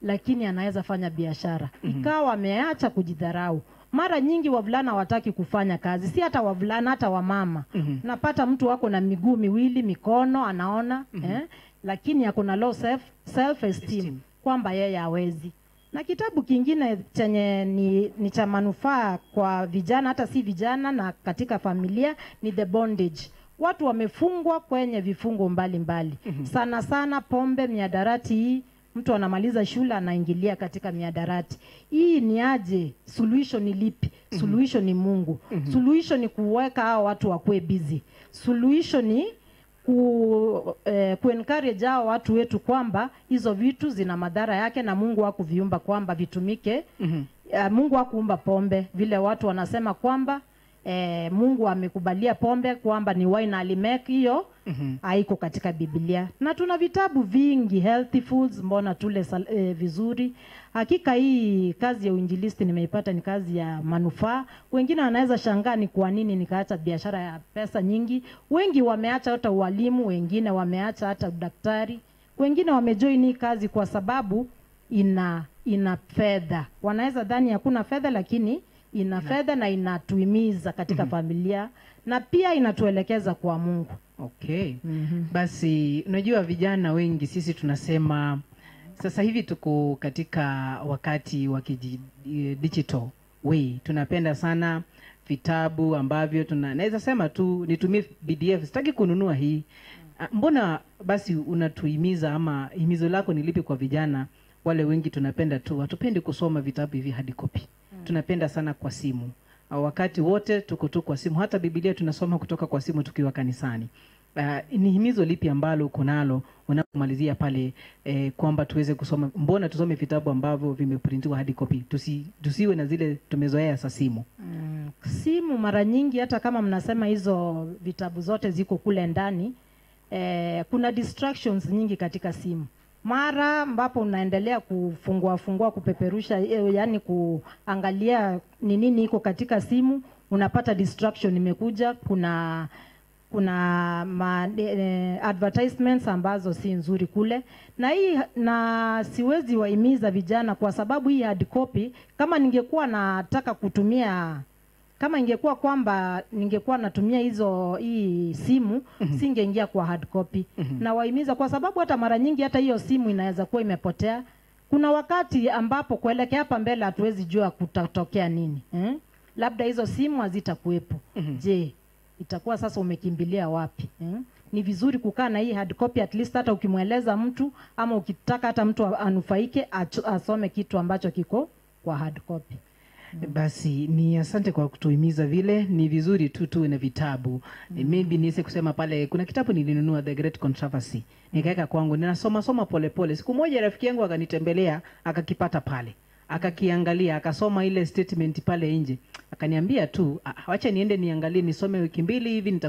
lakini anaweza fanya biashara. Ikawa ameacha kujidharau. Mara nyingi wavulana hawataki kufanya kazi, si hata wavulana, hata wamama. Napata mtu wako na miguu miwili, mikono anaona, lakini ako na low self esteem kwamba yeye hawezi. Na kitabu kingine chenye ni cha manufaa kwa vijana, hata si vijana na katika familia, ni The Bondage. Watu wamefungwa kwenye vifungo mbalimbali. Sana sana pombe, miadarati hii. Mtu anamaliza shule anaingilia katika miadarati. Hii ni aje? Suluhisho ni lipi? Suluhisho ni Mungu. Suluhisho ni kuweka hao watu wakuwe busy. Suluhisho ni ku encourage hao watu wetu kwamba hizo vitu zina madhara yake na Mungu hakuviumba kwamba vitumike. Mungu hakuumba pombe vile watu wanasema kwamba Mungu amekubalia pombe kwamba ni wine alimake, hiyo haiko katika Biblia. Na tuna vitabu vingi, healthy foods, mbona tule vizuri. Hakika hii kazi ya uinjilisti nimeipata ni kazi ya manufaa. Wengine wanaweza shangaa ni kwa nini nikaacha biashara ya pesa nyingi. Wengi wameacha hata ualimu, wengine wameacha hata udaktari, wengine wamejoin hii kazi kwa sababu ina fedha. Wanaweza dhani hakuna fedha, lakini ina fedha na inatuhimiza katika familia na pia inatuelekeza kwa Mungu. Okay. Basi unajua vijana wengi sisi tunasema sasa hivi tuko katika wakati wa digital way. Tunapenda sana vitabu ambavyo naweza sema tu nitumie PDF, sitaki kununua hii. Mbona basi unatuhimiza, ama himizo lako ni lipi kwa vijana wale wengi tunapenda tu, hatupendi kusoma vitabu hivi hard copy. Tunapenda sana kwa simu. Wakati wote tuko tu kwa simu, hata Biblia tunasoma kutoka kwa simu tukiwa kanisani. Ni himizo lipi ambalo uko nalo unapomalizia pale kwamba tuweze kusoma, mbona tusome vitabu ambavyo vimeprintiwa hard copy, tusiwe na zile tumezoea za simu? Simu mara nyingi, hata kama mnasema hizo vitabu zote ziko kule ndani, kuna distractions nyingi katika simu. Mara ambapo unaendelea kufungua fungua, kupeperusha, yani kuangalia ni nini iko katika simu, unapata distraction imekuja. Kuna advertisements ambazo si nzuri kule. Na hii, na siwezi wahimiza vijana kwa sababu hii hard copy, kama ningekuwa nataka kutumia, kama ingekuwa kwamba ningekuwa natumia hii simu, singeingia kwa hard copy. Na wahimiza kwa sababu hata mara nyingi hata hiyo simu inaweza kuwa imepotea. Kuna wakati ambapo kuelekea hapa mbele hatuwezi jua kutatokea nini. Labda hizo simu hazitakuwepo. Je, itakuwa sasa umekimbilia wapi? Ni vizuri kukaa na hii hard copy, at least hata ukimweleza mtu ama ukitaka hata mtu anufaike asome kitu ambacho kiko kwa hard copy. Basi ni asante kwa kutuhimiza vile. Ni vizuri tu tuwe na vitabu. Maybe niweze kusema pale kuna kitabu nilinunua, The Great Controversy, nikaweka kwangu, ninasoma soma pole pole. Siku moja rafiki yangu akanitembelea, akakipata pale, akakiangalia, akasoma ile statement pale nje, akaniambia tu, wacha niende niangalie, nisome wiki mbili hivi,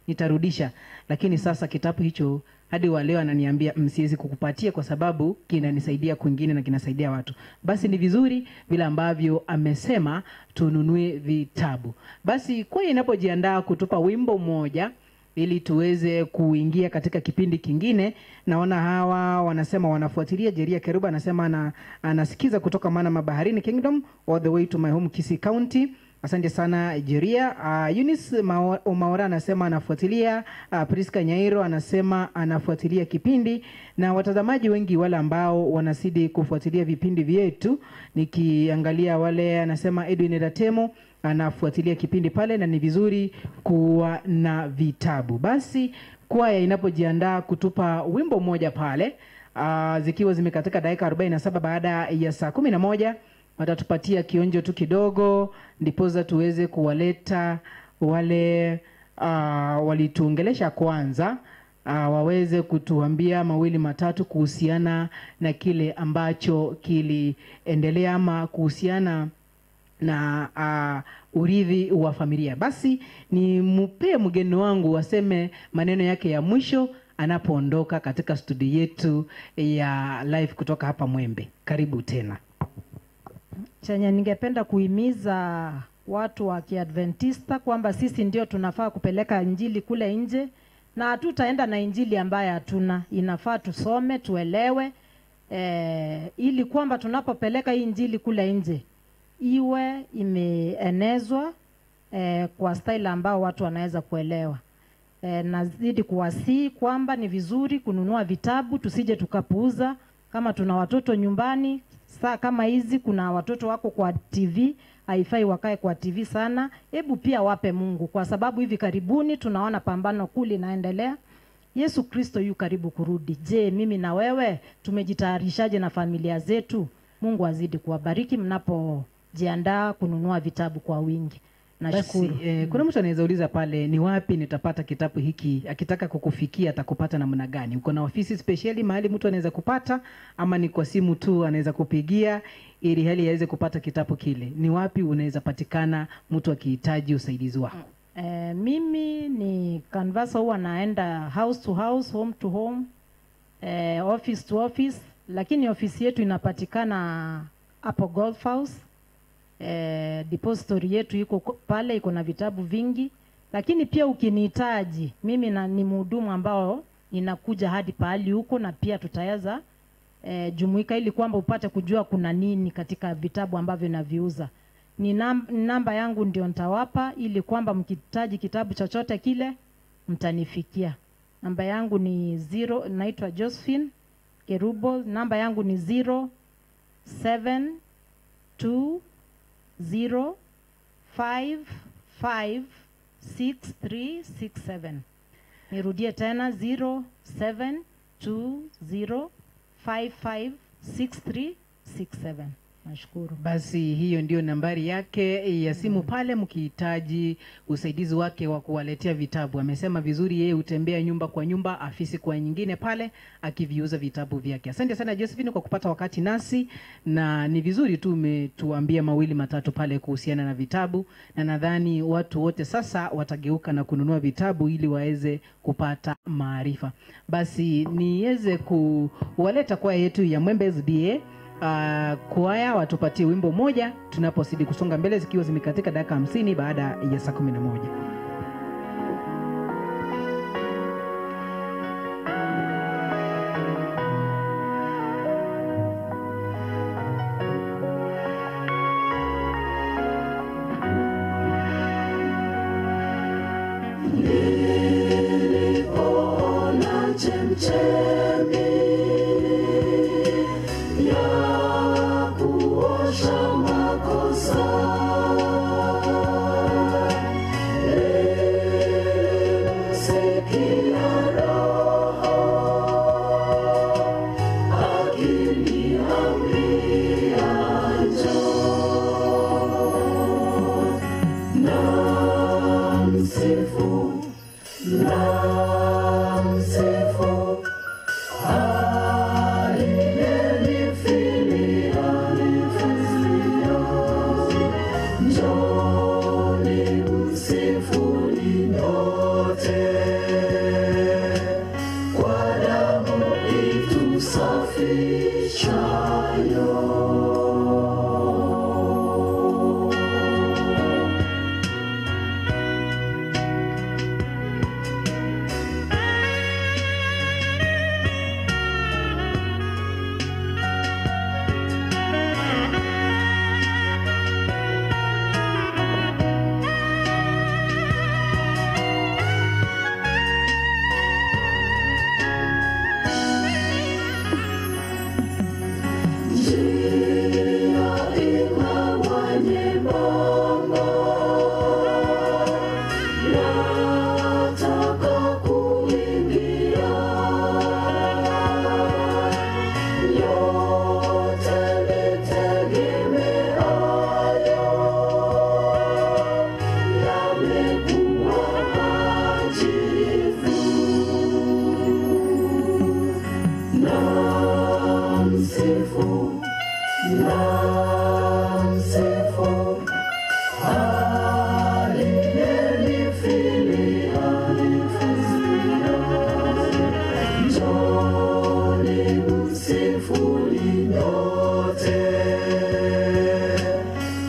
nitarudisha. Lakini sasa kitabu hicho hadi wa leo ananiambia siwezi kukupatia kwa sababu kinanisaidia kwingine na kinasaidia watu. Basi ni vizuri vile ambavyo amesema tununue vitabu. Basi kwa inapojiandaa kutupa wimbo mmoja ili tuweze kuingia katika kipindi kingine, naona hawa wanasema wanafuatilia. Jeria Keruba anasema anasikiza kutoka Mana Mabaharini Kingdom all the way to my home Kisii County. Asante sana Jeria. Eunice Omaora anasema anafuatilia. Priska Nyairo anasema anafuatilia kipindi, na watazamaji wengi wale ambao wanazidi kufuatilia vipindi vyetu, nikiangalia wale anasema Edwin Ratemo anafuatilia kipindi pale, na ni vizuri kuwa na vitabu. Basi kwaya inapojiandaa kutupa wimbo mmoja pale, zikiwa zimekatika dakika 47 baada ya saa 11, watatupatia kionjo tu kidogo ndiposa tuweze kuwaleta wale walituongelesha kwanza waweze kutuambia mawili matatu kuhusiana na kile ambacho kiliendelea ama kuhusiana na urithi wa familia. Basi ni mpe mgeni wangu aseme maneno yake ya mwisho anapoondoka katika studio yetu ya live kutoka hapa Mwembe. Karibu tena. Chenye ningependa kuhimiza watu wa Kiadventista kwamba sisi ndio tunafaa kupeleka injili kule nje, na hatutaenda na injili ambayo hatuna. Inafaa tusome, tuelewe, ili kwamba tunapopeleka hii injili kule nje iwe imeenezwa kwa style ambao watu wanaweza kuelewa. Nazidi kuwasihi kwamba ni vizuri kununua vitabu, tusije tukapuuza. Kama tuna watoto nyumbani, saa kama hizi kuna watoto wako kwa TV, haifai wakae kwa TV sana. Hebu pia wape Mungu, kwa sababu hivi karibuni tunaona pambano kuu linaendelea. Yesu Kristo yu karibu kurudi. Je, mimi na wewe tumejitayarishaje na familia zetu? Mungu azidi kuwabariki mnapojiandaa kununua vitabu kwa wingi. Nashukuru. Basi, kuna mtu anaweza uliza pale, ni wapi nitapata kitabu hiki? Akitaka kukufikia atakupata namna gani? Uko na ofisi speciali mahali mtu anaweza kupata, ama ni kwa simu tu anaweza kupigia ili hali aweze kupata kitabu kile? Ni wapi unaweza patikana mtu akihitaji usaidizi wako? Mimi ni canvasser, huwa naenda house to house, home to home, office to office, lakini ofisi yetu inapatikana hapo Golf House. Depository yetu iko pale, iko na vitabu vingi. Lakini pia ukinihitaji mimi ni mhudumu ambao ninakuja hadi pahali huko, na pia tutaweza jumuika ili kwamba upate kujua kuna nini katika vitabu ambavyo naviuza. Ni namba yangu ndio nitawapa ili kwamba mkihitaji kitabu chochote kile mtanifikia. Namba yangu ni 0, naitwa Josephine Kerubo. Namba yangu ni 0720556367. Nirudie tena, 0720556367. Nashukuru. Basi hiyo ndio nambari yake ya simu pale mkihitaji usaidizi wake wa kuwaletea vitabu. Amesema vizuri yeye hutembea nyumba kwa nyumba, afisi kwa nyingine pale akiviuza vitabu vyake. Asante sana Josephine kwa kupata wakati nasi, na ni vizuri tu umetuambia mawili matatu pale kuhusiana na vitabu, na nadhani watu wote sasa watageuka na kununua vitabu ili waweze kupata maarifa. Basi niweze kuwaleta kwa yetu ya Mwembe SDA kwaya watupatie wimbo moja tunapozidi kusonga mbele, zikiwa zimekatika dakika 50 baada ya saa 11. Nilipoona chemchemi ya kuosha makosa, nilimsikia Roho akiniambia njoo, na msifu, na msifu aliyenifilia, njooni msifuni nyote kwa damu itusafishayo. Njia Namsifu aliyenifilia. Njooni msifuni nyote,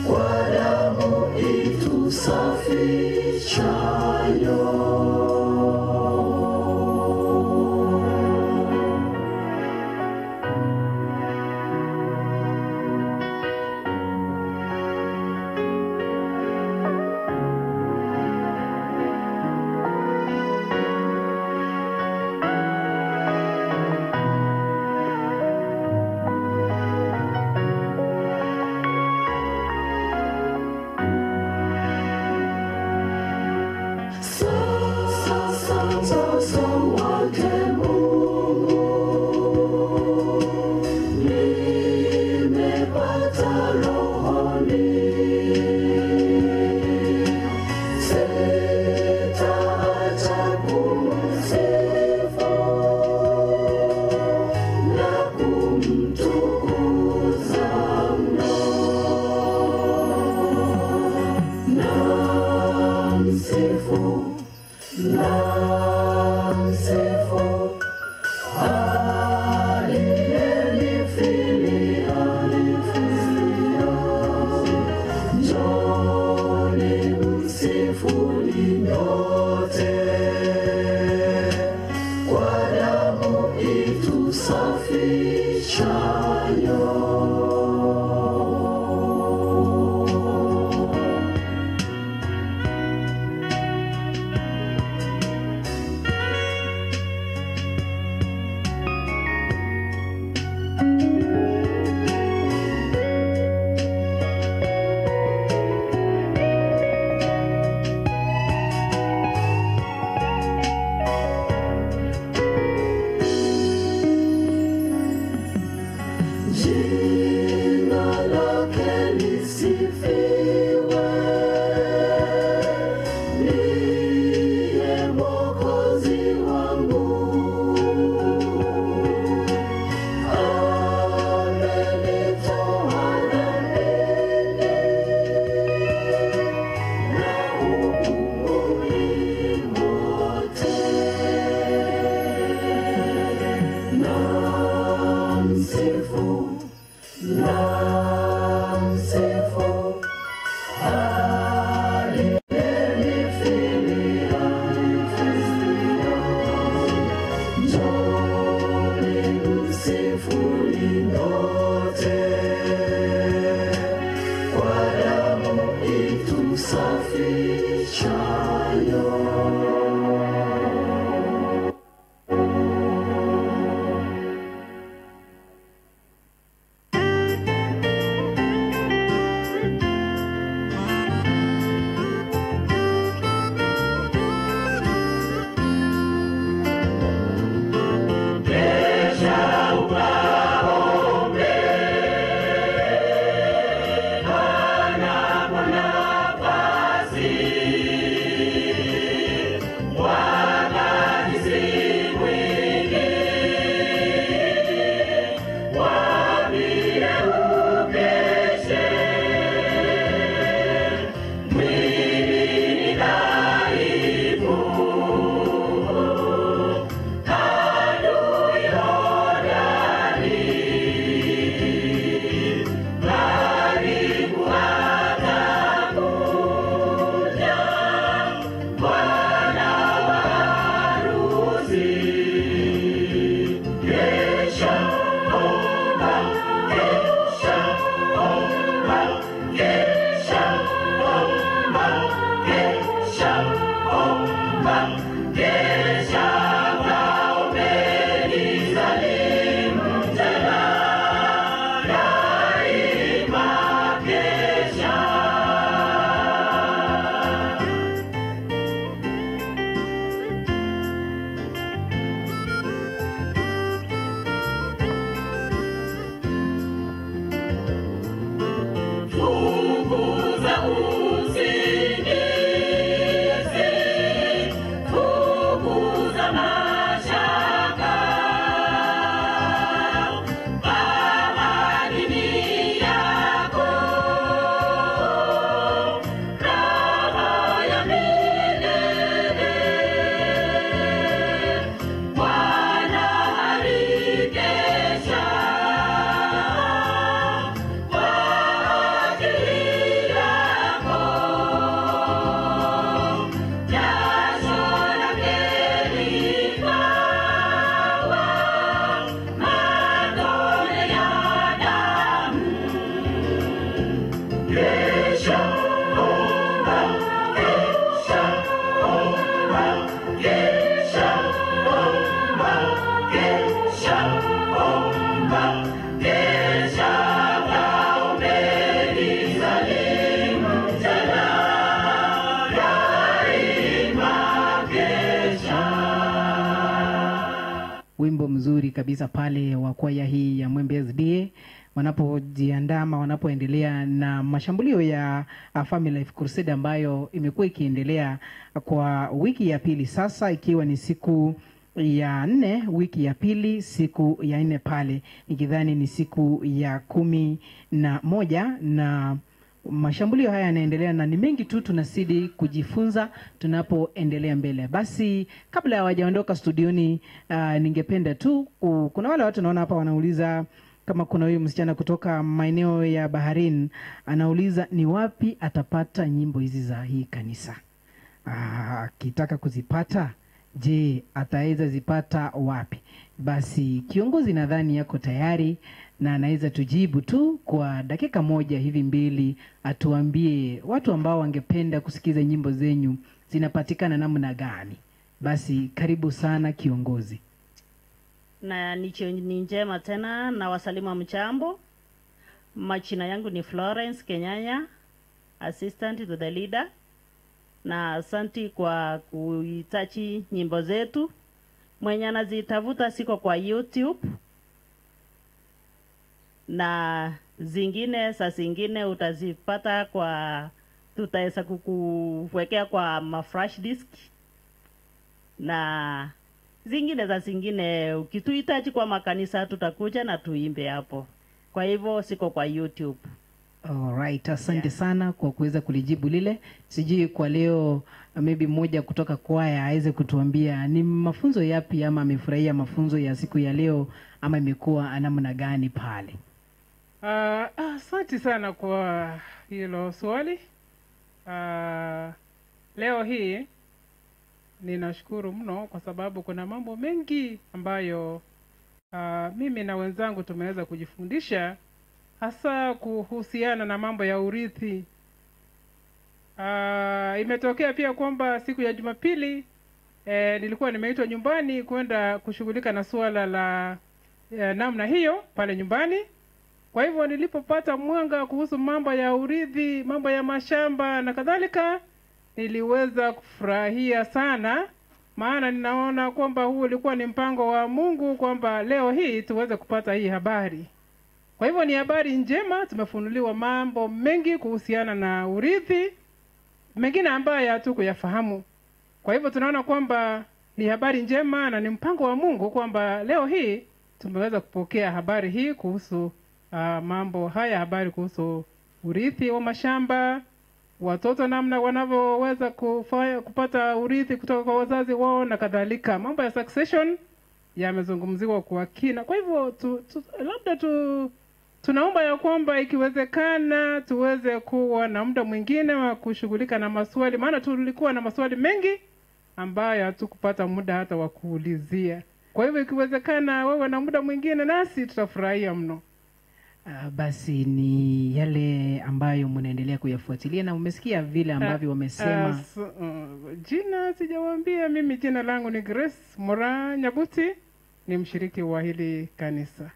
kwa damu itusafishayo. Sasa wake Mungu, nimepata rohoni, sitaacha kumsifu na kumtukuza mno. Namsifu, namsifu aliyenifilia. Njooni msifuni nyote, kwa damu itusafishayo. Jina lake lisifiwe, ndiye Mwokozi wangu. Amenitoa dhambini na hukumuni mwote. Namsifu, namsifu aliyenifilia. Njooni msifuni nyote, kwa damu itusafishayo. vizuri kabisa pale wa kwaya hii ya Mwembe SDA wanapojiandaa wanapoendelea na mashambulio ya Family Life Crusade ambayo imekuwa ikiendelea kwa wiki ya pili sasa, ikiwa ni siku ya 4, wiki ya pili, siku ya 4 pale, nikidhani ni siku ya 11, na mashambulio haya yanaendelea na ni mengi tu tunazidi kujifunza tunapoendelea mbele. Basi kabla hawajaondoka studioni, ningependa tu kuna wale watu naona hapa wanauliza, kama kuna huyu msichana kutoka maeneo ya Baharin anauliza ni wapi atapata nyimbo hizi za hii kanisa. Akitaka kuzipata, je, ataweza zipata wapi? Basi kiongozi nadhani yako tayari na anaweza tujibu tu kwa dakika moja hivi mbili, atuambie watu ambao wangependa kusikiza nyimbo zenyu zinapatikana namna gani. Basi karibu sana kiongozi. Na ni njema tena na wasalimu mchambo. Majina yangu ni Florence Kenyanya, assistant to the leader. Na asanti kwa kuhitaji nyimbo zetu. Mwenye anazitafuta siko kwa YouTube. Na zingine saa zingine utazipata kwa, tutaweza kukuwekea kwa ma flash disk. Na zingine za zingine ukituhitaji kwa makanisa tutakuja na tuimbe hapo. Kwa hivyo siko kwa YouTube. Alright, asante sana kwa kuweza kulijibu lile. Sijui kwa leo maybe mmoja kutoka kwaya aweze kutuambia ni mafunzo yapi ama amefurahia mafunzo ya siku ya leo ama imekuwa namna gani pale. Asante sana kwa hilo swali. Leo hii ninashukuru mno kwa sababu kuna mambo mengi ambayo mimi na wenzangu tumeweza kujifundisha, hasa kuhusiana na mambo ya urithi. Imetokea pia kwamba siku ya Jumapili nilikuwa nimeitwa nyumbani kwenda kushughulika na suala la namna hiyo pale nyumbani. Kwa hivyo nilipopata mwanga kuhusu mambo ya urithi, mambo ya mashamba na kadhalika, niliweza kufurahia sana, maana ninaona kwamba huu ulikuwa ni mpango wa Mungu kwamba leo hii tuweze kupata hii habari. Kwa hivyo ni habari njema, tumefunuliwa mambo mengi kuhusiana na urithi, mengine ambayo hatukuyafahamu. Kwa hivyo tunaona kwamba ni habari njema na ni mpango wa Mungu kwamba leo hii tumeweza kupokea habari hii kuhusu mambo haya, habari kuhusu urithi wa mashamba, watoto namna wanavyoweza kupata urithi kutoka kwa wazazi wao na kadhalika. Mambo ya succession yamezungumziwa kwa kina. Kwa hivyo labda tunaomba ya kwamba ikiwezekana tuweze kuwa na muda mwingine wa kushughulika na maswali, maana tulikuwa na maswali mengi ambayo hatukupata muda hata wa kuulizia. Kwa hivyo ikiwezekana wewe na muda mwingine nasi tutafurahia mno. Basi ni yale ambayo mnaendelea kuyafuatilia na umesikia vile ambavyo wamesema. Jina sijawaambia mimi, jina langu ni Grace Mora Nyabuti, ni mshiriki wa hili kanisa.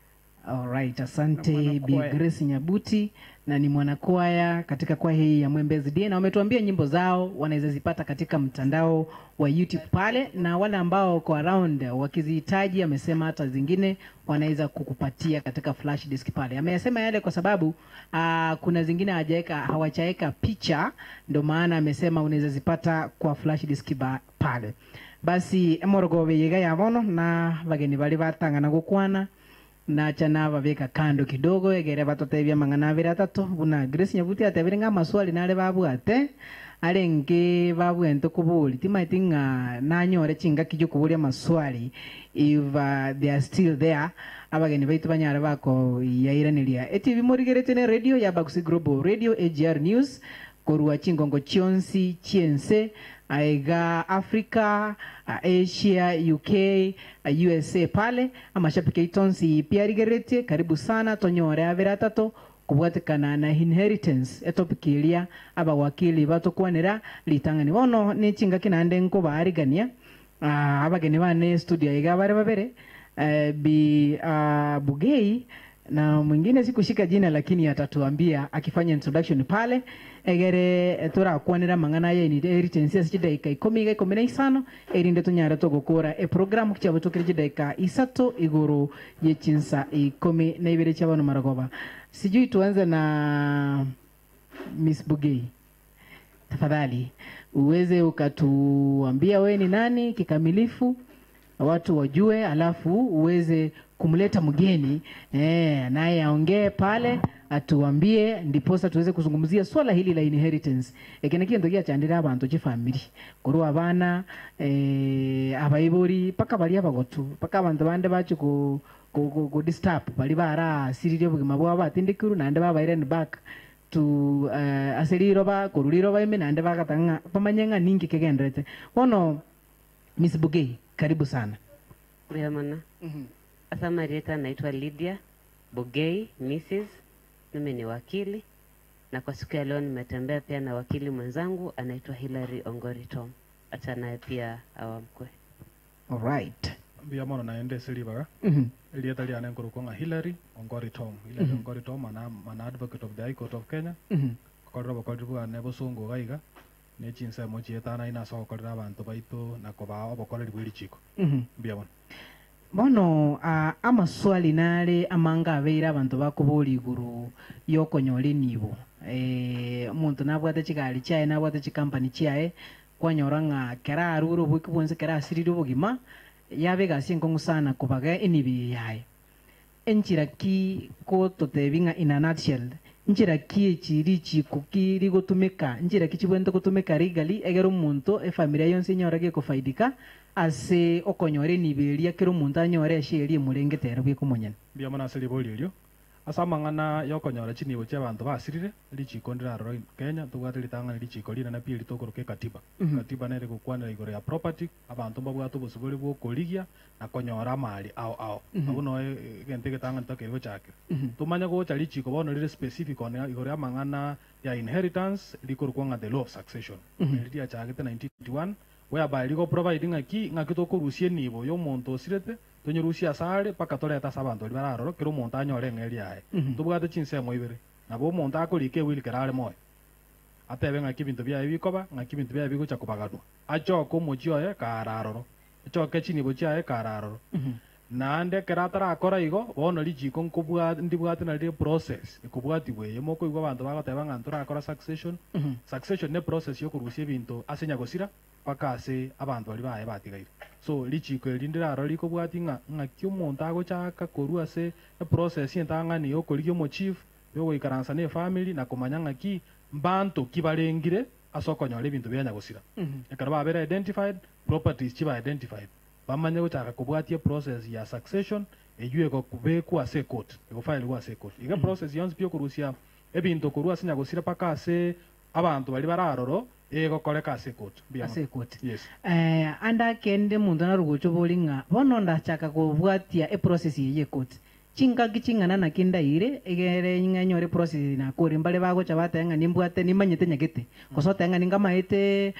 Alright, asante Bi Grace Nyabuti, na ni mwanakwaya katika kwaya hii ya Mwembe SDA, na wametuambia nyimbo zao wanaweza zipata katika mtandao wa YouTube pale, na wale ambao kwa around wakizihitaji amesema hata zingine wanaweza kukupatia katika flash disk pale. Amesema yale kwa sababu kuna zingine hawajaeka picha, ndio maana amesema unaweza zipata kwa flash disk pale. Basi emorogobe yega yabono na bageni bali batangana gukwana na chana babeka kando kidogo egere batotebia mang'ana abere atato buna Grace Nyabuti atebire ng'a maswali nare babwate arenge babwente kubuli timaiti ng'a nanyore chingaki jokuburia maswali if they are still there abageni baitu banyara bako yairaniria etibi morigerete ne radio ya Bakusi Global Radio AGR News korwa chingongo chionsi chiense aiga Africa, Asia, UK, USA pale amashapike itonsi pia rigerete karibu sana tonyore averatato kubwatikana na inheritance etopikilia abawakili batokwanira litangani bono ne chinga kinande nko barigania abageni bane studio aiga bare babere bi Bugei Na mwingine sikushika jina lakini atatuambia akifanya introduction pale egere turakwanira mang'ana ya inheritance ase chidaika 10 iga 15 erinde tunyare togokora e program kichabo tukire chidaika 3 iguru yechinsa 12 chabano maragoba. Sijui tuanze na Miss Bugei, tafadhali uweze ukatuambia we ni nani kikamilifu, watu wajue, alafu uweze kumleta mgeni naye aongee pale atuambie, ndiposa tuweze kuzungumzia swala hili la inheritance. Ekene kintu giachandira abantu chifamily korwa abana abaibori paka bali abagotu paka abantu bande bachi ku disturb bali bara siririo bugima bwa batindikiru nande babaire back to aseriro ba koruriro ba ime nande bagatanga pamanyenga ningi kegenderete. Bono Miss Bugei, karibu sana. Mana. Asa Marieta, naitwa Lydia Bugei, Mrs. Mimi ni wakili, na kwa siku ya leo nimetembea pia na wakili mwenzangu anaitwa Hilary Ongori Tom. Acha naye pia awamkwe. All right. Mbia mono naende silibaga. Elieta liane nkurukonga Hilary Ongori Tom. Hilary Ongori Tom ana advocate of the High Court of Kenya. Kokorera bokorera nebo songo gaiga. Nechinsa mochieta na ina sokorera abantu baito na koba obokoreri bwirichiko. Mbia mono. Bono amaswali nare amanga abeire abantu bakobori iguru yokonyora enibo. Omonto nabwate chigari chiaye nabwate chikampani chiaye kwanyora ng'a kera arure oboki bwonsi kera asirire obogima yabe egasi enkong'u sana kobaga enibo yaye. Enchira ki kototebi ng'a in a nutshell nchira ki echi richiko ki rigotumeka nchira ki chibwente gotumeka legally egere omonto efamilia yonsi enyore gekofaidika ase okonyora enibo eria kera omonto anyore eshe eria emurengete ere bwekomonyene. Mbuya mono ase ribori erio ase amang'ana yokonyora chinibo chia abanto basirire richiko ndirarora Kenya tobwate ritang'ani richiko rinene pi ritokoroka ekatiba. Katiba nere gokwanera igoro ya property abanto mbabwate obosibore bwa okorigia na konyora amari ao ao. Abwo noe egento egetang'ani tokeire gochakera. Tumanye gocha richiko bono rire specific on igoro ya amang'ana ya inheritance rikorokwa ng'a the law of succession. Riachagete 1981 whereby rigo provide ng'aki ng'aki tokorusia enibo ya omonto osirete tonyerusia asare paka toreta ase abanto baria bararoro kera omonto anyore eng'eri yaye. Tobwate chinsemo ibere nabo omonto akorika ewili kera are moyo atebe ng'aki ebinto biaye bikoba ng'aki ebinto biaye bigocha kobaganwa achoke omochie oye kararoro achoke chinibo chiaye kararoro. Naende ekero atarakora igo bono richiko ndibwate narire process ekobwatiwa eye mokoigwa abanto bagoteba ng'a ntorakora succession. Succession ne process yokorusia ebinto ase nyagosira paka ase abantu bari baye batigaire. So richiko eri ndiraro rikobwati ng'a ng'aki omonto agochaka korwa ase eprocess entang'ani yokorigia omochief yogoikaransa na efamily na komanya ng'aki mbanto ki barengire ase okonyora ebinto bia nyagosira. Ekero babere identified properties chiba identified bamanye gochaka kobwatia process ya succession eywo egokubekwa ase court egofailwa ase court. Iga process yonsi pi okorusia ebinto korwa ase nyagosira paka ase abantu bari bararoro egokoreka ase court. Ase court. Yes. Anda kende muntu narugocho bori ng'a bono ndachaka kobwatia eprocess eye court chingaki ching'ana naki ndaire egere ng'anyore process nakore mbare bagocha bateba ng'a nimbwate nimanyete nyagete gose oteba ng'a ningamaete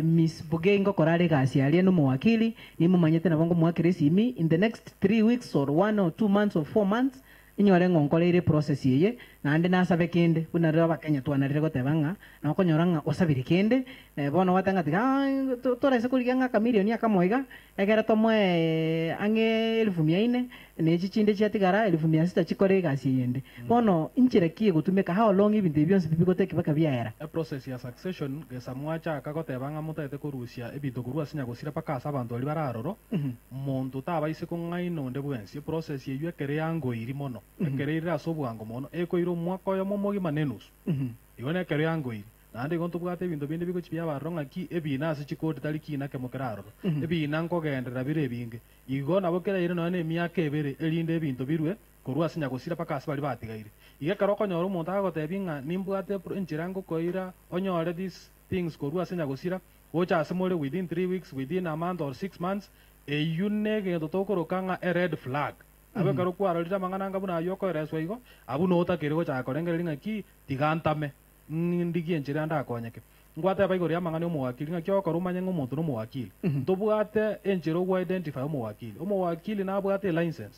Miss Bugei ngokora are egasi aria na omowakili nimomanyete nabo ngomoakera esimi in the next 3 weeks or 1 or 2 months or 4 months inyore ng'onkoreire process eye naende nasabe kende buna rero abakenya twanarire goteba ng'a nokonyora ng'a osabire kende bono gwateba ng'a tiga toraise korigia ng'a akamilioni akamoiga ekere tomoe ang'e 400,000 nechi chinde chiatigara 600,000 chikore egasi eyende. Bono inchera ki egotumeka how long ebinto ebi bionsi bigoteki baka biaera? Eprocess ya succession gesa mwachaka goteba ng'a motaete korusia ebinto korwa ase nyagosira paka ase abanto baria bararoro omonto tabaise kong'aina onde bwensi. Eprocess eywo ekere yangoiri mono ekere ire ase obwango mono ekoira omwaka oyomo omogima na enusu. Igo nekero yangoiri naende igo ntobwate ebinto binde bigochi biabaroro ng'aki ebina ase chikoti tari kina kemo keraroro ebina nkogenderera bire ebinge igo nabo keraire nonya na emiaka ebere erinde ebinto birwe korwa ase nyagosira paka ase bari batigaire. Iga ekero okonyora omonto agotebi ng'a nimbwate enchera ngokoira onyore these things korwa ase nyagosira gocha ase more within 3 weeks within a month or 6 months eywo negento tokoroka ng'a e red flag. Abe ekero kwarorire amang'ana anga buna aywo okoereswa igo abwo notakere gochaka korengereria ng'aki tiga ntame ndigie enchera ndakonyeke. Ngwateba igoro ya amang'ana omowakili ng'aki okora omanye ng'a omonto na omowakili. Ntobwate enchera ogwa identify omowakili. Omowakili nabwate license.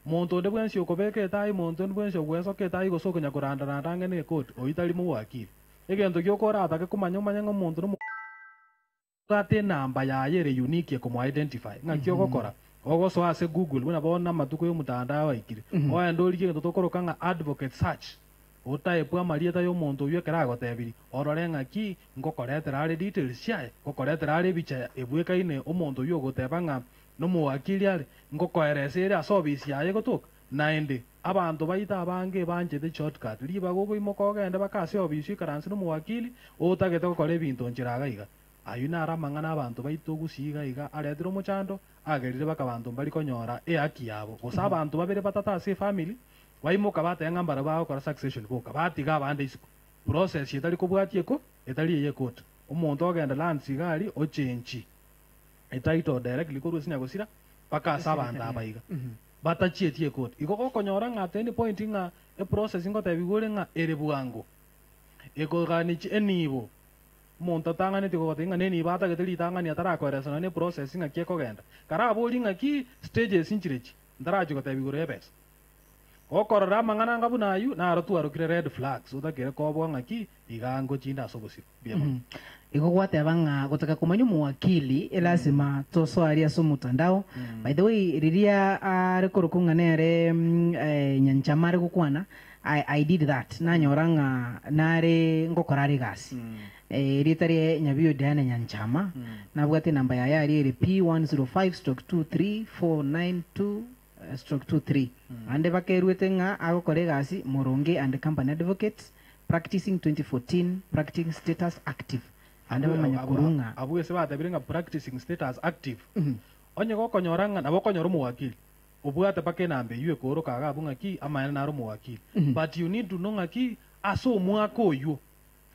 Muntu onde bwensi okobeka etai, muntu onde bwensi ogwesoka etai gose okonya korandaranda ang'e na ekoti, oyio tari mowakili. Egento giokora atake komanya omanye ng'a omonto nomo obwate enamba yaye ere unique ekomo-identify. Ng'aki ogokora, ogosoa ase Google, buna bono amatuko ya omotandao aikire. Oende origie egento tokoroka ng'a advocate search. Otype amarieta ya omonto oyio ekero agotebiri, orore ng'aki ngokoretera are details chiaye, ngokoretera are ebicha ebwekaine omonto oyio ogoteba ng'a nomowakili are, ngokoeresa ere ase ofisi yaye gotoka. Naende, abanto baito abange banchete shortcut, ribaga okoimoka ogende baka ase ofisi oikaranse nomowakili, otagete gokora ebinto nchera iga iga. Ayio naro amang'ana abanto baito gusii iga iga aretire omochando, agerire baka abanto mbari konyora ehaki yabo. Gose abanto babere batata ase efamily, baimoka bateba ng'a mbaro bagokora succession boka, batiga abande isiko. Process etari kobwatia eko, etari eye ekoti. Omonto ogenda lands iga aria, ochenchi etitle directly korwa ase nyagosira, mpaka ase abanto aba iga. Batachieti ekoti. Igo gokonyora ng'a at any point ng'a eprocess ngotebiwa ore ng'a ere bwango. Ekoganichi enibo. Omonto atang'aneti kogotebia ng'a nenibo atagete ritang'ani atarakoeresa nonya eprocess ng'aki ekogenda. Karabori ng'aki stages nchirechi, ntarachi gotebia igoro ya ebesa. Gokorora amang'ana anga buna ayio, naro twarokire red flags otakere koboa ng'aki iga ngochinde ase obosio. Mbuya mono. Igo gwateba ng'a gotaka komanya omowakili elasima tosoa aria ase omotandao. By the way, riria are korokwa ng'a nere Nyanchama are gokwana, I did that. Nanyora ng'a nare ngokora are egasi. Erieta ria Nyabiyo Diana Nyanchama, nabwate enamba yaye aria ere P105/23492/23. Ande bakeruete ng'a agokora egasi Moronge and Company Advocates, practicing 2014, practicing status active. Ande bamanya korwa ng'a Abwo ase batebire ng'a practicing status active. Onye gokonyora ng'a nabo okonyora omowakili, obwate mpaka enamba eywo ekoroka iga abwo ng'aki amaene nare omowakili. But you need to know ng'aki ase omwaka oywo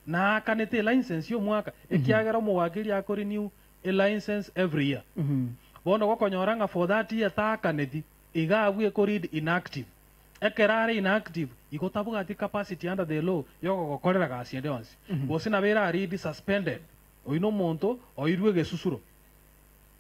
naakanete elicense ya omwaka, ekiagera omowakili akorenew elicense every year. Bono gokonyora ng'a for that year taakaneti, iga abwo ekoread inactive. Ekero are inactive, igo tabwati capacity under the law yogogokorera gasi ende yonsi. Gose nabo eraread suspended. Oyio nomonto oirwe egesusuro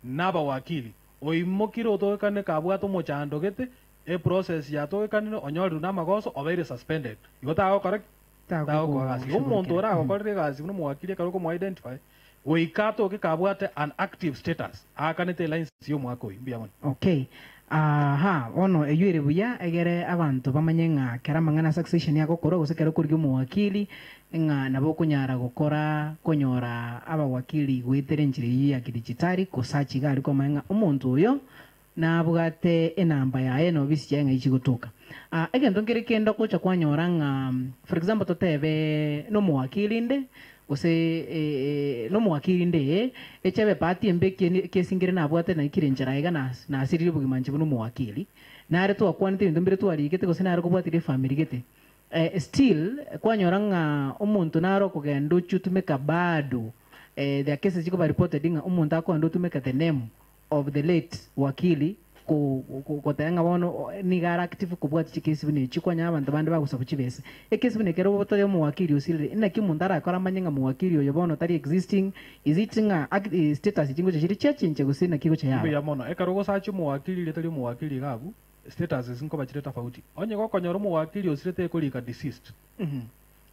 nabawakili, oimokire otogekane kabwate omochando gete, eprocess yatogekanire onyorirwe namagoso obeire suspended. Igo tagokora ki? Tagokora gasi. Igo omonto oragokorera egasi buna omowakili ekero okomo-identify, goika atoke kabwate an active status, aakanete elicense ya omwaka oyio. Mbuya mono. Okay. Aha, bono eyio ere buya egere abanto bamanye ng'a kera amang'ana a succession agokorwa gose kera okorigia omowakili ng'a nabo okonyara gokora konyora abawakili goetera enchera eyio ya kidijitali kosearch iga aria komanya ng'a omonto oyo nabwate enamba yaye na obisi chiaye ng'ai chigotoka. Egento nkere kende ogocha kwanyora ng'a for example totebe nomowakili inde gose nomowakili inde ee, echebe bahati embe ekesingere nabwate naikire enchera iga nasirire obogima inche buna omowakili, nare twakwanete ebinto mbire twarigete gose nare kobwatire efamiri gete. Still kwanyora ng'a omonto nare okogenda ochia otumeka bado, there are cases chikoba reported ng'a omonto akogenda otumeka the name of the late wakili goteba ng'a bono niga are active kobwatia chikesi buna echi, kwanyora abanto bande bagosaba chibesa. Ekesi buna ekero obotoria omowakili osirire, naki omonto arakore amanye ng'a omowakili oyo bono tari existing, is it ng'a status chingocha chire chiachinche gose naki gocha yaba? Mbuya mono, ekero ogosacha omowakili rieta ria omowakili iga abwo, status nkoba chire tofauti. Onye gokonyora omowakili osirete ekorika deceased,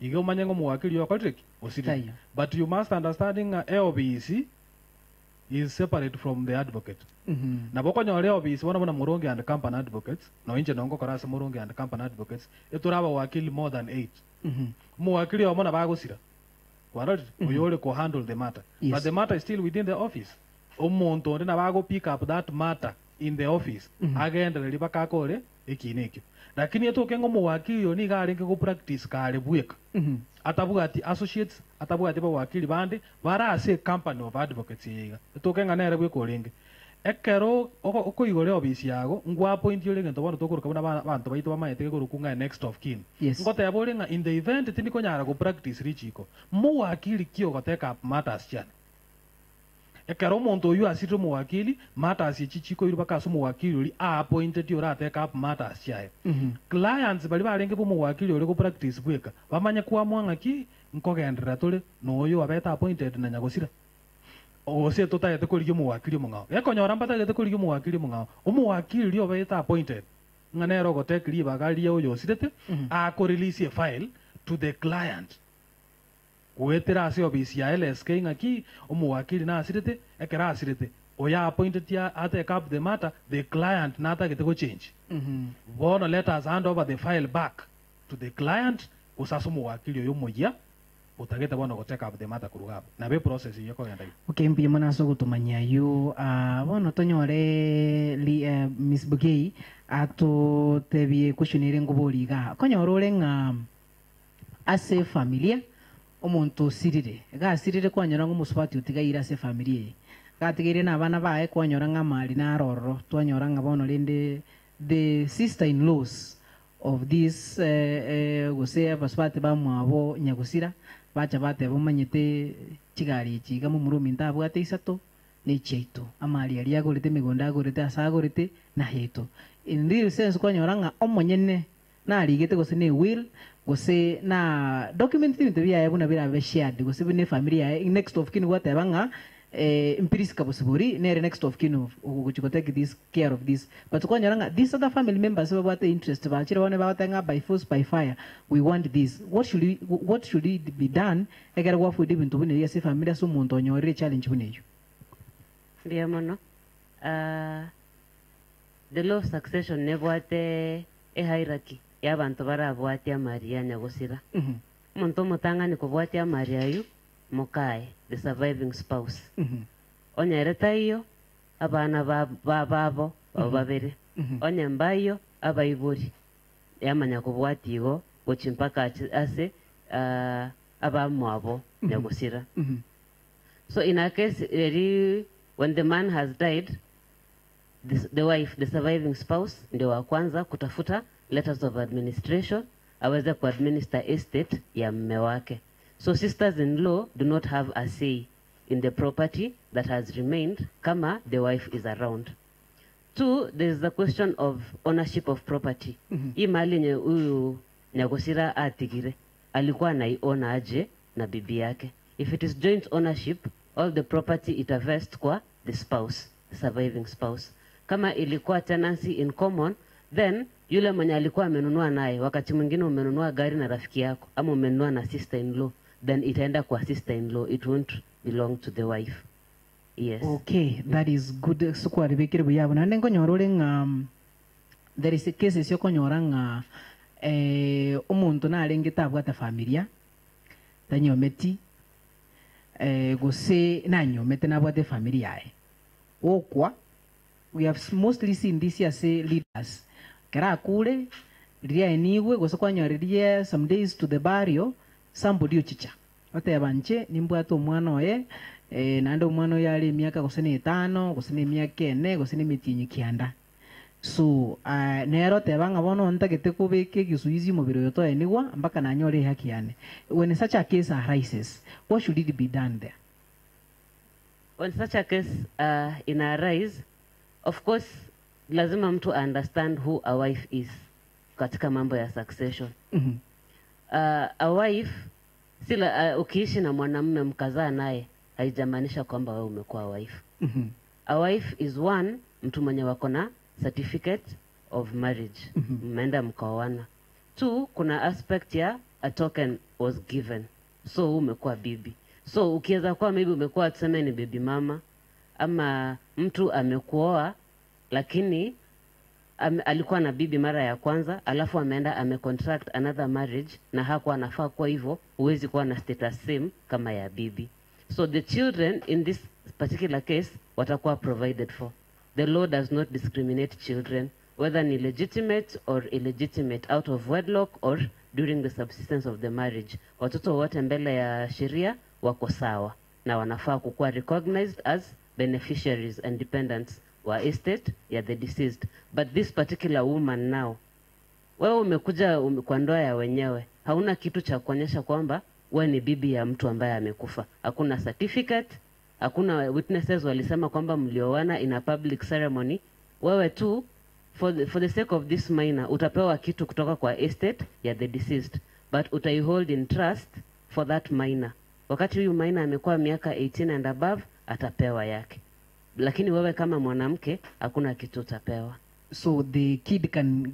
iga omanye ng'a omowakili oyo okorire ki? Osirire. Taiyo. But you must understand ng'a eobisi is separate from the advocate. Nabo okonyora eobisi bono buna Moronge and Company Advocates, no inche nongokora ase Moronge and Company Advocates, etore abawakili more than 8. Omowakili oyomo nabo agosira. Kwarorire? Oyo ore ko handle the matter. But the matter is still within the office. Omonto onde nabo ago pick up that matter in the office, agendererie mpaka akore ekina ekio. Lakini etoke ng'a omowakili oyo nigo arenge go practice kare bweka. Atabwati associates, atabwati bawakili bande, bare ase company of advocates eye iga. Etoke ng'a nere bweka orenge. Ekero okoigora eofisi yago, ngwapointi ore egento bono tokoroka buna abanto baito bamaete gekorokwa ng'a next of kin. Ngoteba ore ng'a in the event tindikonyara go practice richiko, mowakili ki ogotake up matters chiane? Ekero omonto oyio asirire omowakili, matters echi chikoirwa mpaka ase omowakili oria aappointed oratake up matters chiaye. Clients baria barenge bomowakili ore go practice bweka, bamanye koamua ng'aki nkogenderera tore noyo abete appointed na nyagosira. Gose totagete korigia omowakili omong'ao. Gekonyora mbatagete korigia omowakili omong'ao, omowakili oria obete appointed. Ng'a nero gotake ribaga ria oyo osirete, ako release a file to the client. Gwetera ase ofisi ya LSK ng'aki omuwakili nasirete ekera asirete oya appointed ya atake up the matter, the client natagete go change. Bono let us hand over the file back to the client usasa omuwakili oyo moya utagete bono go take up the matter kuruga na be process iyo kogenda. Okay, mbiye mona so gutumanya yo bono tonyore li Miss Bugei ato tebie questionnaire ngoboriga konyorore nga ase familia omuntu osirire gasirire kwanyora ngo musubati utigaira ase familia gatigaire na abana bae kwanyora nga mali na aroro twanyora nga bono rende the sister in laws of this gose abasubati bamwabo nyagusira bacha bate bomanyete chigari chiga mu murumi ndabwate isato ni chiaito amali ari agorete migonda agorete asagorete na heto in real sense kwanyora nga omonyene narigete gose ne will gose na document bintu byaye buna birabe shared gose bune familia next of kin gwateba nga empirical possibility nere next of kin of take this care of this but kwanyora nga these other family members babate interest bachira bone batenga by force by fire we want this, what should it be done egera gwafude bintu bune yase familia so muntu onyorere challenge buneyo. Ndiyo mono the law of succession nebwate a hierarchy y'abantu barabwatia Maria nyagusira. Omuntu omutang'ani kubwatia Maria yu mukae the surviving spouse. Onyereta iyo abana babo abo babere onye mbayo abaibori yamanya kubwati igo gochi mpaka ase abamwabo nyagusira. So in a case when the man has died, the wife, the surviving spouse, ndio wa kwanza kutafuta letters of administration aweze kuadminister estate ya mme wake. So sisters-in-law do not have a say in the property that has remained kama the wife is around. Two, there is the question of ownership of property. Hii mali nye huyu Nyagosira atigire alikuwa anaiona aje na bibi yake. If it is joint ownership, all the property itavest kwa the spouse, the surviving spouse. Kama ilikuwa tenancy in common, then yule mwenye alikuwa amenunua naye, wakati mwingine umenunua gari na rafiki yako ama umenunua na sister in law, then itaenda kwa sister in law, it won't belong to the wife. Yes. Okay, that is good. Sukwaribikire buyabo na nengo nyorore nga there is a case sio konyora nga omuntu narenge tabwata familia tanyometi gose nanyomete nabwate familia yae okwa. We have mostly seen this year say leaders kera kule ria enigwe gose kwanyoririe some days to the barrio somebody uchicha batebanje nimbwate omwana oye nande omwana oyo ari emiaka gose ni 5 gose ni emiaka 4 gose ni emitinyi kianda. So nero tebanga bono ntagete kubeke gisuizi mubiri yoto enigwa mpaka nanyore haki yane. When such a case arises, what should it be done there? When such a case in arise, of course lazima mtu understand who a wife is katika mambo ya succession. A wife sila ukiishi na mwanamume mkazaa naye haijamaanisha kwamba wewe umekuwa wife. A wife is one mtu mwenye wako na certificate of marriage. Mmeenda mkaoana. Two, kuna aspect ya a token was given. So umekuwa bibi. So ukiweza kuwa maybe umekuwa tuseme ni baby mama ama mtu amekuoa lakini alikuwa na bibi mara ya kwanza alafu ameenda amecontract another marriage na hakuwa anafaa kuwa hivyo, huwezi kuwa na status same kama ya bibi. So the children in this particular case watakuwa provided for. The law does not discriminate children, whether ni legitimate or illegitimate, out of wedlock or during the subsistence of the marriage. Watoto wote mbele ya sheria wako sawa na wanafaa kukuwa recognized as beneficiaries and dependents wa estate ya the deceased. But this particular woman now, wewe umekuja kwa ndoa ya wenyewe, hauna kitu cha kuonyesha kwamba wewe ni bibi ya mtu ambaye amekufa. Hakuna certificate, hakuna witnesses walisema kwamba mlioana in a public ceremony. Wewe tu for the sake of this minor utapewa kitu kutoka kwa estate ya the deceased, but utaihold in trust for that minor. Wakati huyu minor amekuwa miaka 18 and above atapewa yake. Lakini wewe kama mwanamke hakuna kitu utapewa. So the kid can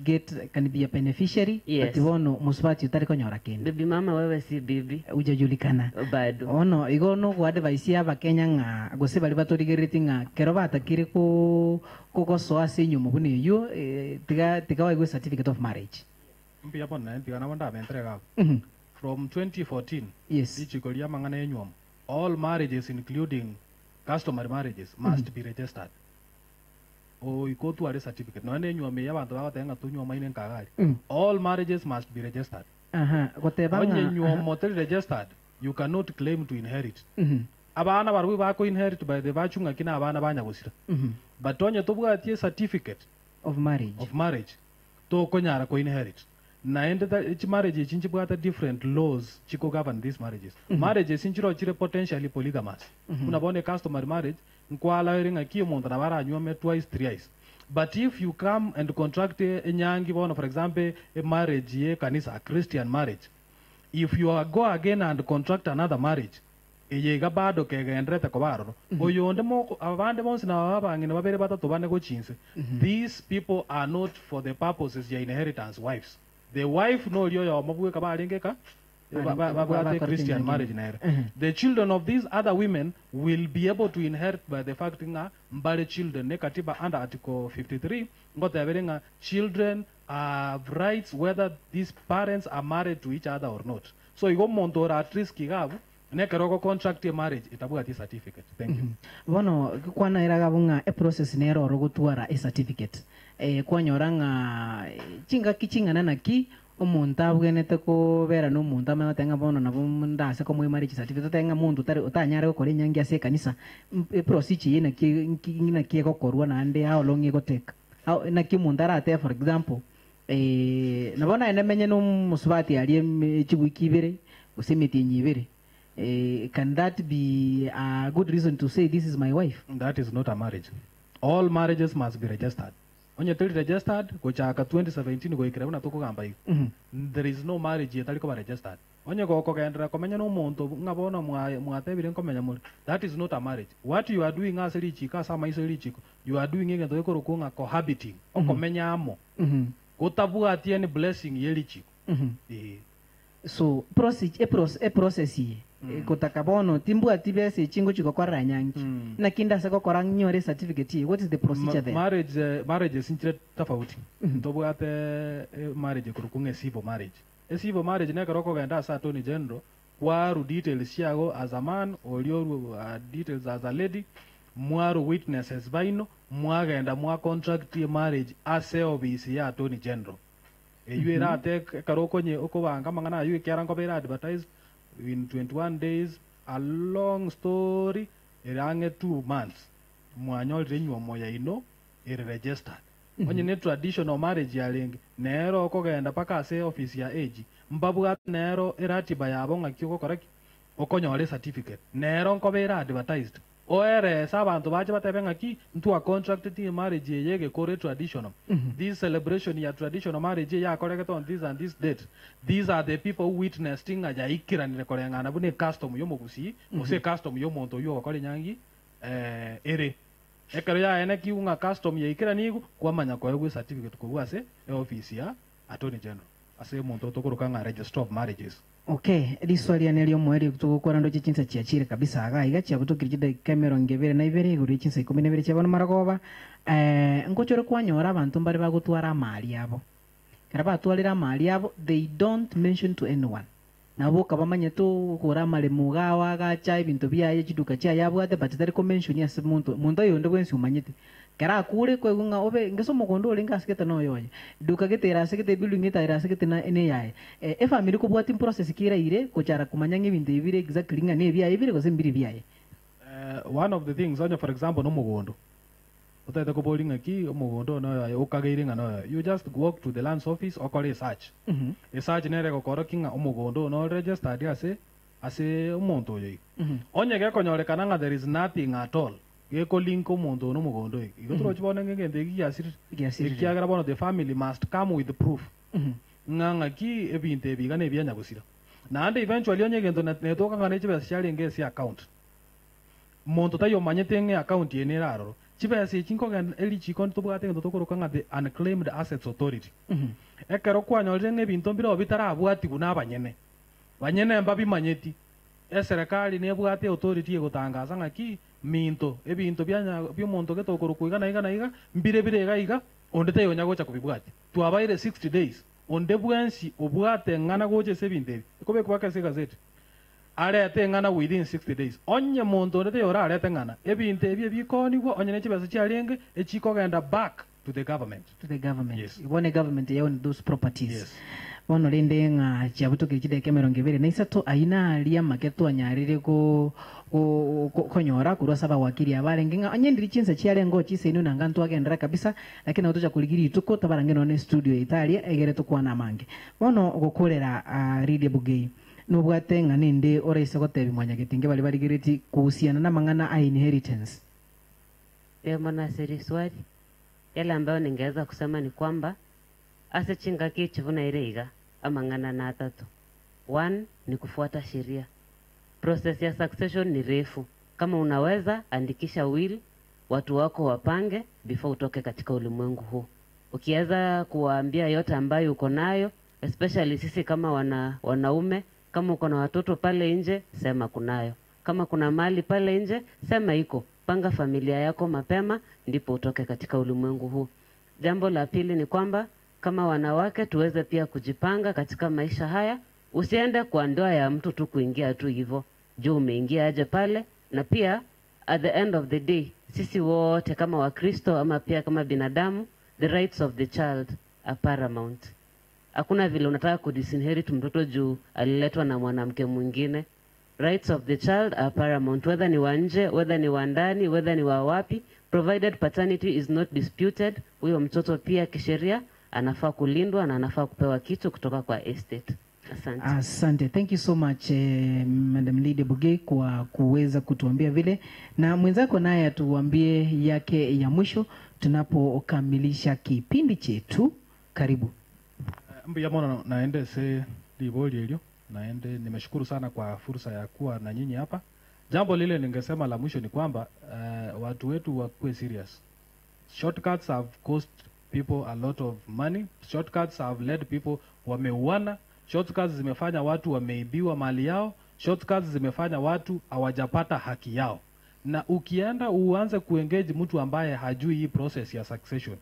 be a beneficiary. Yes. But bono musubati utari konyora kende. Baby mama wewe si bibi. Ujajulikana. Bado. Ono igo no go advice ya Bakenya ng'a gose bari batorigereti ng'a kero batakire ko kogosoa ase enyumo buna eyo tiga waigwe certificate of marriage. Mbuya bono naende tiga nabo ndabentere gabo. From 2014. Yes. Richiko ria mang'ana enyuomo. All marriages including customary marriages must be registered. O ikotware certificate. Nonye enyuomo eye abanto bagoteba ng'a tonyuomaine nkagari. All marriages must be registered. Aha, goteba Onye ng'a nyuomo teri registered, you cannot claim to inherit. Abana barabwo bako inherit by the virtue ng'aki na abana banyagosira. But onye tobwatie certificate of marriage. Of marriage. Tokonyara ko inherit. Naende each marriage echi nchibwate different laws chiko govern these marriages. Marriages nchiro chire potentially polygamous. Unabone customary marriage nkwala ng'aki omonto nabo aranyuome twice thrice. But if you come and contract enyangi bono, for example, a marriage ye kanisa, a Christian marriage, if you are go again and contract another marriage, eyega bado kegenderete kobaroro. Oyonde moko abande bonsi na abang'ina babere batatu bane gochinse. These people are not for the purposes ya inheritance wives. The wife no ryo yomo bweka barenge ka babwate Christian marriage nere. The children of these other women will be able to inherit by the fact nga mbale children ne katiba under article 53 ngotebere nga children have rights whether these parents are married to each other or not. So igo omonto ore at risk igabu nekeroko contract ya marriage itabwati certificate. Thank you. Bono kwana iragabo ng'a e process nero oro gotwara e certificate. Kwanyora ng'a chingaki ching'ana naki omonto abwenete kobera na omonto amanyete ng'a bono nabo ndase komoe marriage certificate ote ng'a monto otari otanyare gokora enyangi ase ekanisa e procedure eye naki naki egokorwa naende how long egoteka naki omonto aratebe for example nabo naende menye na omosubati aria chiwiki ibere gose emetienyi ibere. Can that be a good reason to say this is my wife? That is not a marriage. All marriages must be registered. Onye teri registered gochaka 2017 goikera buna tokogamba igo. There is no marriage etari koba registered. Onye gokogendera komenya n'omonto ng'a bono mwatebire nkomenya muri. That is not a marriage. What you are doing ase richiko ase amaiso richiko, you are doing egento gekorokwo ng'a cohabiting, okomenya amo. Gotabwati any blessing ye richiko. So process ye kotaka bono timbwati bese chingo chigokora nyangi nakinda se gokora nyore certificate. What is the procedure there? Marriage sinchire tofauti. Ntobwate marriage kurukunge civil marriage. A civil marriage nekero kogenda ase attorney general kwaru details chiago as a man or your details as a lady, mwaru witnesses baino mwagenda mwa contract ye marriage ase office ya attorney general. Eyu erate ekero okonye okobanga amang'ana ayu ekiara nkobera advertised in 21 days, a long story erange 2 months mwanyorire enyuomo yaino ere registered. Onye ne traditional marriage yarenge nero okogenda paka ase office ya AG mbabwate nero eratiba yabo ng'aki ogokora ki okonyora certificate nero nkobera advertised oeresa abantu bache batebe ng'aki ntwa contract ti marriage eye egekore traditional. This celebration ya traditional marriage yakoregete on this and this date, these are the people who witnessed ng'a yaikiranire koreng'ana buna custom yomogusi gose custom yomonto oyo ogokora enyangi ere ekero yaene kiu ng'a custom yaikiranigu kwamanya koegwa certificate korwa ase office ya attorney general ase omonto otokoroka ng'a register of marriages. Okay, riswali anelio mweri kutokora ndo chinsa chiachire kabisa aga iga chiabutokire chidakika emirongo ebere na ibere igoro chinsa ikumi na ibere chiabona maragoba nkochore kwanyora abantu mbare bagotwara amali abo kera batwarira amali abo they don't mention to anyone nabo kabamanye tu kora amale mugawa gacha ebintu byaye chiduka chiayabwate but tari ko mention ase muntu muntu oyo nde bwensi umanyete kera akure kwegunga obe ngeso mugondo ore ngasigete no yoye duka getera asigete building etera asigete na ene yaye e family ko bwati process kira ire kochara kumanya ng'ebintu ebire exactly ng'a ne byaye bire gose mbiri byaye. One of the things onye for example no mugondo utaite kobori ng'aki omugondo no yaye okageire ng'a no yaye, you just walk to the lands office okore search. Esearch nere gokora ki ng'a omugondo no registered ase omonto oyo. Onye gekonyorekana ng'a there is nothing at all geko link omonto no mugondo iki igo turochibona ng'egento eki giasirire ekiagera bono the family must come with proof ng'a ng'aki ebinto ebi iga nebianyagosira naende eventually onye egento netoka ng'a nechibesa chiarenge ase account monto tayomanyete ng'e account eye nere aroro Chibesa echi nkogenda erichiko ntobwate ngento tokoroka ng'a the Unclaimed Assets Authority. Ekero kwanyorire ng'a ebinto mbiro bitarabwatigwa na abanyene. Banyene mbabimanyeti. Eserikali nebwate authority egotangasa ng'aki minto ebinto byanya by'omonto getokorokwa iga na iga na iga mbire bire iga iga onde teyonya gocha kubibwati. Twabaire 60 days onde bwensi obwate ng'ana gocha ase ebinto ebi ekobekwa ase egazeti arete ng'ana within 60 days onye monto onde teyora arete ng'ana ebinto ebi ebikonigwa onye ne chibesa chiarenge echikogenda back to the government. To the government. Yes. Ibone government yaown those properties. Yes. Bono rende ng'a chiabutukire chideke 23 aina aria make twanyarire ko konyora kurwa saba wakili abarenge ng'a onye ndiri chinsa chiarengo chiseinu nanga ntwagendera kabisa lakini otocha kuligiri ituko tabarange none studio Italia egere tukwana mange bono gokorera Lydia Bugei nobwate ng'a ninde oraise gotebi mwanyagetinge bari barigireti kuhusiana na mang'ana a inheritance. Mwana seri swali yale ambayo ningeweza kusema ni kwamba ase chingaki chivuna ireiga amang'ana na atatu. One ni kufuata sheria. Process ya succession ni refu. Kama unaweza andikisha will, watu wako wapange before utoke katika ulimwengu huu. Ukiweza kuwaambia yote ambayo uko nayo, especially sisi kama wanaume, kama uko na watoto pale nje, sema kunayo. Kama kuna mali pale nje, sema iko. Panga familia yako mapema ndipo utoke katika ulimwengu huu. Jambo la pili ni kwamba kama wanawake tuweze pia kujipanga katika maisha haya. Usiende kwa ndoa ya mtu tu kuingia tu hivyo. Juu umeingia aje pale. Na pia at the end of the day sisi wote kama Wakristo ama pia kama binadamu, the rights of the child are paramount. Hakuna vile unataka kudisinherit mtoto juu aliletwa na mwanamke mwingine. Rights of the child are paramount, whether ni wa nje, whether ni wa ndani, whether ni wa wapi, provided paternity is not disputed. Huyo mtoto pia kisheria anafaa kulindwa na anafaa kupewa kitu kutoka kwa estate. Asante. Asante. Thank you so much Madam Lydia Bugei kwa kuweza kutuambia vile, na mwenzako naye atuambie yake ya mwisho tunapokamilisha kipindi chetu. Karibu. Mbiyamona naende se liboli elio. Naende nimeshukuru sana kwa fursa ya kuwa na nyinyi hapa. Jambo lile ningesema la mwisho ni kwamba watu wetu wakuwe serious. Shortcuts have cost people a lot of money. Shortcuts have led people wameuana. Shortcuts zimefanya watu wameibiwa mali yao. Shortcuts zimefanya watu hawajapata haki yao. Na ukienda uanze kuengage mtu ambaye hajui hii process ya succession,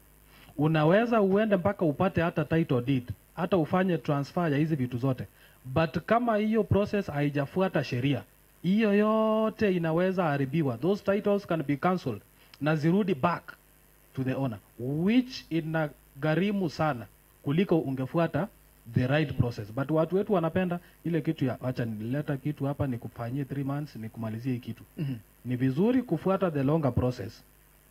unaweza uende mpaka upate hata title deed, hata ufanye transfer ya hizi vitu zote. But kama hiyo process haijafuata sheria, hiyo yote inaweza haribiwa. Those titles can be cancelled na zirudi back to the owner, which inagharimu sana kuliko ungefuata the right process. But watu wetu wanapenda ile kitu ya acha nileta kitu hapa nikufanyie 3 months nikumalizie hii kitu. Ni vizuri kufuata the longer process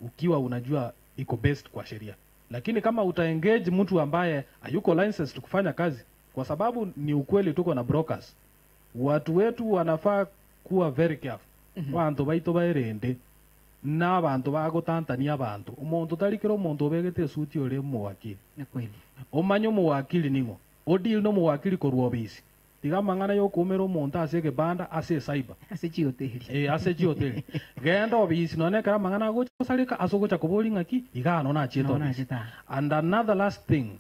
ukiwa unajua iko based kwa sheria. Lakini kama utaengage mtu ambaye hayuko licensed kufanya kazi, kwa sababu ni ukweli tuko na brokers, watu wetu wanafaa kuwa very careful. Bantu baito baerende na bantu bagotantania bantu. Omuntu tarikira omuntu obegete suti ore muwakili. Ni kweli. Omanyo muwakili ningo. Odil no muwakili korwa obisi. Tiga mang'ana yokumera omuntu ase ekebanda ase cyber. Ase chihoteli. Ase chihoteli. Genda obisi none kera mang'ana agocha gosareka ase ogocha kobori ng'aki iga no nachete obisi. And another last thing,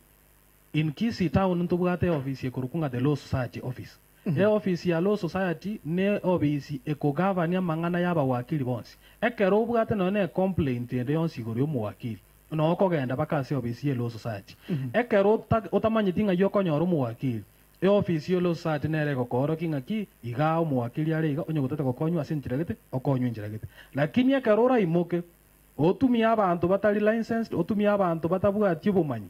in Kisii town ntobwate office ekorukunga the Law Society office. E office ya Law Society ne office ekogavania mang'ana y'abawakili bonsi. Ekero obwate none complaint ende yonsi igoro y'omuwakili, no okogenda baka ase office ya Law Society. Ekero otamanyeti ng'a yokonyora omuwakili, e office ya Law Society nere egokoroki ng'aki iga omuwakili are iga onye gotete gokonywa ase enchera gete okonywa enchera gete. Lakini ekero oraimoke otumie abanto batari licensed, otumie abanto batabwati obomanyi,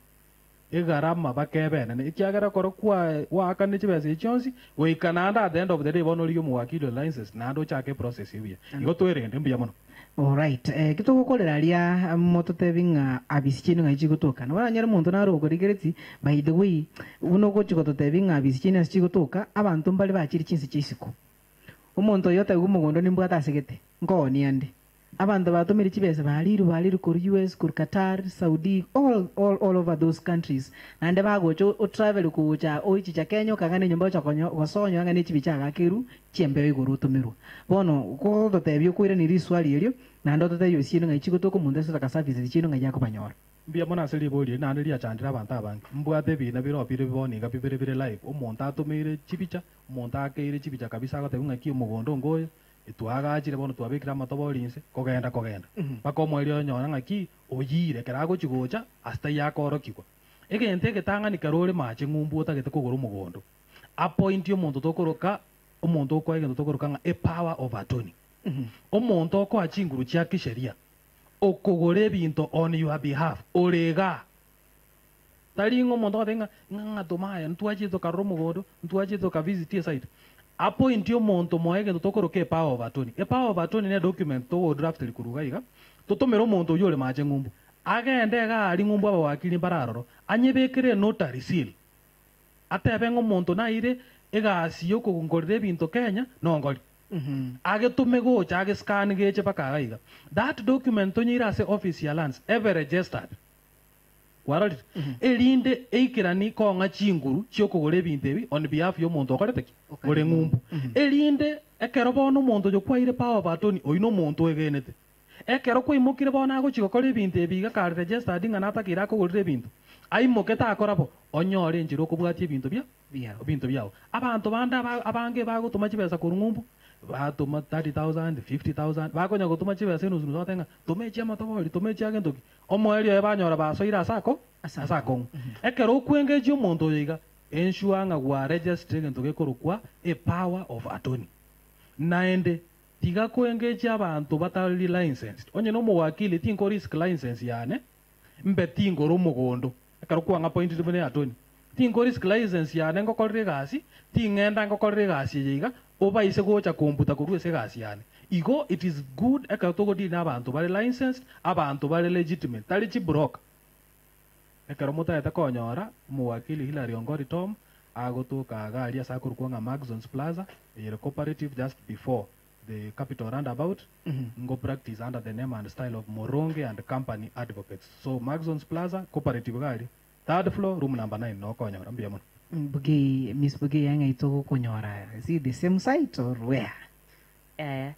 egarama bakebene ikiagera koro kwa waakane chibesa echionsi goika at the end of the day bono riyo muwakili license nando chake process ibuya igo twerende mbuya mono. Alright, kitugukorera ria mototebi ng'a abisi chinu ng'a chigotoka na baranyare omonto naro okorigereti. By the way, uno gochigototebi ng'a abisi chinu ase chigotoka abanto mbare bachiri chinse chia isiko. Omonto oyo otaiga omogondo nimbwate asegete nkooni ande Abantu batumire chibesa baliru baliru kur US, kur Qatar, Saudi, all over those countries. Nande bagocho o travel kucha oichicha Kenya kagane nyumba cha konyo gosonyo angane chibicha gakeru chiembe igoro tumirwa. Bono ko totebio kwire ni riswali erio nande totebio chino ngaichiko tokomunde sotaka services chino ngajako banyora. Mbia mona ase ribori nande riachandira abantu abange mbwate bina biro bire boniga bibere bire live omonto atumire chibicha omonto akeire chibicha kabisa agotebi ng'aki omogondo ngoyo twagachire bono twabekire amatobori inse kogenda kogenda mpaka omweri onyora ng'aki oyire kera agochi gocha ase yakorokigwa egento egetang'ani kero ore mache ng'umbu otagete kogora omogondo appoint omonto tokoroka omonto okoa egento tokoroka ng'a a power of attorney omonto okoa chinguru chia kisheria okogora ebinto on your behalf orega tari ng'o omonto agotebi ng'a ng'a tomaya ntwachie tokarora omogondo ntwachie tokavisit esite appoint omonto moe egento tokoroka a power of attorney. A power of attorney ne document togodraft rikuruga iga totomere omonto oyo ore mache ng'umbu agende egari ng'umbu abawakiri mbararoro anyebekere notary seal atebe ng'o omonto naire egasi yokogongorera ebinto Kenya nongori agetume gocha agescan geche mpaka iga that document tonyira ase office ya lands ever registered kwarorire erinde eikerani kong'a chinguru chiokogora ebinto ebi on behalf y'omonto okorete ki ore ng'umbu erinde ekero bono omonto yokwaire power of attorney oyo n'omonto oegenete ekero kwaimokire bono agochi gokora ebinto ebi iga kare registered ng'a natakire akogorera ebinto aimoke takora bo onyore enchera okobwatia ebinto bia ebinto biao abanto bande abange bagotoma chibesa korwa ng'umbu batoma 30,000 50,000 bakonya gotoma chibesa enusu nusu batenga tomechi amatobori tomechi agentoki omoerio oye banyora basoire asako asakong'u ekero okwengeji omonto oyo iga ensure ng'a gwaregister egento gekorokwa a power of attorney naende tiga koengeji abanto batari licensed onye na omowakili tinko risk license yane mbe tingora omogondo ekero kwang'a appointed buna attorney tinko risk license yane ngokorera egasi ting'enda ngokorera egasi eye iga obaise gocha komputa korwa ase egasi yane igo it is good ekero togodiri na abanto bare licensed abanto bare legitimate tari chibroka ekero motaete konyora omowakili Hillary Ongori Tom agotoka agari ase akorokwa ng'a Maxons Plaza eyere cooperative just before the capital roundabout ngo practice under the name and style of Moronge and Company Advocates. So Maxons Plaza cooperative gari third floor room number 9 nokonyora mbuya mono. Bugi Miss Bugi yanga itoko konyora is it the same site or where?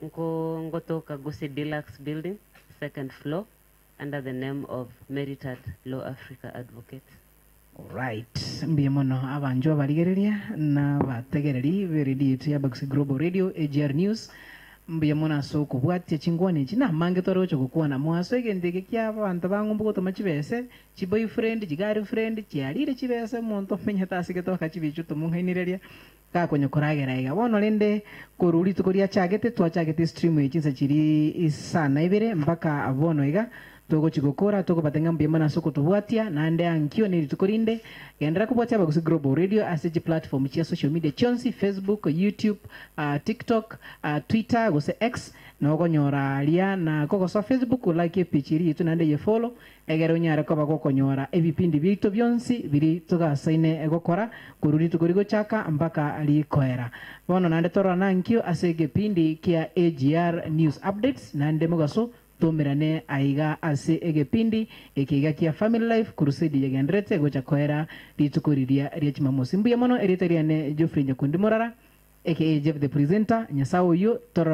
Nko ngotoka Gusii Deluxe Building second floor under the name of Merited Law Africa Advocates. Alright, mbuya mono abanjo abarigereria na bategereri be ya Bagusii Global Radio AGR News mbuya mono ase okobwatia chingwane echi na mange twaroche gokwana mwaso egento eke kia abanto bang'umbu gotoma chibese chiboyfriend chigirlfriend chiarire chibese omonto omenyete ase getoka chibicho tomong'ainereria gakonya koragera iga bono rende korwa rituko riachagete twachagete stream echi nse chiri isana ibere mpaka bono iga togochi gokora togobatenga mbuya mono ase okotobwatia naende ankio ni rituko rinde gendera kobwatia Bagusii Global Radio ase chiplatform chia social media chionsi Facebook, YouTube, TikTok, Twitter gose X nokonyora aria na kogosoa Facebook olike epage eri yetu naende yefollow egere onyare koba gokonyora ebipindi biaito bionsi biri togasaine egokora korwa rituko rigochaka mpaka rikoera bono naende torora ankio ase egepindi kia AGR News Updates naende mogaso tumirane aiga ase egepindi ekiga kia Family Life Crusade yagenderete gocha koera rituko riria ria Jumamosi. Mbuya mono erita riane Geoffrey Nyakundi Morara aka Jeff the Presenter. Nyasaye oyo torora.